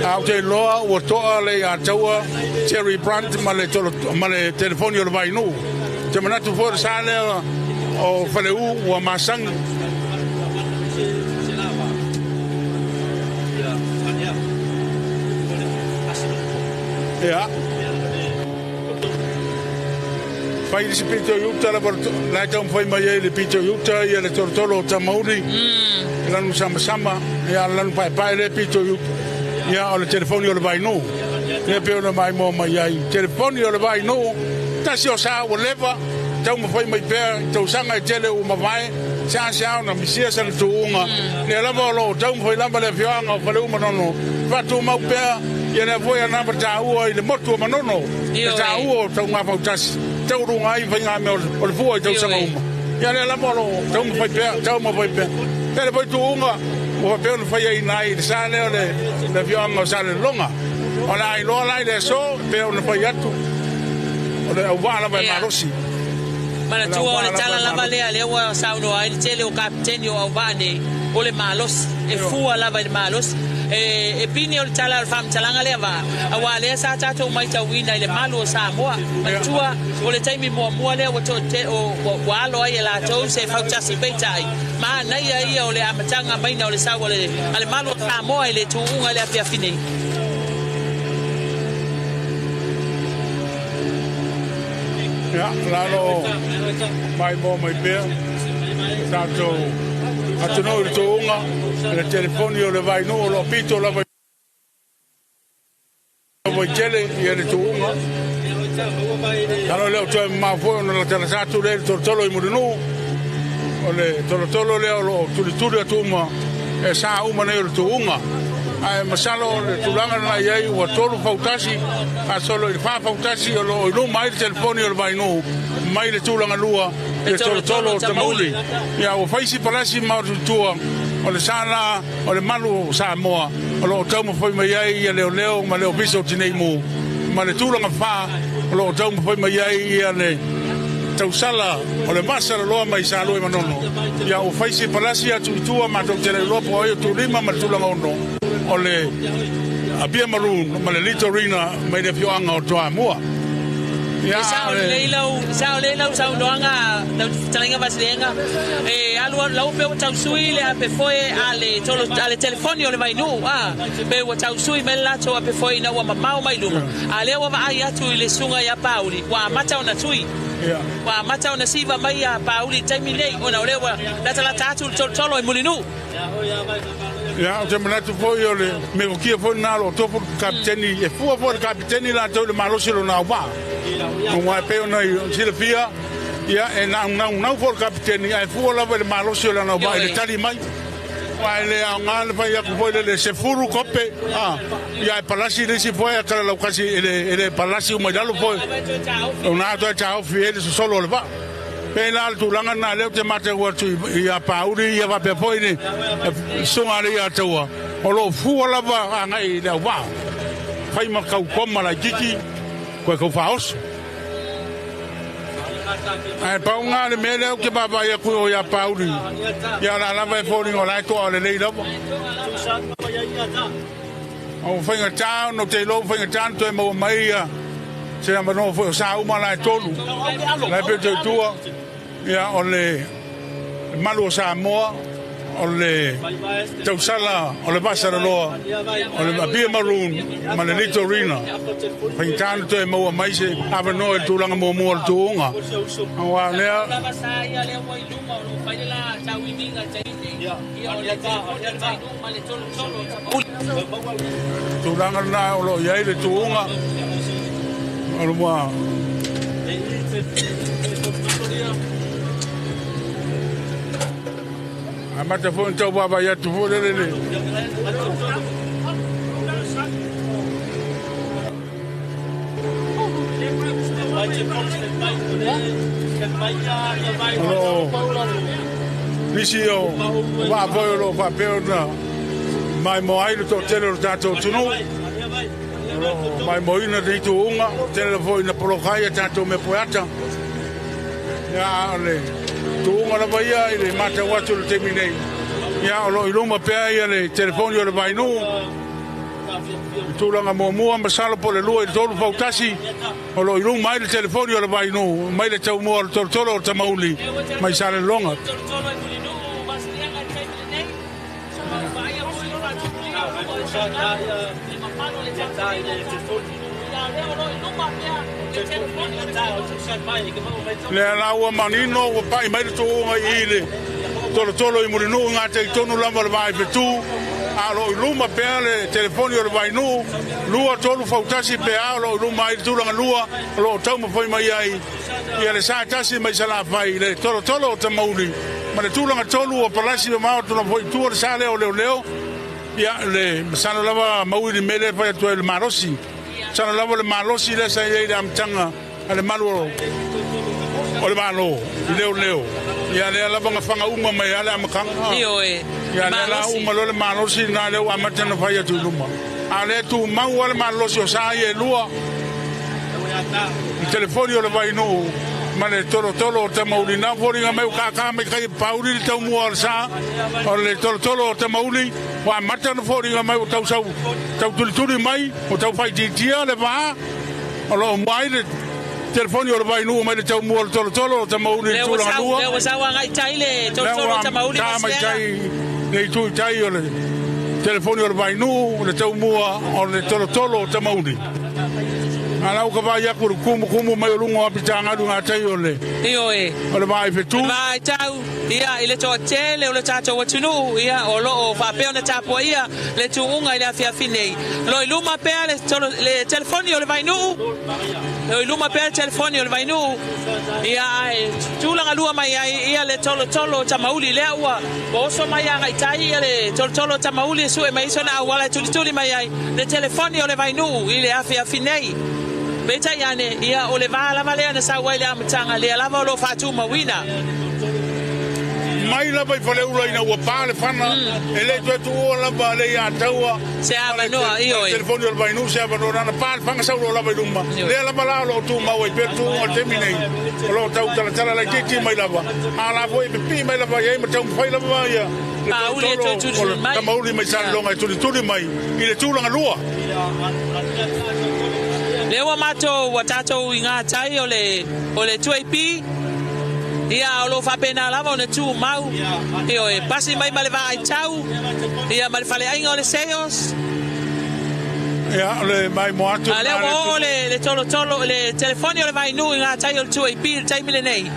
Ae ou te iloa ua toa le ia taua Terry Brunt ma le, tolo, ma le telefoni o le Vainuu. Ou te manatu foi o le sa lea o Faleu ua masani. Ia. Fai le isi pito i uta lava la e taumafai mai ai le pito i uta ia le tolotolo o Tamauli. Lanu samasama, ia lanu paepae lea pito i uta. Ia o le telefoni o le Vainuu. Lea pei ona maimoa mai ai. Telefoni o le Vainuu, tasi o sa ua leva, taumafai mai pea i tausaga e tele ua mavae, seasea ona misia sana tuuga. Lea lava o lo o taumafai lava le afioaga o Faleu Manono, faatumau pea ia lea foi anava taua i le motu o Manono. Le taua o Taugafautasi, taualuga ai faigamea o le fua i tausaga uma. Ia lea lava o lo o taumafai pea, taumafai pea. Tele foi tuuga ua faapea ona faiaina ai i le sa lea o le afioaga o Salelologa. O le a iloa la i le aso e pei ona fai atu, o le auvaa lava e malosi. Manatua o le tala lava lea lea ua saunoa ai le tele o kapiteni o auvaa nei, o le malosi, e fua lava i le malosi. E pine o le tala o le faamatalaga lea vaa, auā lea sa tatou maitauina i le malu o Samoa. Manatua, o le taimi muamua lea ua toate, ua alo ai e latou se fautasi peitai, manaia ia o le amataga maina o le sau a le malu o Samoa i le tuuga i le afiafi nei. Ia, lalo maimoa mai pea tatou atunuu i le tuuga i le telefoni o le Vainuu o lo o pito lava i tele ia le tuuga. Lalo le o toe mamao foi ona latalata atu lea i le tolotolo i Mulinuu. O le tolotolo lea o lo o tulituli atu uma e sa uma nei o le tuuga. Ae masalo o le tulaga lena i ai ua 3 fautasi faasolo i le 4 fautasi o lo o i luma ai le telefoni o le Vainuu mai le tulaga lua i le tolotolo o Tamauli. Ia ua fai si palasi ma o tua o le sa la o le malu o Samoa o lo o taumafai mai ai ia leoleo ma le Ofisa o Tinei Mu ma le tulaga fa o lo o taumafai mai ai ia le tausala o le masalaloa mai Sa Lua i Manono. Ia ua fai si palasi atu i tua matou te le iloa po o ai o tulima ma le tulaga ono o le Apia Maroon ma le Litorina mai le afioaga o Toamua. Ia, E sao lelei lau, sao lelei lau saunoaga, lau fetalaiga Vasilega. E alu alu lau pe ua tausui le ape foe a le tolo, a le telefoni o le Vainuu, a, pe ua tausui mai le latou ape foe ina ua mamao mai luma. A lea ua vaai atu i le susuga ia Pauli, ua amata ona tui. Ua amata ona siva mai ia Pauli i le taimi lenei, ona o lea ua latalata atu le tolotolo i Mulinuu. Ia, ou te manatu foi o le mea foi lena o lo o tofu le kapiteni, e fua foi le kapiteni latou i le malosi o lona auvaa. Aua e pei ona silafia, ia, e naunau foi le kapiteni, ae fua lava i le malosi o lana auvaa i le tali mai. Aua e le aoga le fai atu foi lele, 10 kope, a, ia, e palasi le isi foi a talalaukasi, e le palasi uma i lalo foi. O na toe taofi ai le sosolo o le vaa. Pei la le tulaga lena lea ou te matau atu ia Pauli ia faapea foi le susuga a ia Taua o lo o fua lava agai i le auvaa fai ma kau koma laititi koe kau faaoso. Ae pau lena le mea lea ou te vaavaai atu o ia Pauli ia la lava e foliga o la e toa lelei lava. O faigata ona ou te iloa ua faigata ona toe maua mai ia se avanoa foi o sa uma la e tolu. La e pei o tua, ia o le malu o Samoa, o le tausala o le Vasalaloa, o le Apia Maroon ma le Litorina. Faigata ona toe maua mai se avanoa i le tulaga muamua o le tuuga. Aua lea Tulaga lena o lo o i ai le tuuga o le ua amata foi ona tau vaavaai atu foi lele le O lo o nisi o vaa foi o lo o faapea ona maimoa ai le toatele o le tatou atunuu. O lo o maimoaina lenei tuuga, tele foi ina poloka ai a tatou mea poeata. Ia, a o le tuuga lava ia i le matau atu i le taimi nei, ia, o lo o i luma pea ia le telefoni o le Vainuu. I tulaga muamua, masalo po o le 2 i le 3 fautasi o lo o i luma ai le telefoni o le Vainuu mai le taumua o le tolotolo o Tamauli mai Salelologa. Lea la ua manino ua pai mai le tuuga i i le tolotolo i Mulinuu i gatei tonu lava o le vaa i Fetu, a o lo o i luma pea le telefoni o le Vainuu, 2, 3 fautasi pe a o lo o i luma ai le tulaga lua o lo o taumafai mai ai ia le sa tasi mai Salafai i le tolotolo o Tamauli ma le tulaga tolu ua palasi mamao atu lava foi i tua le sa lea o leoleo. Ia, le masalo lava Maui le mea lea e fai atu ai le malosi. Masalo lava le malosi lea sa i ai i le amataga a le malu o le Malo i leoleo. Ia lea lava na faga uma mai lava le amataga. Ioe, Ia lea la uma loa le malosi lena lea ua amata ona fai atu i luma. A o lea e tumau lava le malosi o sa ia e lua. Le telefoni o le Vainuu ma le tolotolo o Tamauli. Na foliga mai ua kākā mai kai e pauli le taumua o le sa o le tolotolo o Tamauli, ua amata ona foliga mai ua tau sau tau tulituli mai, ua tau faaitiitia le va o lo o mua ai le telefoni o le Vainuu mai le taumua o le tolotolo o Tamauli i le tulaga lua. Lea ua sau agai i tai le tolotolo o Tamauli ma mai tai le itu i tai o le telefoni o le Vainuu, le taumua o le tolotolo o Tamauli. A la ua ka vaai aku le kumukumu mai o luga o apitagalu i gatai o le Ioe. o le vaa i fetu. Le vaa i tau, ia, i le toatele o le tatou atunuu, ia, o lo o faapea ona tapuaia le tuuga i le afiafi nei. Lo i luma pea le, tolo, le telefoni o le Vainuu, lo i luma pea le telefoni o le Vainuu, ia, ae tulaga lua mai ai, ia, le tolotolo o Tamauli, lea ua Ua oso mai agai tai ia le tolotolo o Tamauli e sue mai sona auala e tulituli mai ai le telefoni o le Vainuu i le afiafi nei. Peitai ane, ia o le va lava lea na sau ai le amataga, lea lava o lo o faatumauina. Mai lava i Faleula ina ua pa le fana, e le toe tuua lava le ia taua se avanoa, ioe. Telefoni o le Vainuu se avanoa nana pa le fana sau loa lava i luma. Lea lava la o lo o tumau ai pea le tuuga o le taimi nei, o lo o tau talatala laitiiti mai lava. A la foi e pipii mai lava i ai ma taumafai lava ia le tolotolo o le Tamauli mai Salelologa e tulituli mai i le tulaga lua. Lea ua matou ua tatou i ngā tai o le o le 2AP, ia o lo o faapena lava ona tumau, ioe, pasi mai ma le vaai tau, ia ma le faleaiga o le Sales. Ia, o le maimoa atu. A lea ua oo le le tolotolo le telefoni o le Vainuu i ngā tai o le 2AP i le taimi lenei.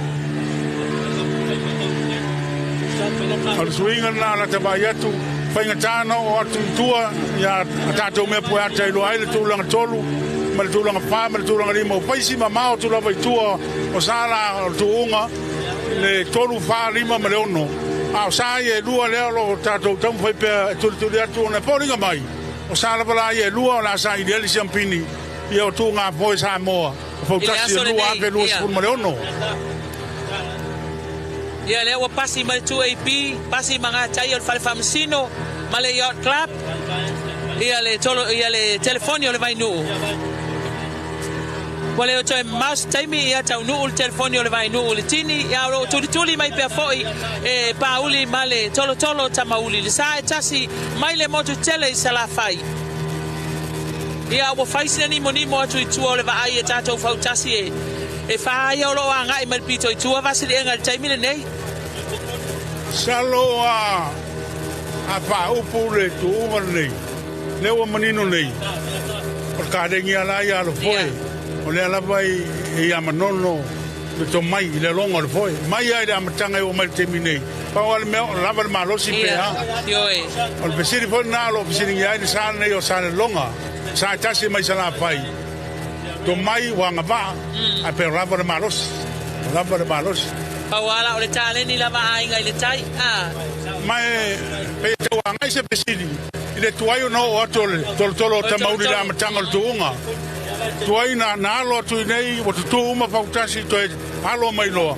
O le suiga lena o lata vaai atu, faigata ona oo atu i tua ia a tatou mea pueata e iloa ai le tulaga 3 ma le tulaga 4 ma le tulaga 5. Ua fai si mamao atu lava i tua o sa la o le tuuga le 3, 4, 5 ma le 6. A o sa ia e lua lea o lo o tatou taumafai pea e tulituli atu ona e foliga mai, o sa lava la ia e lua o le a sailiili siampini ia o tuuga foe Samoa. Fautasi e 2026. Ia lea ua pasi mai le 2AP, pasi ma ngā tai o le fale faamasino ma le Yacht Club, ia le, tolo, ia le telefoni o le Vainuu. Ua le o toe mamao se taimi ia taunuu le telefoni o le Vainuu i le tini, ia o lo o tulituli mai pea foi e Pāuli ma le tolotolo o Tamauli le sa e tasi mai le motu tele i Salafai. Ia, ua fai sina nimonimo atu i tua o le vaai e tatou fautasi e, e fā ia o lo o agai mai le pito i tua Vasiliega i le taimi lenei. Masalo a, a faaupu le tuuga lenei, lea ua manino nei, o le kalegi lava la ia a le foe, o lea lava e ia Manono le tomai i le aloga o le foe. Mai lava i le amataga e oo mai i le taimi nei, pau lava le mea o lava le malosi pe a. O le fesili foi lena o lo o fesiligia ai le sa lenei o Salelologa, sa e tasi mai Salafai, tomai ua agavaa, ae pe o lava le malosi, o lava le malosi. Pau lava la o le taleni lava a aiga i le tai, a. Ma e pei e tau agai se fesili i le tuai ona oo atu o le tolotolo o Tamauli i le amataga o le tuuga. Tuai na na alo atu i nei ua tutū uma fautasi toe alo mai loa.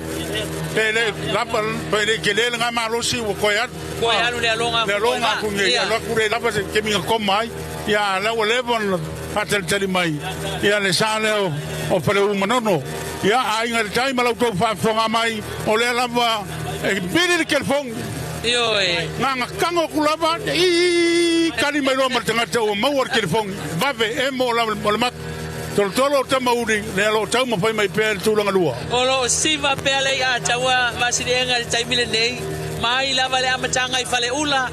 Pe le lava pe le tele le malosi ua koe alu. Koe alu le aloga le aloga aku nei alo aku le lava se kemi koma ai. Ia la ua leva ona faatalitali mai ia le sa lea o Faleu Manono. Ia aiga i le tai ma la outou faafofoga mai o lea lava e pili le telefoni. Ioe. Nganga tango aku lava i kali mai loa ma le tagata ua maua le telefoni. Vave emo o le mata. Tolotolo o Tamauli lea o lo o taumafai mai pea i le tulaga lua. O lo o siva pea le i'a taua Vasiliega i le taimi lenei, mai lava le amataga i Faleula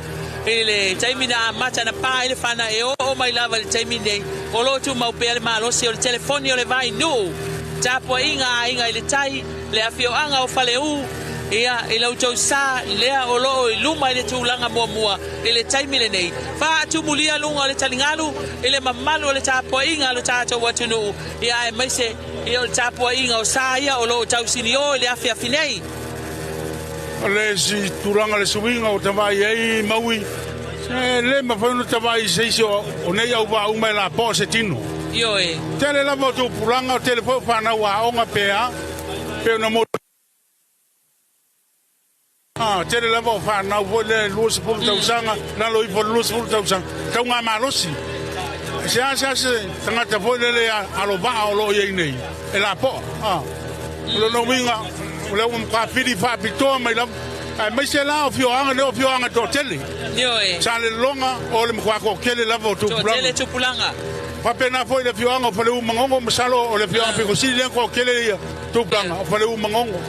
i le taimi na amata na pa ai le fana e oo mai lava i le taimi nei, o lo o tumau pea le malosi o le telefoni o le Vainuu, tapuaiga a aiga i le tai, le afioaga o Faleu, ia, i la outou sa lea o lo o i luma i le tulaga muamua i le taimi lenei. Faatumulia luga o le taligalu i le mamalu o le tapuaiga a lo tatou atunuu, ia aemaise ia o le tapuaiga o sa ia o lo o tausiniō i le afiafi nei. O le isi tulaga le suiga ua tavaai ai Maui, e le mafai ona tavaai i se isi o nei auvaa uma e lapoa se tino. Ioe. Tele lava o tupulaga, tele foi o fanau aoga pe a, pe ona mo. A, tele lava o fanau foi lea e 20 tausaga, lalo ifo o le 20 tausaga, tauga malosi. E seasea se tagata foi lele alovaa o lo o i ai nei, e lapoa. A. O lona uiga, o lea ua matua fili faapitoa mai lava, aemaise la o afioaga nei o afioaga toatele. Ioe. Salelologa o le matua toatele lava o tupulaga. Toatele tupulaga. Faapena foi le afioaga o Faleu Manono, masalo o le afioaga pito sili lea ona toatele ia tupulaga o Faleu Manono.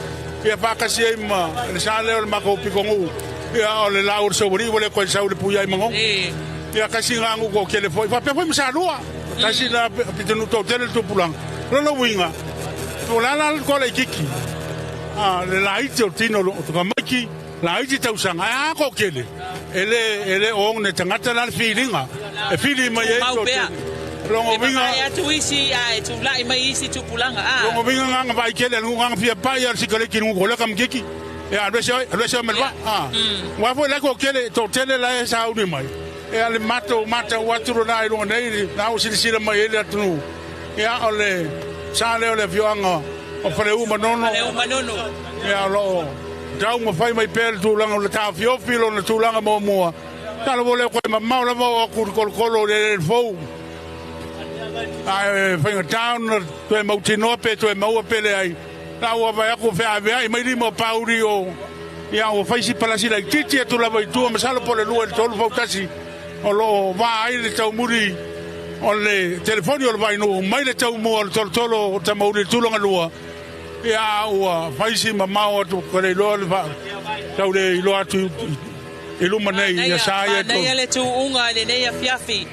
Ia faatasi ai ma le sa lea o le matou pitonuu, ia o le laau o le Saualii ua le toe sau i le puia i Manono. Ia tasi lena nuu toatele foi, faapea foi ma Salua, tasi lena pitonuu toatele le tupulaga. O lona uiga, o le a la le toa laitiiti, le laiti o le tino o tamaiti, laiti tausaga, ae a toatele, e le o ogne tagata la le filiga e fili mai ai Tumau pea. Lona E uiga, vavae atu isi ae tulai mai isi tupulaga. A. Lona uiga na ona vaai tele a le nuu na ona fia pai a le sikareti i le nuu koleka ma tiki. Ia alu ese oe, alu ese oe ma le vaa. A. Aua foi la e toatele, toatele la e sauni mai. Ia le matou matau atu lena i luga nei, na ua silasila mai ai le atunuu. Ia o le sa lea o le afioaga o Faleu Manono. Faleu Manono. Ia o lo o taumafai mai pea le tulaga o le taofiofi lona tulaga muamua. Talo ua le toe mamao lava oo atu i le tolotolo o le eleele fou. Ae faigata ona toe mautinoa pe toe maua pe leai. La ua vaai atu feaveai mai lima o Pauli o ia ua fai si palasi laitiiti atu lava i tua masalo po o le 2 i le 3 fautasi o lo o va ai le taumuli o le telefoni o le Vainuu mai le taumua o le tolotolo o Tamauli i le tulaga lua. Ia ua fai si mamao atu ka le iloa le tau le iloa atu i luma nei ia sa ia Manaia le tuuga i lenei afiafi.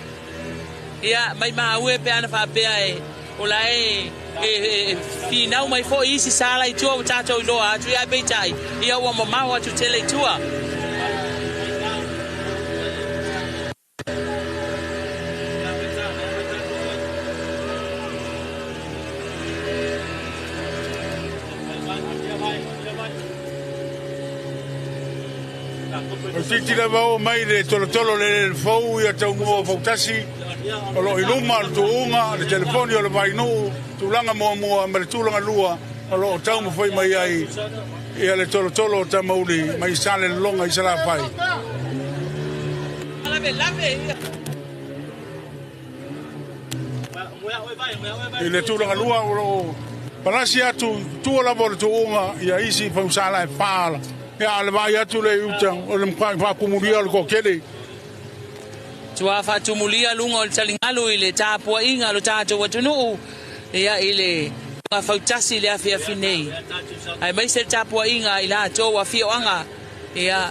Ia, mai maue pe ana faapea e o la e e finau mai foi isi sala i tua ua tatou iloa atu, ia ae peitai, ia ua mamao atu tele i tua. O titi lava oo mai le tolotolo le le fou ia taumua o fautasi o lo o i luma o le tuuga le telefoni o le Vainuu tulaga muamua ma le tulaga lua o lo o taumafai mai ai ia le tolotolo o Tamauli mai Salelologa i Salafai. I le tulaga lua o lo o palasi atu i tua lava o le tuuga ia isi fausala e fa ia a le vaai atu le i uta o le matua faatumulia o le toatele. Tua faatumulia luga o le taligalu i le tapuaiga a lo tatou atunuu ia i le fautasi i le afiafi nei, aemaise le tapuaiga i latou afioaga ia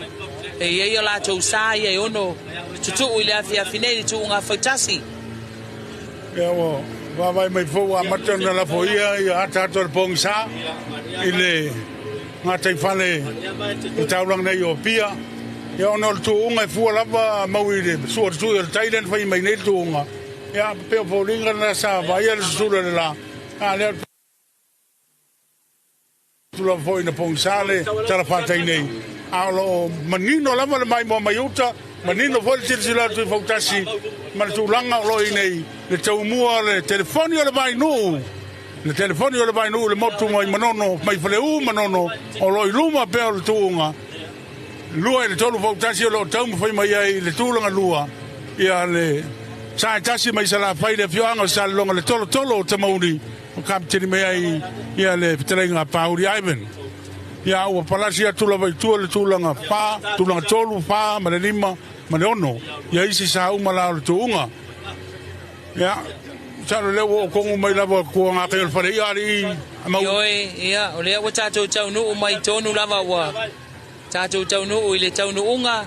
e i ai o latou sa ia e ono tutuu i le afiafi nei i le tuuga fautasi. Ia ua vaavaai mai foi ua amata ona lafoia ia ataata o le pogisa i le gataifale o le taulaga nei o Apia. Ia ona o le tuuga e fua lava mau i le sua o le tui o le tai lea na fai mai nei le tuuga. Ia pei o foliga na sa vaaia le susulu e le la, a lea atu lava foi ina pogisa le talafatai nei. A o lo o manino lava le maimoa mai uta, manino foi le silasila atu i fautasi ma le tulaga o lo o i nei le taumua o le telefoni o le Vainuu. Le telefoni o le Vainuu i le motu mai Manono, mai Faleu Manono, o lo o i luma pea o le tuuga. 2 i le 3 fautasi o lo o taumafai mai ai i le tulaga lua ia le sa e tasi mai Salafai le afioaga o Salelologa le tolotolo o Tamauli o kapeteni mai ai ia le fetalaiga a Pauli Ivan. Ia ua palasi atu lava i tua le tulaga 4, tulaga 3, 4 ma le 5 ma le 6 ia isi sa uma la o le tuuga. Ia, masalo lea ua oo tonu mai lava tua gakai o le fale ia alii mau. Ioe, ia, o lea ua tatou taunuu mai tonu lava ua tatou taunuu i le taunuuga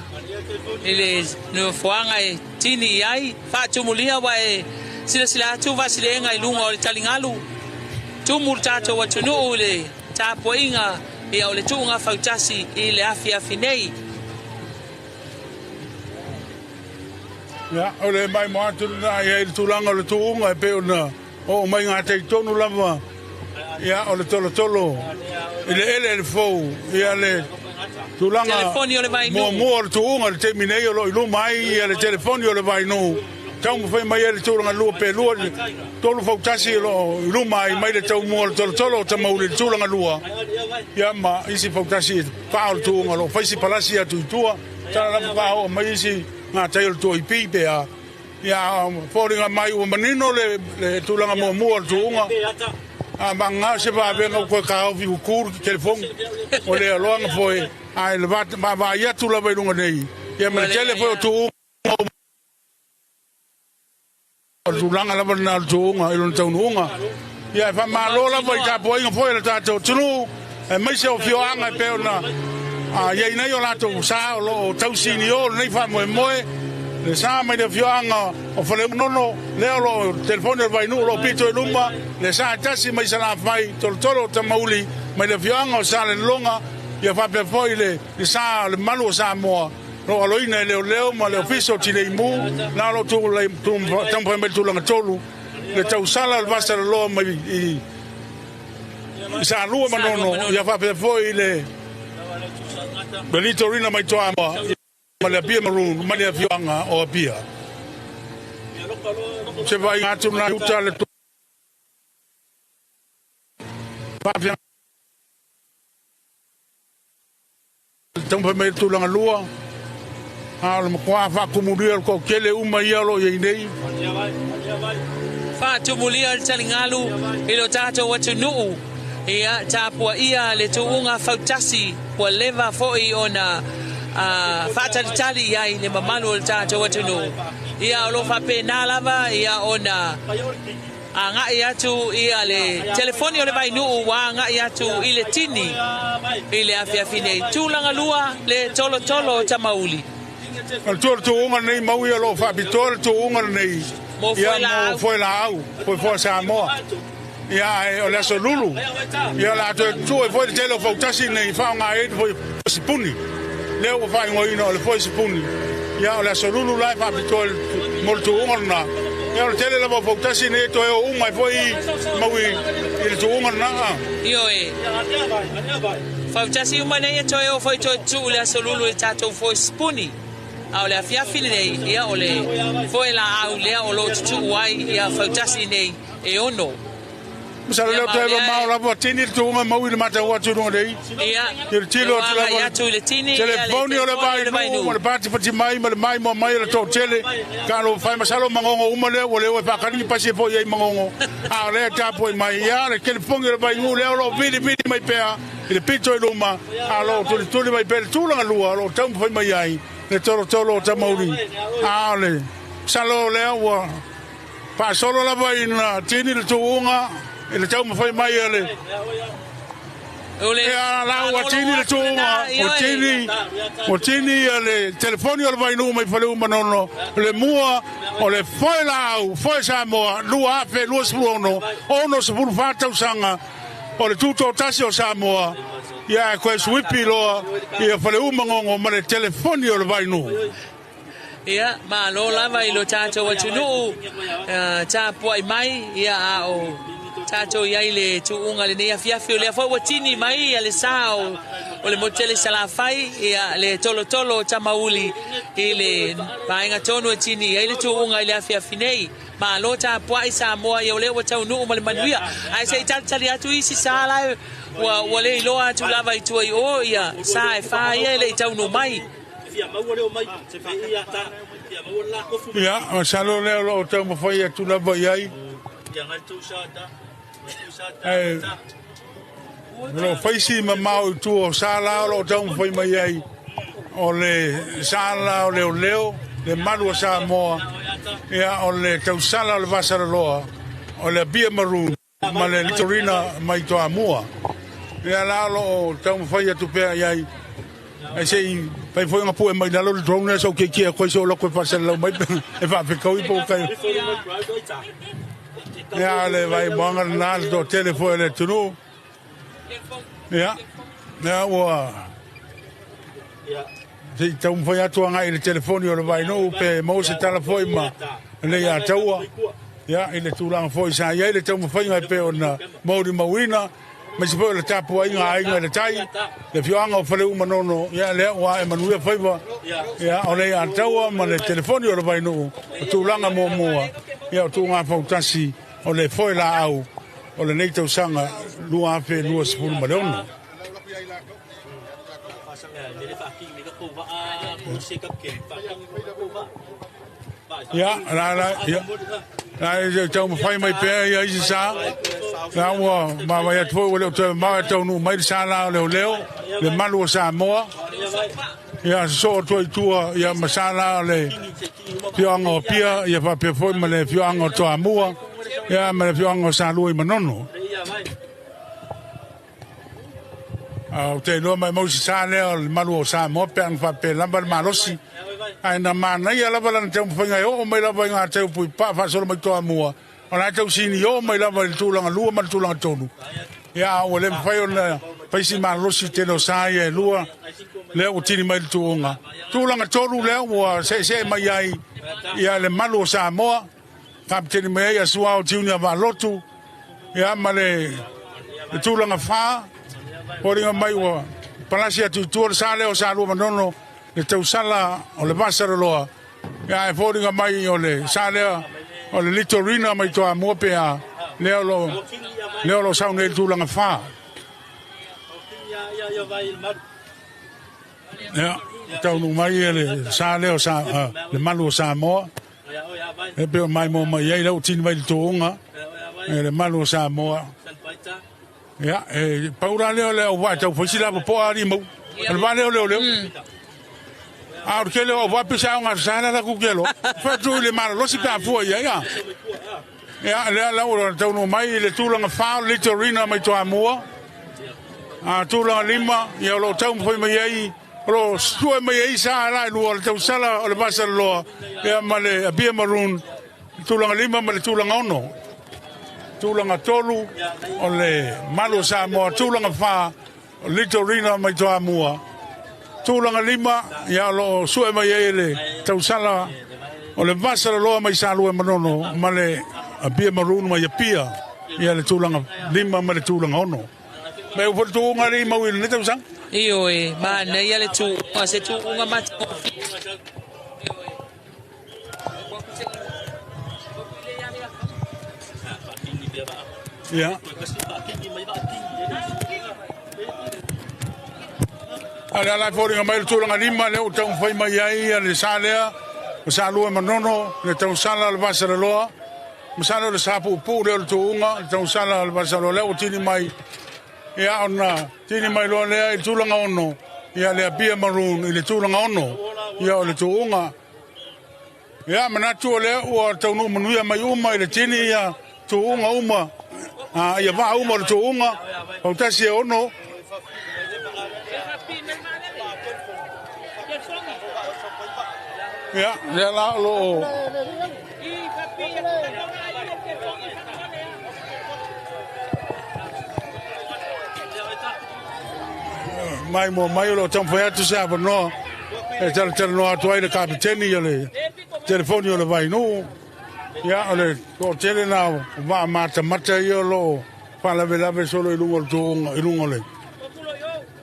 i le nofoaga e tini i ai. Faatumulia ua e silasila atu vaasileega i luga o le taligalu. Tumu le tatou atunuu i le tapuaiga ia o le tuuga fautasi i le afiafi nei. Ia, o le maimoa atu lena i ai le tulaga o le tuuga e pei ona oo mai gatai tonu lava, ia, o le tolotolo i le eleele fou, ia le tulaga Telefoni o le Vainuu. muamua o le tuuga i le taimi nei o lo o i luma ai ia le telefoni o le Vainuu, taumafai mai ai le tulaga lua pe lua i le tolu fautasi o lo o i luma ai mai le taumua o le tolotolo o Tamauli i le tulaga lua, ia ma isi fautasi e fa o le tuuga o lo o fai si palasi atu i tua. Tala lava pa oo mai isi gatai o le tuaipi pe a. Ia foliga mai ua manino le tulaga muamua o le tuuga. A vagagā se vavega ua toe taofi ua tu le telefoni ua le aloaga foi, ae le vaavaai atu lava i luga nei, ia ma le tele foi o tuuga o le tulaga lava lena o le tuuga i lona taunuuga. Ia e faamalo lava i tapuaiga foi a le tatou atunuu, aemaise o afioaga e pei ona i ai nei o latou sa o lo o tausinio lenei faamoemoe, le sa mai le afioaga o Faleunono, lea o lo o telefoni o le Vainuu o lo o pito i luma, le sa e tasi mai Salafai, Tolotolo o Tamauli, mai le afioaga o Salelologa, ia faapea foi le sa o le malu o Samoa, o lo o aloina e Leoleo ma le Ofisa o Tinei Mu, la o lo o taumafai mai le tulaga tolu, le tausala o le Vasaloloa mai i Salua ma Nono, ia faapea foi le Litorina mai Toamua ma le Apia Maroon ma le afioaga o Apia. Se vaaiga atu lena i uta le faafia taumafai mai le tulaga lua, a o le matua faatumulia o le toatele uma ia o lo o i ai nei. Faatumulia le taligalu i lo tatou atunuu, ia tapuaia le tuuga fautasi ua leva foi ona faatalitali i ai le mamalu o le tatou atunuu. Ia o lo o faapena lava ia ona agai atu ia le telefoni o le Vainuu ua agai atu i le tini i le afiafi nei. Tulaga lua le tolotolo o Tamauli. O le tuuga lenei mau ia o lo o faapitoa le tuuga lenei mo foelaau, foefoa Samoa. Ia ae o le aso lulu, ia o le a toe tuu ai foi le tele o fautasi nei faaaoga ai le foe sipuni. Lea ua faaigoaina o le foe sipuni. Ia o le aso lulu la e faapitoa mo le tuuga lena. Ia o le tele lava o fautasi nei e toe o uma ai foi mau i le tuuga lena. Ioe. Fautasi uma nei e toe o foi toe tuu le aso lulu i tatou foe sipuni. A o le afiafi lenei, ia o le foe laau lea o lo o tutuu ai ia fautasi nei e ono. Masalo lea toe mamao lava tini le tuuga mau i le matau atu i luga nei. Ia, I le tilo atu lava. Atu i le tini, telefoni o le Vainuu ma le patipati mai ma le maimoa mai o le toatele. Ka lo fai masalo Magogo uma lea ua le o e faakali ni pasi e foi ai Magogo. A o lea e tapuai mai, ia le telefoni o le Vainuu lea o lo o vilivili mai pea i le pito i luma, a o lo o tulituli mai pea le tulaga lua o lo o taumafai mai ai le tolotolo o Tamauli. A o le masalo lea ua faasolo lava ina tini le tuuga i le taumafai mai a le ia la ua tini le tuuga, ua tini le telefoni o le Vainuu mai Faleu Manono, le mua o le foe laau, foe Samoa 2026, 64 tausaga o le tutoatasi o Samoa, ia e toe suipi loa ia Faleu Magogo ma le telefoni o le Vainuu. Ia, malo lava i lo tatou atunuu tapuai mai, ia a o tatou i ai le tuuga lenei afiafi, o lea foi ua tini mai ia le sa o le motu tele i Salafai, ia le tolotolo o Tamauli i le vaega tonu e tini i ai le tuuga i le afiafi nei. Malo tapuai Samoa, ia o lea ua taunuu ma le manuia. Ae se i talitali atu isi sa la ua le iloa atu lava i tua i o ia sa e fa ia e le i taunuu mai. Ia, masalo lea o lo o taumafai atu lava i ai. Ae o lo o faisi mamao i tua o sa la o lo o taumafai mai ai o le sa la o leoleo, le malu o Samoa, ia o le tausala o le Vasaloloa, o le Apia Maroon ma le Litorina mai Toamua. Ia la o lo o taumafai atu pea i ai. Ae se i fai foi ona pue mai lalo le drone lea sa ou kiekie atu ai se o loko e faasalalau mai e faafetaui po o kai. Ia le vaimoaga lena le toatele foi o le atunuu. Ia, ia ua se i taumafai atu agai i le telefoni o le Vainuu pe maua se tala foi ma lenei Ataua. Ia, i le tulaga foi sa i ai le taumafaiga e pei ona molimauina, aemaise foi o le tapuaiga a Aiga i le Tai, le afioaga o Faleu Manono, ia lea ua ae manuia faiva, ia o le Ataua ma le telefoni o le Vainuu, o tulaga muamua, ia o tuuga fautasi o le foe laau o lenei tausaga 2026. Ia, la la, ia. La e taumafai mai pea ia isi sa. La ua maavaai atu foi ua le o toe mamao e taunuu mai le sa la o leoleo, le malu o Samoa. Ia sosoo atu ai i tua ia ma sa la o le afioaga o Apia, ia faapea foi ma le afioaga o Toamua, ia ma le afioaga o Salua i Manono. A ou te iloa maimau se sa lea o le malu o Samoa pe ana faapea lava le malosi. Ae na manaia lava lana taumafaiga e oo mai lava i gatai o Puipaa faasolo mai Toamua, o la e tau sinio mai lava i le tulaga 2 ma le tulaga 3. Ia, a ua le mafai ona fai si malosi tele o sa ia e lua, lea ua tini mai le tuuga. Tulaga 3 lea ua seesee mai ai ia le malu o Samoa, kapeteni mai ai Asuao Tiuni a Vaalotu, ia ma le tulaga 4, foliga mai ua palasi atu i tua le sa lea o Salua Manono, le tausala o le Vasaloloa, ia ae foliga mai o le sa lea o le Litorina mai Toamua pe a, lea o lo o sau nei i le tulaga 4. Ia, taunuu mai le sa lea o le malu o Samoa. E pe o mai mo mai ai lau tini mai le tuuga le malu o Samoa. Ia, e paura lea o le au vaa tau faisi la popoa ali mau. O le vaa lea o leo leo. A o le tele o au vaa pisa o ngā sala la kukelo. Whatu i le malolosi pe afua ia ia. Ia, lea lau o taunuu mai le tulaga 4 o le Litorina mai Toamua. A tulaga 5, ia o lo o taumafai mai ai, o lo o sue mai ai sa la e lua o le tausala o le Vasaloloa, ia ma le Apia Maroon, tulaga 5 ma le tulaga 6. Tulaga 3 o le malu o Samoa, tulaga 4 o Litorina mai Toamua. Tulaga 5, ia o lo o sue mai ai le tausala o le Vasaloloa mai Salua Manono ma le Apia Maroon mai Apia, ia le tulaga 5 ma le tulaga 6. Me u fotu unga ni mau i le tausaga. Ioe, manaia le tuuga, se tuuga matagofie. Ia. A le ala foliga mai le tulaga 5 lea ua taumafai mai ai le sa lea o Salua Manono, le tausala o le Vasaloloa. Masalo o le sa puupuu lea o le tuuga, le tausala o le Vasaloloa lea ua tini mai. Ia ona tini mai loa lea i le tulaga 6, ia le Apia Maroon i le tulaga 6, ia o le tuuga. Ia manatu o lea ua taunuu manuia mai uma i le tini ia tuuga uma, ia vaa uma o le tuuga, pautasi e 6. Ia, lea la o lo o mai mo mai o lo o taumafai atu se avanoa e talatalanoa atu ai le kapiteni o le telefoni o le Vainuu. Ia, o le toatele na o vaa matamata ia o lo o faalavelave solo i luga o le tuuga, i luga o le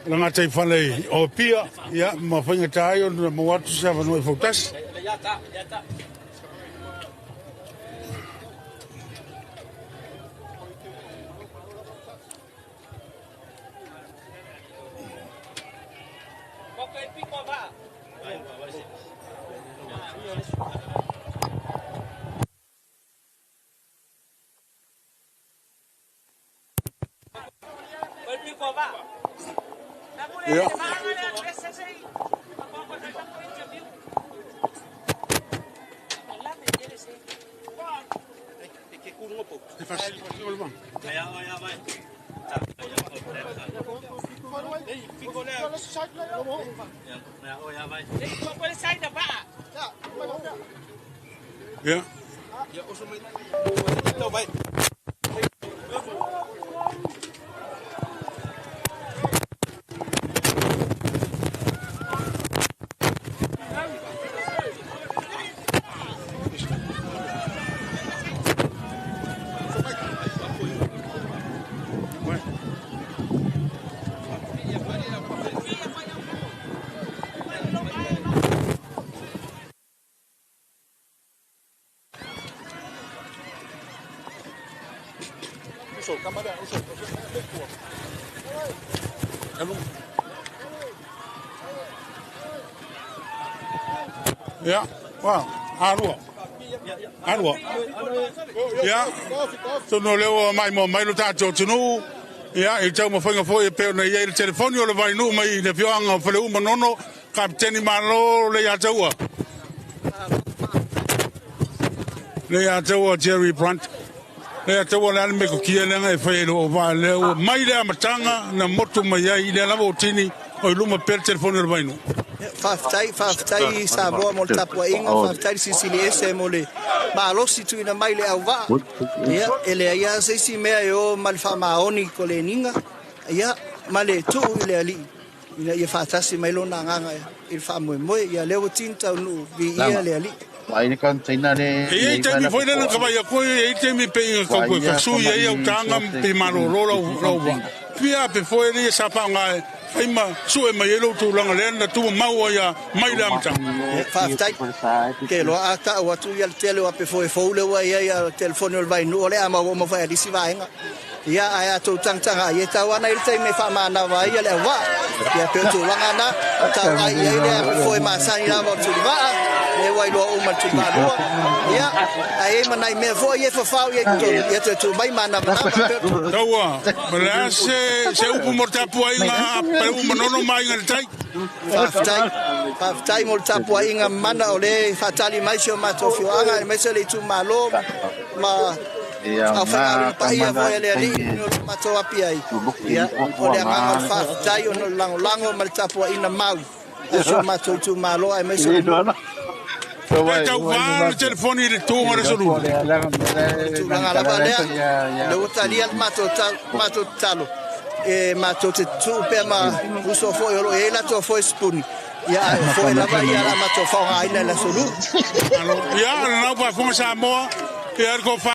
gataifale o Apia, ia, ma faigata ai ona maua atu se avanoa i fautasi. Ia. Ia. Ia, wa, alua. Alua. Ia, tonu o lea ua maimoa mai lo tatou atunuu, ia, i taumafaiga foi e pei ona i ai le telefoni o le Vainuu mai le afioaga o Faleu Manono, Kapeteni Malo Leiataua. Leiataua Jerry Brunt. Leiataua le a le metotia lea e fai ai lou auvaa lea ua mai le amataga na motu mai ai i lea lava o tini o i luma pea le telefoni o le Vainuu. Faafetai, faafetai Samoa mo le tapuaiga, faafetai le Silisili Ese mo le malosi tuuina mai i le auvaa. Ia, e leai lava se isi mea e o ma le faamaoni i koleniga, ia, ma le tuu i le Alii ina ia faatasi mai lona agaga i le faamoemoe. Ia, lea ua tini taunuu, viia le Alii. E i ai taimi foi lea na ka vaai atu ai, e i ai taimi pei na tau toe fasui ai au taga pe malolo lau vaa. Fia pe foi le sa faaaoga e fai ma sue mai ai lou tulaga lea na tumau ai a mai le amataga. Faafetai. Ke loa a ta'u atu ia le tele o ape foe fou le ua ia ia telefoni o le Vainuu o le a maua uma fai a lisi vaega. Ia ae a tou tagataga ai e tau ana i le taimi e faamanava ai ia le auvaa. Ia pe o tulaga na, tau ai i ai le ape foe masani lava o le tulivaa, le ua iloa uma le tulivaalua. Ia, ae i ai ma nai mea foi e fafao i ai totonu, ia toe tuu mai manavanava pe o Taua, ma le a se upu mo le tapuaiga a Palauli Manono ma Aiga i le Tai? Faafetai, faafetai mo le tapuaiga mana o le faatali mai si o matou afioaga aemaise le itumalo ma aufaigaluega paia foi a le Alii o lo matou api ai. Ia, o le agaga o le faafetai ona o le lagolago ma le tapuaiga mau a si o matou itumalo aemaise o le nuu. E tau le telefoni i le tuga o le solulu. Tulaga lava lea, o lea ua talia le matou matou tatalo e matou te tuu pea ma uso foi o lo o i ai latou foe sipuni, ia ae o foe lava ia la matou faaaogaina i le aso Lua. Ia, o lenau faafofoga Samoa, ia le tofa.